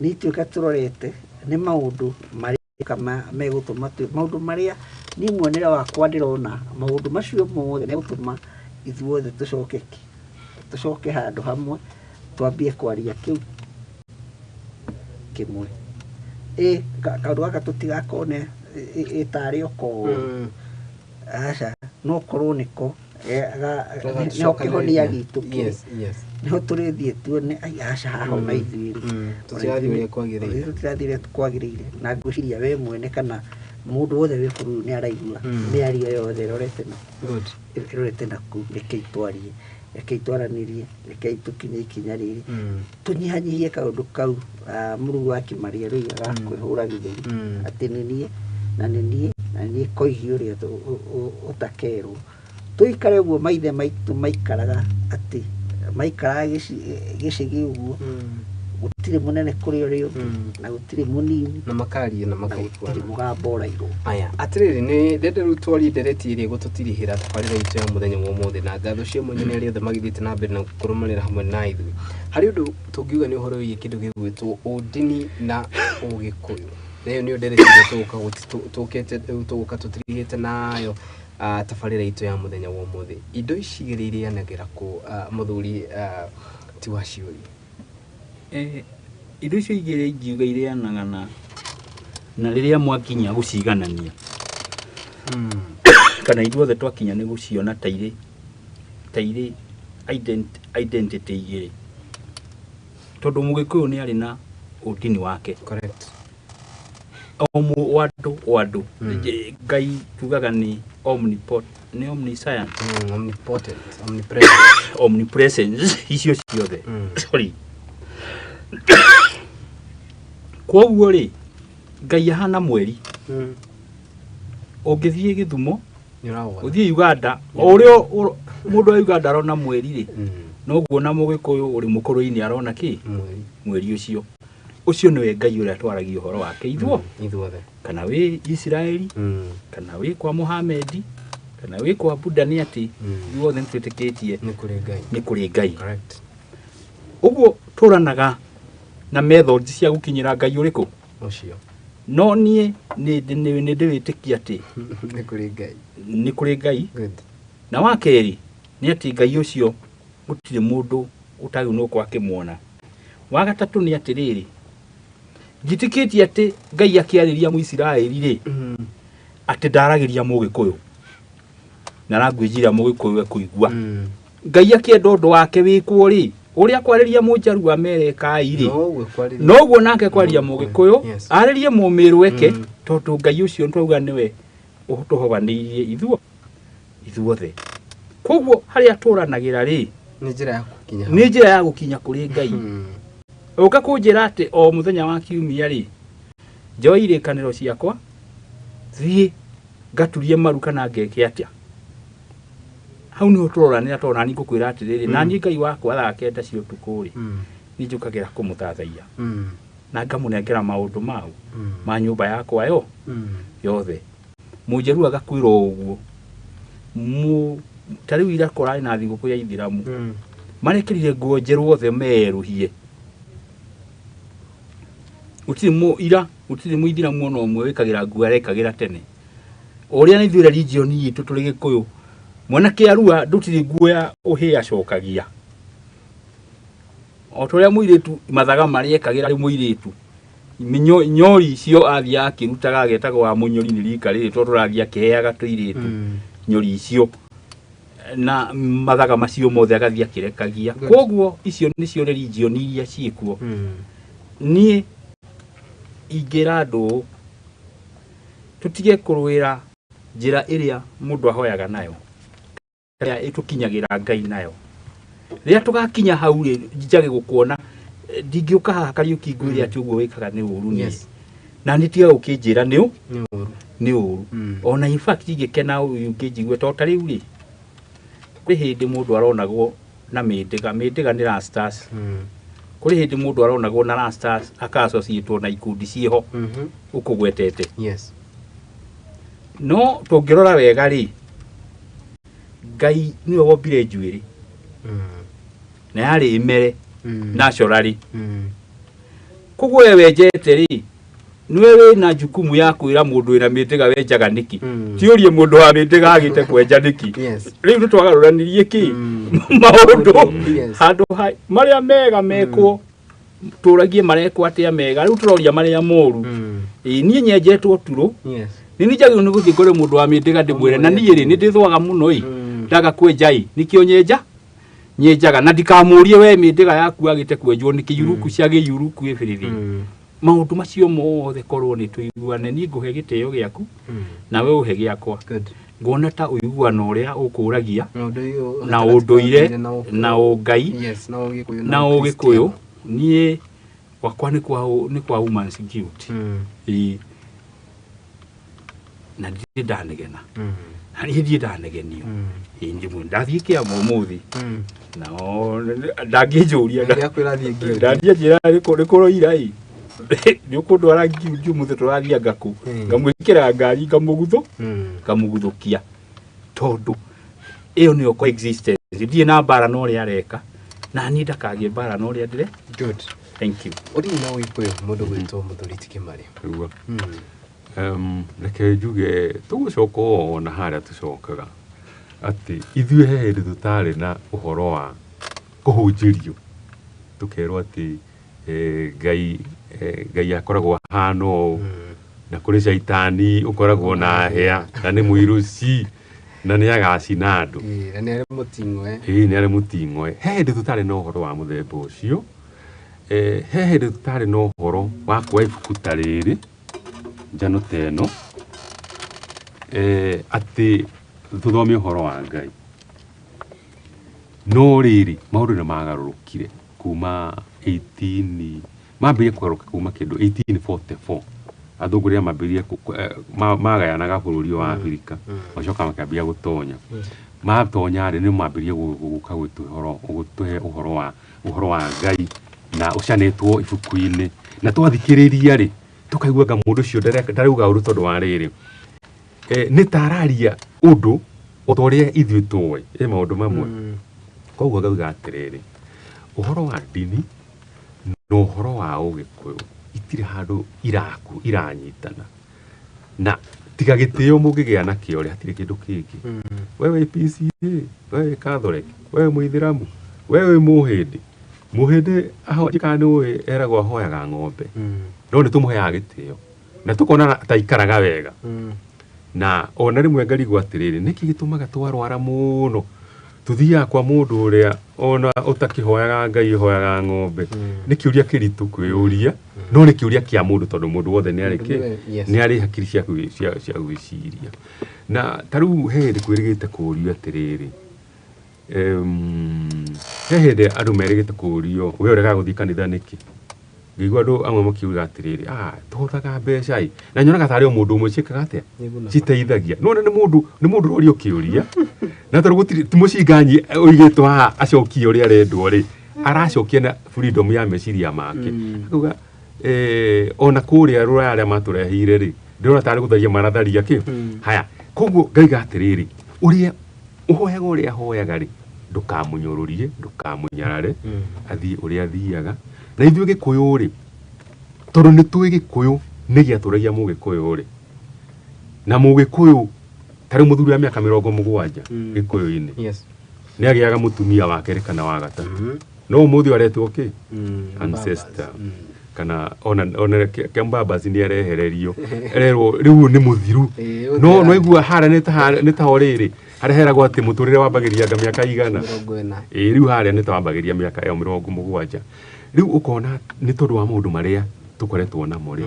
Nĩ ituĩka tũrorete, nĩ maũndũ marĩa megũtũma maũndũ marĩa niĩ muonere wakwa ndĩrona maũndũ macio mothe megũtũma ithuothe tũcoke ki tũcoke handũ hamwe, twambie kwaria kĩu kĩmwe. Ĩ kaũndũ gaka tũtigakone ĩ tarĩ o koru, aca, no korwo nĩko nĩho kĩhonia gitũ kĩrĩ. Nĩho tũrĩthiĩ tuone, ai aca, haha ona ithuĩ rĩ, Tũtirathiĩ ũrĩa kwagĩrĩire. Tũtirathiĩ ũrĩa kwagĩrĩire. Na ngwĩciria we mwene kana mũndũ wothe wĩ bũrũri nĩ araigua mĩario yothe ĩrorete na ĩrorete na kũu. Rekei twarie, rekei twaranĩrie, rekei tũkinye ikinya rĩrĩ, tũnyihanyihie kaũndũ kau mũrũ wa Kĩmaria rĩu ga kwĩhũra gĩthũri atĩ nĩ niĩ na nĩ niĩ na nĩ niĩ koigi ũrĩa ũtakerwo. Tũikare ũguo maithe maitũ maikaraga, atĩ maikaraga gĩcĩgĩ ũguo, gũtirĩ mũnene kũrĩ ũrĩa ũngĩ na gũtirĩ mũnini, na makaria na na gũtirĩ makaiguana. Mũgambo ũrairwo. Aya, atĩrĩrĩ, nĩ ndende rĩu twarie ndereti ĩrĩa ĩgũtũtirihĩra tabarĩra itũ ya mũthenya wa ũmũthĩ, na ngatho cia mwanya nĩ arĩa othe magĩthiĩte na mbere na kũrũmanĩra hamwe na ithuĩ. Harĩ ũndũ tũngiuga nĩ ũhoro wĩgiĩ kĩndũ gĩgwĩtwo ũndini na ũgĩkũyũ, na ĩyo nĩyo ndereti ĩrĩa tũgũka tũkĩte rĩu tũgũka tũtirihĩte nayo tabarĩra itũ ya mũthenya wa ũmũthĩ. Indo ici igĩrĩ irĩanagĩra kũ, mũthuri ti wa ciũri? Indo icio igĩrĩ ingiuga irĩanaga na rĩrĩa mwakinya gũciganania, kana ithuothe twakinya nĩ gũciona ta irĩ identity igĩrĩ, tondũ mũgĩkũyũ nĩ arĩ na ũndini wake. O o andũ o andũ. Ngai tugaga nĩ nĩ omniscient. Omnipotent, omnipresent. Omnipresence icio ciothe. Sorry, koguo rĩ, Ngai ahana mweri. Ũngĩthiĩ Gĩthumo, Nĩ ũrawona. Ũthiĩ Uganda, o ũrĩa mũndũ wa Uganda arona mweri rĩ, noguo na mũgĩkũyũ ũrĩ mũkũrũ-inĩ arona kĩ? Mweri. Mweri ũcio. Ũcio nĩwe Ngai ũrĩa twaragia ũhoro wake ithuo, ithuothe, kana wĩ Isiraeli, kana wĩ kwa Muhamedi, kana wĩ kwa Buddha, nĩ atĩ ithuothe nĩ twĩtĩkĩtie nĩ kũrĩ Ngai. Nĩ kũrĩ Ngai. Ũguo Ũguo tũranaga na methods cia gũkinyĩra Ngai ũrĩkũ? Ũcio. No niĩ nĩ ndĩwĩtĩkia atĩ nĩ kũrĩ Ngai. Nĩ kũrĩ Ngai. Good. Na wa kerĩ nĩ atĩ Ngai ũcio gũtirĩ mũndũ ũtagĩrĩirwo nĩ gũkorwo akĩmuona. Wa gatatũ nĩ atĩrĩrĩ, njĩtĩkĩtie atĩ Ngai akĩarĩria Mũisiraeli rĩ, atĩ ndaragĩria Mũgĩkũyũ na language ĩrĩa Mũgĩkũyũ ekũigua. Ngai akĩenda ũndũ wake wĩkwo rĩ, ũrĩa kwarĩria Mũnjaruo amerekai rĩ, Noguo kwarĩria noguo nake kwaria Mũgĩkũyũ, arĩrie Mũmĩrũ eke, tondũ Ngai ũcio twauga nĩwe ũtũhobanĩirie ithuothe. Koguo harĩa tũranagĩra rĩ, nĩ njĩra ya gũkinya nĩ njĩra ya gũkinya kũrĩ Ngai. Ũka kũnjĩra atĩ o mũthenya wa kiumia rĩ, njoe irĩkanĩro ciakwa, thiĩ ngaturie maru kana ngeke atĩa, hau niho tũroranĩra, tondũ nani ngũkwĩra atĩrĩrĩ, naniĩ Ngai wakwa thaa 9 cia ũtukũ rĩ, nĩ njũkagĩra kũmũthathaiya na ngamũnengera maũndũ mau ma nyũmba yakwa yo yothe. Mũnjaruo agakwĩra o ũguo. Ta rĩu ira kũrarĩ na thigũkũ ya ithiramu, marekĩrire nguo njerũ othe merũhie. Gũtirĩ ira gũtirĩ mũithiramu ona ũmwe wĩkagĩra nguo arekagĩra tene. O ũrĩa na ithuĩ religion itũ tũrĩ gĩkũyũ. Mwanake arua ndũtirĩ nguo ya ũhĩ acokagia. O ta ũrĩa mũirĩtu mathaga marĩa ekagĩra arĩ mũirĩtu, nyori icio athiaga akĩrutaga agetagwo wa mũnyori nĩ rika rĩrĩ tondũ tũrathiĩ akĩheaga tũirĩtu nyori icio na mathaga macio mothe agathiĩ akĩrekagia. Koguo icio nĩcio religion iria ciĩkuo. Niĩ ingĩra andũ ũũ, tũtige kũrũĩra njĩra ĩrĩa mũndũ ahoyaga nayo, ĩrĩa ĩtũkinyagĩra Ngai nayo. Rĩrĩa tũgakinya hau rĩ, njage gũkuona, ndingĩũka haha Kariũki ngwĩre atĩ ũguo wĩkaga nĩ ũru niĩ. Na nĩ tiga gũkĩnjĩra nĩ Nĩ ũru. Nĩ ũru. Ona in fact ingĩkena ũngĩnjigue tondũ ta rĩu rĩ, kũrĩ hĩndĩ mũndũ aronagwo na mĩndĩga, mĩndĩga nĩ rastas. Kũrĩ hĩndĩ mũndũ aronagwo na rastas aka associate na ikundi ciĩho ũkũgwetete. No tũngĩrora wega rĩ, Ngai nĩwe wombire njuĩrĩ na yarĩ ĩmere naturally. Koguo we wenjete rĩ, nĩwe wĩna jukumu ya kwĩra mũndũ wĩna mĩndĩga wenjaga nĩkĩ. Ti ũrie mũndũ wa mĩndĩga agĩte kwenja nĩkĩ. Rĩu nĩtwagarũranirie kĩ maũndũ handũ ha marĩa mega mekwo tũragie marekwo atĩa mega, rĩu tũroria marĩa moru. Ĩĩ, niĩ nyenjetwo turũ. Nĩ niĩ njagĩrĩirwo nĩ gũthiĩ ngore mũndũ wa mĩndĩga ndĩmwĩre na niĩ rĩ nĩ ndĩthũaga mũno ĩ ndaga kwenja ĩ nĩkĩo nyenja nyenjaga na ndikamũrie we mĩndĩga yaku agĩte kwenjwo nĩkĩ yuruku cia gĩyuruku ĩbĩrĩrĩ maũndũ macio mothe korwo nĩ tũiguane niĩ ngũhe gĩtĩo gĩaku nawe ũhe gĩakwa. Nguona ta ũiguano ũrĩa ũkũragia na ũndũire na ũngai Yes, na ũgĩkũyũ na ũgĩkũyũ niĩ gwakwa nĩ kwa woman's guilt. Ĩĩ. Na ndirĩ ndanegena na niĩ ndirĩ ndanegenio. Ĩĩ, ndimwe ndathiĩ kĩama ũmũthĩ nao ndangĩnjũria. Ndangĩakwĩra thiĩ guilt. Ndathiĩ njĩra nĩ kũroira ĩ nĩ ũkũndwara guilt ũmũthĩ tũrathiĩ ngakũ ngamwĩkĩra ngari ngamũguthu ngamũguthũkia tondũ ĩyo nĩyo coexistence ndirĩ na mbara na ũrĩa areka na niĩ ndakagĩe mbara na ũrĩa ndĩre. Good. Thank you. Ũndini na ũgĩkũyũ mũndũ gwĩtwo mũthuri ti Kĩmarĩ. Nĩguo. Reke njuge tũgũcoka o na harĩa tũcokaga atĩ ithuĩ he hĩndĩ tũtarĩ na ũhoro wa kũhunjĩrio tũkerwo atĩ Ngai Ngai akoragwo ahana ũũ na kũrĩ caitani ũkoragwo na hĩa na nĩ mũirũci na nĩ agacina andũ. Ĩĩ, na nĩ arĩ mũting'oe. Ĩĩ, nĩ arĩ mũting'oe. He hĩndĩ tũtarĩ na ũhoro wa mũthemba ũcio. He hĩndĩ tũtarĩ na ũhoro wa kuoya ibuku ta rĩrĩ njano ta ĩno atĩ tũthome ũhoro wa Ngai. No rĩrĩ maũndũ nĩ magarũrũkire kuma 18 mambĩrĩrie kũgarũrũka kuma kĩndũ 1844 athũngũ rĩrĩa mambĩrĩrie magayanaga bũrũri wa Abirika macoka makĩambia gũtonya. Matonya rĩ nĩ mambĩrĩrie gũka gũtũhe ũhoro wa Ngai na ũcanĩtwo ibuku-inĩ na twathikĩrĩria rĩ tũkaigua anga mũndũ ũcio ndarauga ũru tondũ wa rĩrĩ nĩ ta araria ũndũ o ta ũrĩa ithuĩ tũĩ ĩ maũndũ mamwe. Koguo ngauga atĩrĩrĩ, ũhoro wa ndini na ũhoro wa ũgĩkũyũ itirĩ handũ iraku iranyitana na tiga gĩtĩo mũngĩgĩa nakĩo rĩ hatirĩ kĩndũ kĩngĩ. We wĩ PCA, we wĩ Catholic, we wĩ mũithĩramu, we wĩ mũhĩndĩ. Mũhĩndĩ kana nĩ ũĩ eragwo ahoyaga ng'ombe no nĩ tũmũheaga gĩtĩo na tũkona ta aikaraga wega. Na ona rĩmwe ngarigwo atĩrĩrĩ nĩkĩ gĩtũmaga twarwara mũno tũthiaga kwa mũndũ ũrĩa ona ũtakĩhoyaga Ngai ũhoyaga ng'ombe. Nĩ kĩũria kĩritũ kwĩyũria no nĩ kĩũria kĩa mũndũ tondũ mũndũ wothe nĩ arĩ kĩ nĩ arĩ hakiri cia gwĩciria. Na ta rĩu he hĩndĩ kwĩrĩgĩte kũũrio atĩrĩrĩ, he hĩndĩ andũ merĩgĩte kũũrio we ũregaga gũthiĩ kanitha nĩkĩ? Ngĩigua andũ amwe makiuga atĩrĩrĩ, tũhothaga mbeca ĩ na nyonaga tarĩ o mũndũ ũmwe ciĩkaga atĩa citeithagia. Nĩwona nĩ mũndũ nĩ mũndũ ũrorio kĩũria na tondũ gũtirĩ ti mũcinganyi ũigĩtwo haha acokie ũrĩa arendwo rĩ aracokia na freedom ya meciria make. Akauga ona kũrĩa rũraya arĩa matũreheire rĩ ndĩrona tarĩ gũtharia maratharia kĩ haya. Koguo ngaiga atĩrĩrĩ ũrĩa ũhoyaga ũrĩa ahoyaga rĩ ndũkamũnyũrũrie ndũkamũnyarare athiĩ ũrĩa athiaga. Na ithuĩ gĩkũyũ rĩ tondũ nĩ tũĩ gĩkũyũ nĩ gĩatũragia mũgĩkũyũ rĩ na mũgĩkũyũ Ta rĩu mũthuri wa mĩaka 70 Gĩkũyũ-inĩ Yes. nĩ agĩaga mũtumia wa kerĩ kana wa gatatũ, no ũmũthĩ aretwo kĩ? Ancestor. Kana ona Kembabas nĩ arehererio, ererwo rĩu ũyũ nĩ mũthiru. Ĩĩ, No ũthira. no igua harĩa nĩ ta ho rĩrĩ harĩa heragwo atĩ mũtũrĩre wambagĩrĩria anga mĩaka igana. 40. Ĩĩ, rĩu harĩa nĩ ta wambagĩrĩria mĩaka ĩyo 70. Rĩu ũkona nĩ tondũ wa maũndũ marĩa tũkoretwo namo rĩ,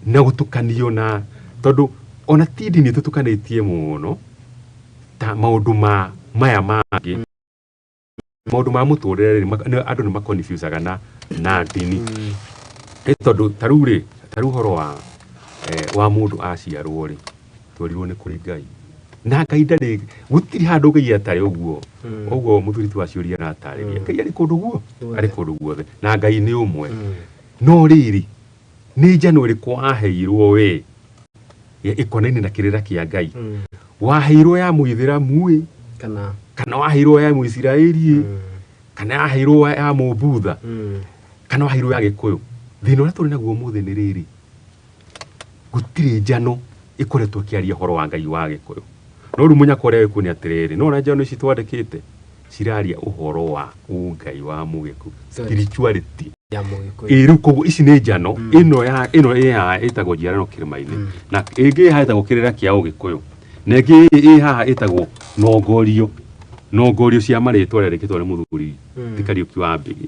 na gũtukanio, na tondũ ona ti ndini tũtukanĩtie mũno ta maũndũ ma maya mangĩ, maũndũ ma mũtũrĩre rĩ, andũ nĩ maconfusaga na ndini. Nĩ tondũ ta rĩu rĩ, ta rĩu ũhoro wa mũndũ aciarwo rĩ, twerirwo nĩ kũrĩ Ngai, na Ngai ndarĩ, gũtirĩ handũ Ngai atarĩ. Ũguo ũguo mũthuri ti waciũria aratarĩria, Ngai arĩ kũndũ guo, arĩ kũndũ guothe, na Ngai nĩ ũmwe. No rĩrĩ, nĩ njano ĩrĩkũ waheirwo we ĩkonainie na kĩrĩra kĩa Ngai? Waheirwo ya mũithĩramu ĩ, kana kana waheirwo ya mũisiraeli ĩ, kana yaheirwo ya mũbutha, kana waheirwo ya Gĩkũyũ? Thĩna ũrĩa tũrĩ naguo ũmũthĩ nĩ rĩrĩ, gũtirĩ njano ĩkoretwo ĩkĩaria ũhoro wa Ngai wa Gĩkũyũ. No rĩu mũnyaka ũrĩa wĩkuo nĩ atĩrĩrĩ, no ona njano ici twandĩkĩte ciraria ũhoro wa ũngai wa Mũgĩkũyũ, spirituality ya Mũgĩkũyũ. Ĩ, rĩu koguo ici nĩ njano. Ĩno ya ĩno ĩ haha ĩtagwo Njiarano Kĩrĩma-inĩ, na ĩngĩ ĩ haha ĩtagwo Kĩrĩra kĩa Ũgĩkũyũ, na ĩngĩ ĩ haha ĩtagwo Nongorio cia Marĩtwa, ĩrĩa ĩrĩkĩtwo nĩ mũthuri ti Kariũki wa Mbĩgĩ.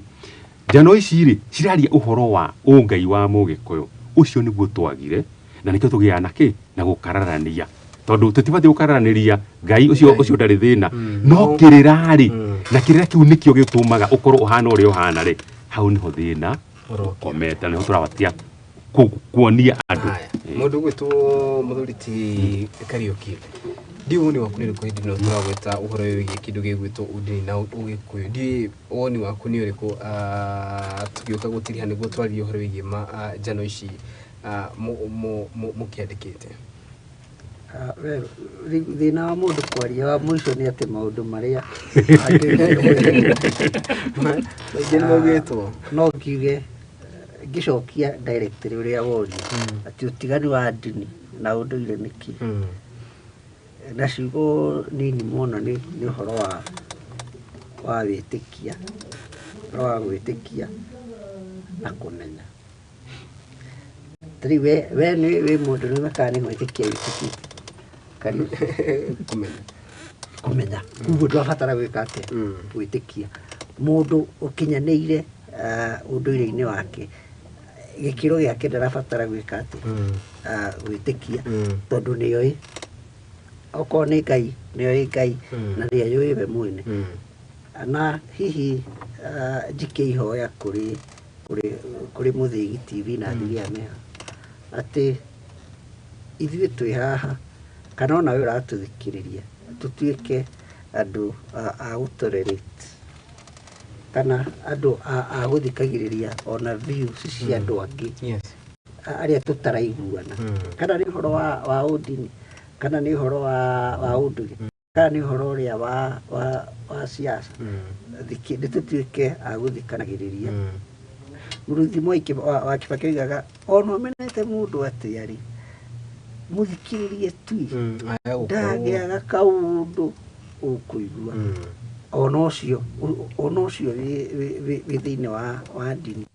Njano ici rĩ, ciraria ũhoro wa ũngai wa Mũgĩkũyũ. Ũcio nĩguo twagire, na nĩkĩo tũgĩaga na kĩ na gũkararania, tondũ tũtibatiĩ gũkararanĩria Ngai ũcio. Ũcio ndarĩ thĩna, no kĩrĩra rĩ, na kĩrĩra kĩu nĩkĩo gĩtũmaga ũkorwo ũhana ũrĩa ũhana rĩ, hau nĩho thĩna ũkomete, na nĩho tũrabatia kuonia andũ. Haya, mũndũ ũgwĩtwo mũthuri ti Kariũki, ndiũ woni waku nĩ ũrĩkũ hĩndĩ ĩno tũragwĩta ũhoro wĩgiĩ kĩndũ gĩgwĩtwo ũndini na Ũgĩkũyũ? Ndiũ woni waku nĩ ũrĩkũ, tũgĩũka gũtiriha nĩguo twaririe ũhoro wĩgiĩ njano ici mũkĩandĩkĩte? We, rĩu thĩna wa mũndũ kwaria wa mũico nĩ atĩ maũndũ marĩa maingĩ nĩ maugĩtwo. No ngiuge, ngĩcokia directly ũrĩa woria atĩ ũtiganu wa ndini na ũndũire nĩ kĩ, na ciugo nini mũno, nĩ ũhoro wa wĩtĩkia, ũhoro wa gwĩtĩkia na kũmenya. Ta rĩu we nĩ wĩ mũndũ nĩ kana nĩ gwĩtĩkia wĩtĩkĩtie? Kariũki. Kũmenya. Kũmenya, koguo ndwabatara gwĩka atĩa? Gwĩtĩkia. Mũndũ ũkinyanĩire ũndũire-inĩ wake, gĩkĩro gĩake, ndarabatara gwĩka atĩa? Gwĩtĩkia, tondũ nĩoĩ okorwo nĩ Ngai, nĩoĩ Ngai na nĩeyũĩ we mwene. Na hihi njikie ihoya kũrĩ Mũthĩgi TV na athuri aya me haha, atĩ ithuĩ twĩ haha kana ona we ũratũthikĩrĩria, tũtuĩke andũ a gũtolerate kana andũ a gũthikagĩrĩria ona views cia andũ angĩ arĩa tũtaraiguana, kana nĩ ũhoro wa ũndini, kana nĩ ũhoro wa ũndũire, kana nĩ ũhoro ũrĩa wa siasa. Nĩ tũtuĩke a gũthikanagĩrĩria. Mũruthi Mwai wa Kibaki oigaga ona ũmenete mũndũ atĩa rĩ, mũthikĩrĩrie tu, Aya gũkorwo ndagĩaga kaũndũ ũkũigua. Ona ũcio wĩ thĩinĩ wa ndini,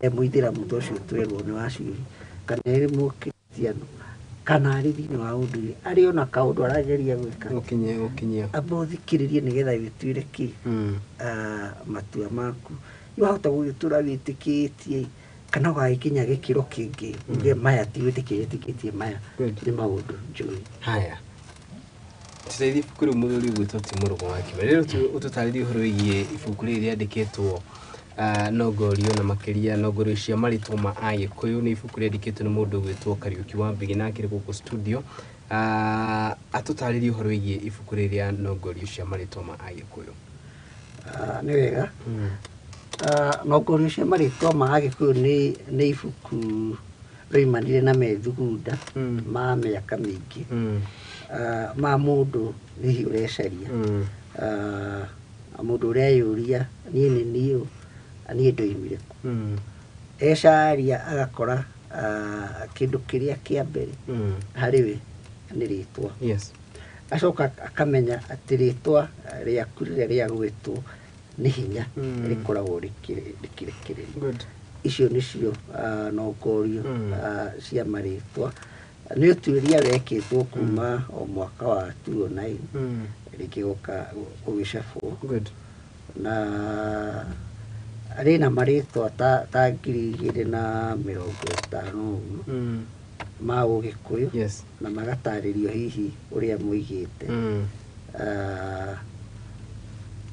e mũithĩramu ta ũcio twerwo nĩ waciũri, kana ĩ mũkristiano, kana arĩ thĩinĩ wa ũndũire, arĩ ona kaũndũ arageria gwĩka, gũkinyia gũkinyia. Amba ũthikĩrĩrie nĩgetha wĩtuĩre kĩ matua maku. Wahota gũgĩtũra wĩtĩkĩtie kana ũgagĩkinya gĩkĩro kĩngĩ uge maya ti gwĩtĩkia wĩtĩkĩtie, maya Good. nĩ maũndũ njũĩ. Haya, tũteithie ibuku rĩu, mũthuri ũgwĩtwo ti Mũrũgo wa Kĩmari, rĩu ũtũtarĩrie ũhoro wĩgiĩ ibuku rĩrĩ rĩandĩkĩtwo, Nongorio, na makĩria Nongorio cia Marĩtwa ma Agĩkũyũ. Nĩ ibuku rĩandĩkĩtwo nĩ mũndũ ũgwĩtwo Kariũki wa Mbigi, na akĩrĩ gũkũ studio. Atũtarĩrie ũhoro wĩgiĩ ibuku rĩrĩ rĩa Nongorio cia Marĩtwa ma Agĩkũyũ. Nĩ wega. Nongorio cia Marĩtwa ma Agĩkũyũ nĩ ibuku rĩoimanire na methugunda ma mĩaka mĩingĩ, ma mũndũ hihi ũrecaria, mũndũ ũreyũria, niĩ nĩ niĩ ũ? Niĩ ndoimire kũ? Ecaria agakora kĩndũ kĩrĩa kĩa mbere harĩ we. nĩ rĩtwa. Yes. Acoka akamenya atĩ rĩtwa rĩaku rĩrĩa rĩagwĩtwo nĩ hinya rĩkoragwo rĩkĩrekererio. Good. Icio nĩcio nongorio cia marĩtwa. Nĩ ũtuĩria wekĩtwo kuma o mwaka wa 2009 rĩngĩ gũka gũgĩcabwo. Good. Na rĩna marĩtwa ta 2050 ũguo ma Ũgĩkũyũ. Yes. Na magatarĩrio hihi ũrĩa moigĩte.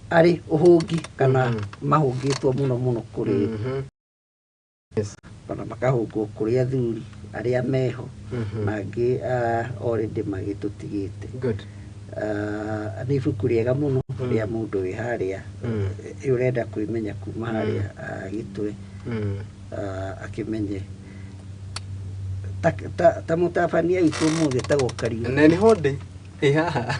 Arĩ ũhũngi kana mahũngĩtwo mũno mũno kũrĩ Yes. kana makahũngwo kũrĩ athuri arĩa meho na angĩ already magĩtũtigĩte. Good. Nĩ ibuku rĩega mũno rĩa mũndũ wĩ harĩa ũrenda kwĩmenya kuma harĩa gĩtwe akĩmenye ta mũtabania witũ ũmũthĩ etagwo Kariũki. Na nĩho ndĩ. Ĩ haha.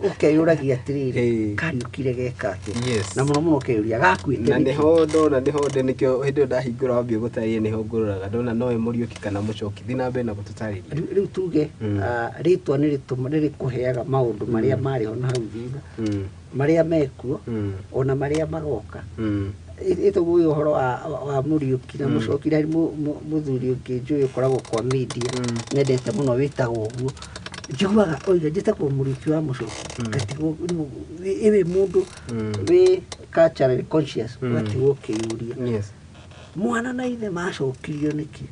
Ũkeyũragia atĩrĩrĩ, Ĩĩ. Kariũkire geka atĩa? Yes. Na mũno mũno ũkeyũria gakuĩte Na nĩkĩ? nĩho ndona nĩho ndĩ nĩkĩo hĩndĩ ĩyo ndahingũra wambia gũtarĩria nĩho ngũroraga ndona nowe Mũriũki kana Mũcoki. Thiĩ na mbere na gũtũtarĩria. Rĩu tuge rĩtwa nĩ rĩkũheaga maũndũ marĩa marĩ ho na hau thutha, marĩa mekuo, ona marĩa magoka. Ĩtũguo ũyũ ũhoro wa Mũriũki na Mũcoki na mũthuri ũngĩ njũĩ ũkoragwo kwa media nyendete mũno wĩtagwo ũguo. Njiguaga oiga njĩtagwo Mũriũki wa Mũcoki. Ngatigwo rĩu ĩwĩ mũndũ wĩ culturally conscious ũgatigwo ũkĩyũria. Yes. Mwana na ithe macokirio nĩkĩ?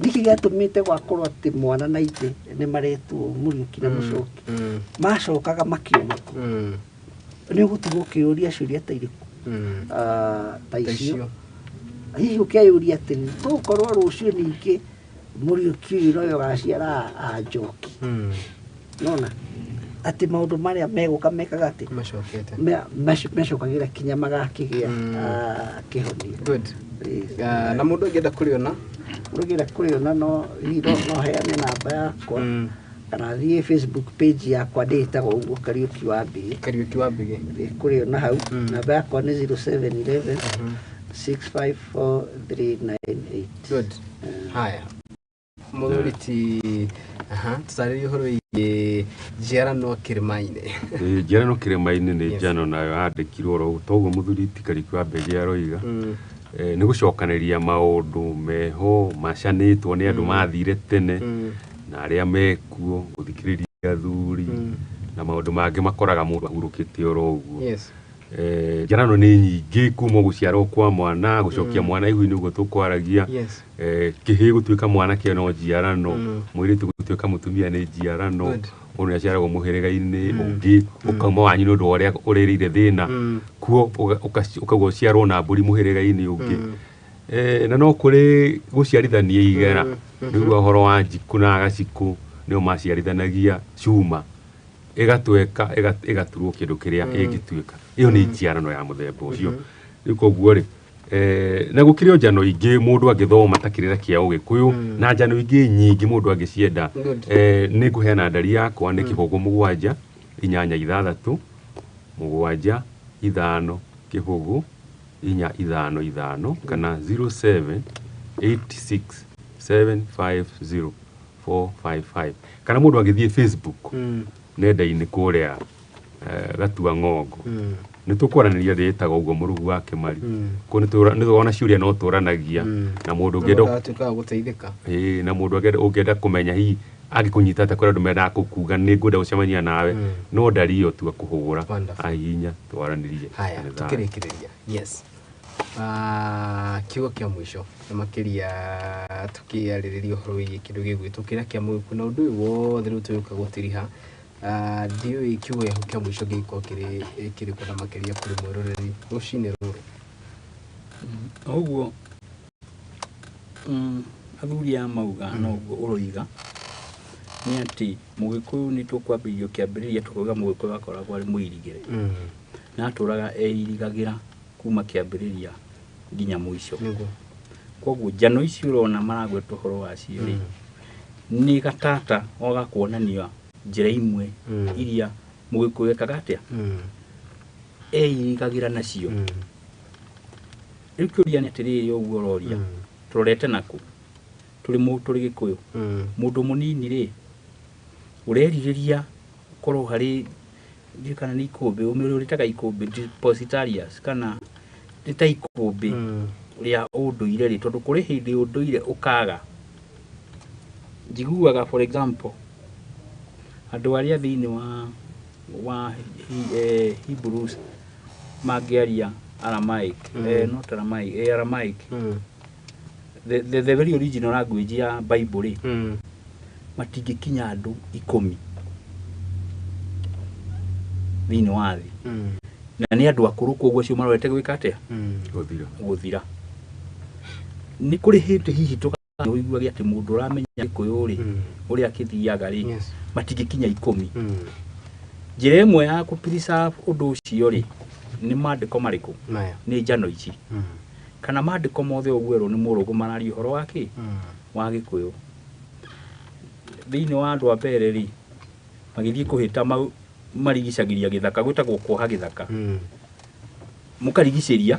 Nĩkĩ gĩatũmĩte gwakorwo atĩ mwana na ithe nĩ maretwo Mũriũki na Mũcoki? Macokaga makiuma kũ? Nĩ ũgũtigwo ũkĩyũria ciũria ta irĩkũ? Ta icio. Hihi ũkeyũria atĩrĩrĩ, tũgũkorwo rũciũ ningĩ Mũriũki ũyũ nowe ũgaciara a Njoki. Nona atĩ maũndũ marĩa megũka mekaga atĩ macokete mecokagĩra kinya magakĩgĩa kĩhonia. Good. Na mũndũ angĩenda kũrĩona? Mũndũ angĩenda kũrĩona no hihi no heane namba yakwa kana thiĩ Facebook page yakwa ndĩĩtagwo ũguo Kariũki wa Mbĩgĩ. Kariũki wa Mbĩgĩ. Kũrĩona hau. Namba yakwa nĩ 0711 654398. Good. Haya. Mũthuri ti aha tũtarĩrie ũhoro wĩgiĩ njiarano kĩrĩma-inĩ. Njiarano kĩrĩma-inĩ nĩ njano nayo yandĩkirwo oro toguo mũthuri ti Kariũki wa Mbĩgĩ aroiga. Nĩ gũcokanĩria maũndũ meho macanĩtwo nĩ andũ mathire tene na arĩa mekuo gũthikĩrĩria athuri na maũndũ mangĩ makoraga mũndũ ahurũkĩte oro ũguo. Yes. Njiarano nĩ nyingĩ kuma gũciarwo kwa mwana gũcokia mwana ihu-inĩ ũguo tũkwaragia. Yes. Kĩhĩĩ gũtuĩka mwanake no njiarano, mũirĩtu gũtuĩka mũtumia nĩ njiarano, mũndũ nĩaciaragwo mũhĩrĩga-inĩ ũngĩ ũkauma wanyu nĩ ũndũ wa ũrĩa ũrĩrĩire thĩna kuo ũkauga ũciarwo na mbũri mũhĩrĩga-inĩ ũngĩ. Na no kũrĩ gũciarithania igera nĩguo ũhoro wa njikũ na gacikũ nĩo maciarithanagia cuma ĩgatweka ĩgaturwo kĩndũ kĩrĩa ĩngĩtuĩka. Ĩyo nĩ njiarano ya mũthemba ũcio. Rĩu koguo rĩ na gũkĩrĩ o njano ingĩ mũndũ angĩthoma ta kĩrĩra kĩa Ũgĩkũyũ na njano ingĩ nyingĩ mũndũ angĩcienda. Nĩ ngũheana ndari yakwa nĩ 0 7 8 6 7 5 0 4 5 5 kana 07 86 750 455 kana mũndũ angĩthiĩ Facebook nenda-inĩ kũrĩa Gatua Ng'ongo nĩ tũkwaranĩria ndĩĩtaga ũguo Mũrũgu wa Kĩmari. Kũu nĩ ona ciũria no tũranagia na mũndũ ũngĩenda ũgatuĩka wa gũteithĩka. Ĩĩ, na mũndũ ũngĩenda kũmenya hihi angĩkũnyita atĩa kũrĩ andũ mendaga gũkuga nĩ ngwenda gũcemania nawe no ndari ĩyo tu akũhũra ahihinya twaranĩrie. Haya, tũkĩrĩkĩrĩria. Yes. Kiugo kĩa mũico na makĩria tũkĩarĩrĩria ũhoro wĩgiĩ kĩndũ gĩgwĩtwo kĩrĩa kĩa mũgĩkũyũ na ũndũ ũyũ wothe rĩu tũgĩũka gũtiriha. Ndiũĩ kiugo gĩaku kĩa mũico gĩgĩkorwo kĩrĩ kĩrĩkũ na makĩria kũrĩ mwĩroreri rũcinĩ rũrũ. Ũguo athuri aya mauga noguo ũroiga nĩ atĩ mũgĩkũyũ nĩ tũkwambĩrĩria kĩambĩrĩria tũkauga mũgĩkũyũ akoragwo arĩ mũirigĩre na atũraga eirigagĩra kuma kĩambĩrĩria nginya mũico. Koguo njano ici ũrona maragweta ũhoro wacio rĩ nĩ gatata o gakuonania njĩra imwe iria mũgĩkũyũ ekaga atĩa eirigagĩra nacio. Rĩu kĩũria nĩ atĩrĩrĩ ũguo ũroria tũrorete nakũ? Tũrĩ Gĩkũyũ, mũndũ mũnini rĩ, ũrerirĩria ũkorwo harĩ, ndiũĩ kana nĩ ikũmbĩ ũrĩtaga ikũmbĩ depositarius, kana nĩ ta ikũmbĩ rĩa ũndũire rĩ, tondũ kũrĩ hĩndĩ ũndũire ũkaga. Njiguaga, for example, andũ arĩa thĩinĩ wa Hebrews mangĩaria Aramaic, not Aramaic, Aramaic, the very original language ya Bible rĩ, matingĩkinya andũ 10 thĩinĩ wa thĩ, na nĩ andũ akũrũ, koguo acio marorete gwĩka atĩa? Gũthira. Gũthira. Nĩ kũrĩ hĩndĩ hihi tũkaiguage atĩ mũndũ ũramenya Gĩkũyũ rĩ, ũrĩa akĩthiaga rĩ, matingĩkinya 10. Njĩra ĩmwe ya kũ preserve ũndũ ũcio rĩ, nĩ maandĩko marĩkũ? Maya. Nĩ njano ici, kana maandĩko mothe ũguerwo nĩ mũrũgũ mararia ũhoro wa kĩ wa Gĩkũyũ. Thĩinĩ wa andũ a mbere rĩ, magĩthiĩ kũhĩta mau, marigicagĩria gĩthaka, gwĩtagwo kuoha gĩthaka, mũkarigicĩria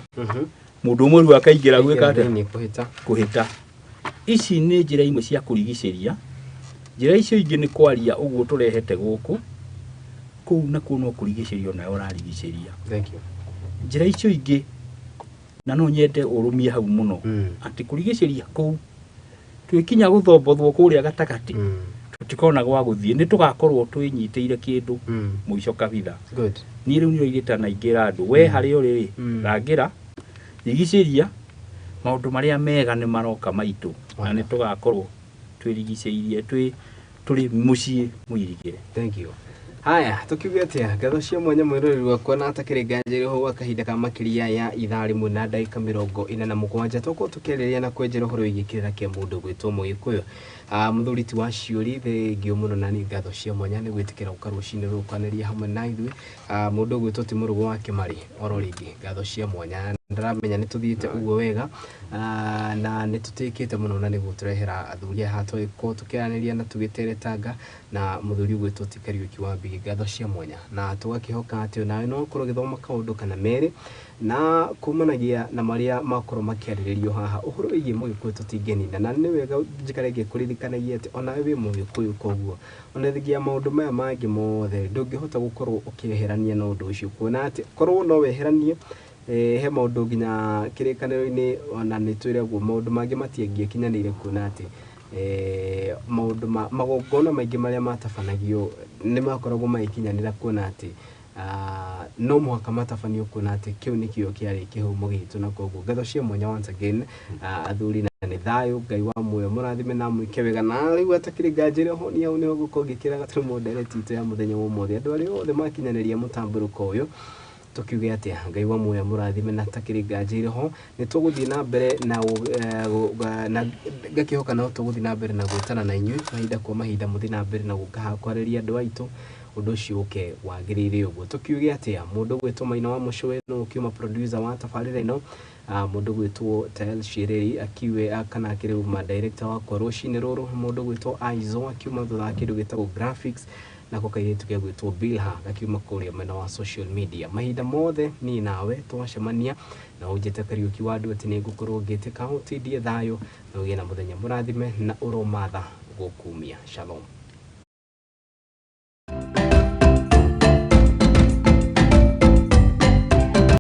mũndũ ũmwe rĩu akaingĩra gwĩka atĩa? Thĩinĩ kũhĩta. Kũhĩta. Ici nĩ njĩra imwe cia kũrigicĩria. Njĩra icio ingĩ nĩ kwaria ũguo tũrehete gũkũ, kũu nakuo no kũrigicĩrio nawe ũrarigicĩria. Thank you. Njĩra icio ingĩ, na no nyende ũrũmie hau mũno, atĩ kũrigicĩria kũu twĩkinya gũthombothwo kũrĩa gatagatĩ, tũtikona gwa gũthiĩ, nĩ tũgakorwo twĩnyitĩire kĩndũ mũico kabitha. Good. Niĩ rĩu nĩo irĩtana ingĩra andũ, we harĩa ũrĩ rĩ, rangĩra, rigicĩria, maũndũ marĩa mega nĩ maroka maitũ, na nĩ tũgakorwo twĩrigicĩirie, twĩ tũrĩ mũciĩ mũirigĩre. Thank you. Haya, tukiuge atĩa, ngatho cia mwanya mwĩroreri wakwa, na atakĩrĩ nganja ho gwa kahinda ka makĩria ya ithaa 1 na ndagĩka 47 tũkorwo tũkĩarĩrĩria na kwenjera ũhoro wĩgiĩ kĩrĩra kĩa mũndũ gwĩtwo Mũgĩkũyũ. Mũthuri ti wa Ciũri, thengio mũno na nĩ ngatho cia mwanya nĩ gwĩtĩkĩra gũka rũcinĩ rũrũ kwanĩria hamwe na ithuĩ. Mũndũ ũgwĩtwo ti Mũrũgũ wa Kĩmarĩ, oro rĩngĩ ngatho cia mwanya. Ndĩramenya nĩ tũthiĩte ũguo wega, na nĩ tũtĩkĩte mũno na nĩ gũtũrehera athuri aya tũgĩkorwo tũkĩaranĩria na tũgĩteretanga na mũthuri ũgwĩtwo ti Kariũki wa Mbigi. Ngatho cia mwanya, na tũgakĩhoka atĩ onawe no ũkorwo ũgĩthoma kaũndũ kana merĩ na kumanagia na marĩa makorwo makĩarĩrĩrio haha. Ũhoro wĩgiĩ Mũgĩkũyũ tũtingĩnina, na nĩ wega njikare ngĩkũririkanagia atĩ onawe wĩ Mũgĩkũyũ, koguo ona thengia ya maũndũ maya mangĩ mothe ndũngĩhota gũkorwo ũkĩeherania na ũndũ ũcio, kuona atĩ korwo no weheranie, he maũndũ nginya kĩrĩkanĩro-inĩ ona nĩ twĩragwo maũndũ mangĩ matiangĩkinyanĩire, kuona atĩ maũndũ ma magongona maingĩ marĩa matabanagio nĩ makoragwo magĩkinyanĩra, kuona atĩ no mũhaka matabanio, kuona atĩ kĩu nĩkĩo kĩarĩ kĩhumo gitũ. Na koguo ngatho cia mwanya once again, athuri, na nĩ thayũ. Ngai wa muoyo mũrathime na mwĩke wega. Na rĩu atakĩrĩ nganja ho ni hau nĩho ngũkorwo ngĩkĩra gaturumo ndereti itũ ya mũthenya wa ũmũthĩ. Andũ arĩa othe makinyanĩria mũtambũrũko ũyũ, tukiuge atĩa, Ngai wa muoyo mũrathime, na takĩrĩ nganja ho nĩ tũgũthiĩ na mbere na ngakĩhoka no tũgũthiĩ na mbere na gwĩtana na inyuĩ mahinda kwa mahinda, mũthiĩ na mbere na gũka haha kwarĩria andũ aitũ, ũndũ ũcio ũke wagĩrĩire ũguo. Tũkiuge atĩa, mũndũ ũgwĩtwo Maina wa Mũcũwe no ũkiuma producer wa tabarĩra ĩno, mũndũ ũgwĩtwo Tael Shireri akiwe kana akĩrĩ ma director wakwa rũcinĩ rũrũ, mũndũ ũgwĩtwo Aizo akiuma thutha wa kĩndũ gĩtagwo graphics, nako kairĩtu gegwĩtwo Bilha gakiuma kũrĩa mwena wa social media. Mahinda mothe niĩ nawe twacemania na ũnjĩte Kariũki wa andũ atĩ nĩ ngũkorwo ngĩtĩka ũtindie thayũ na ũgĩe na mũthenya mũrathime na ũromatha gũkumia. Shalom.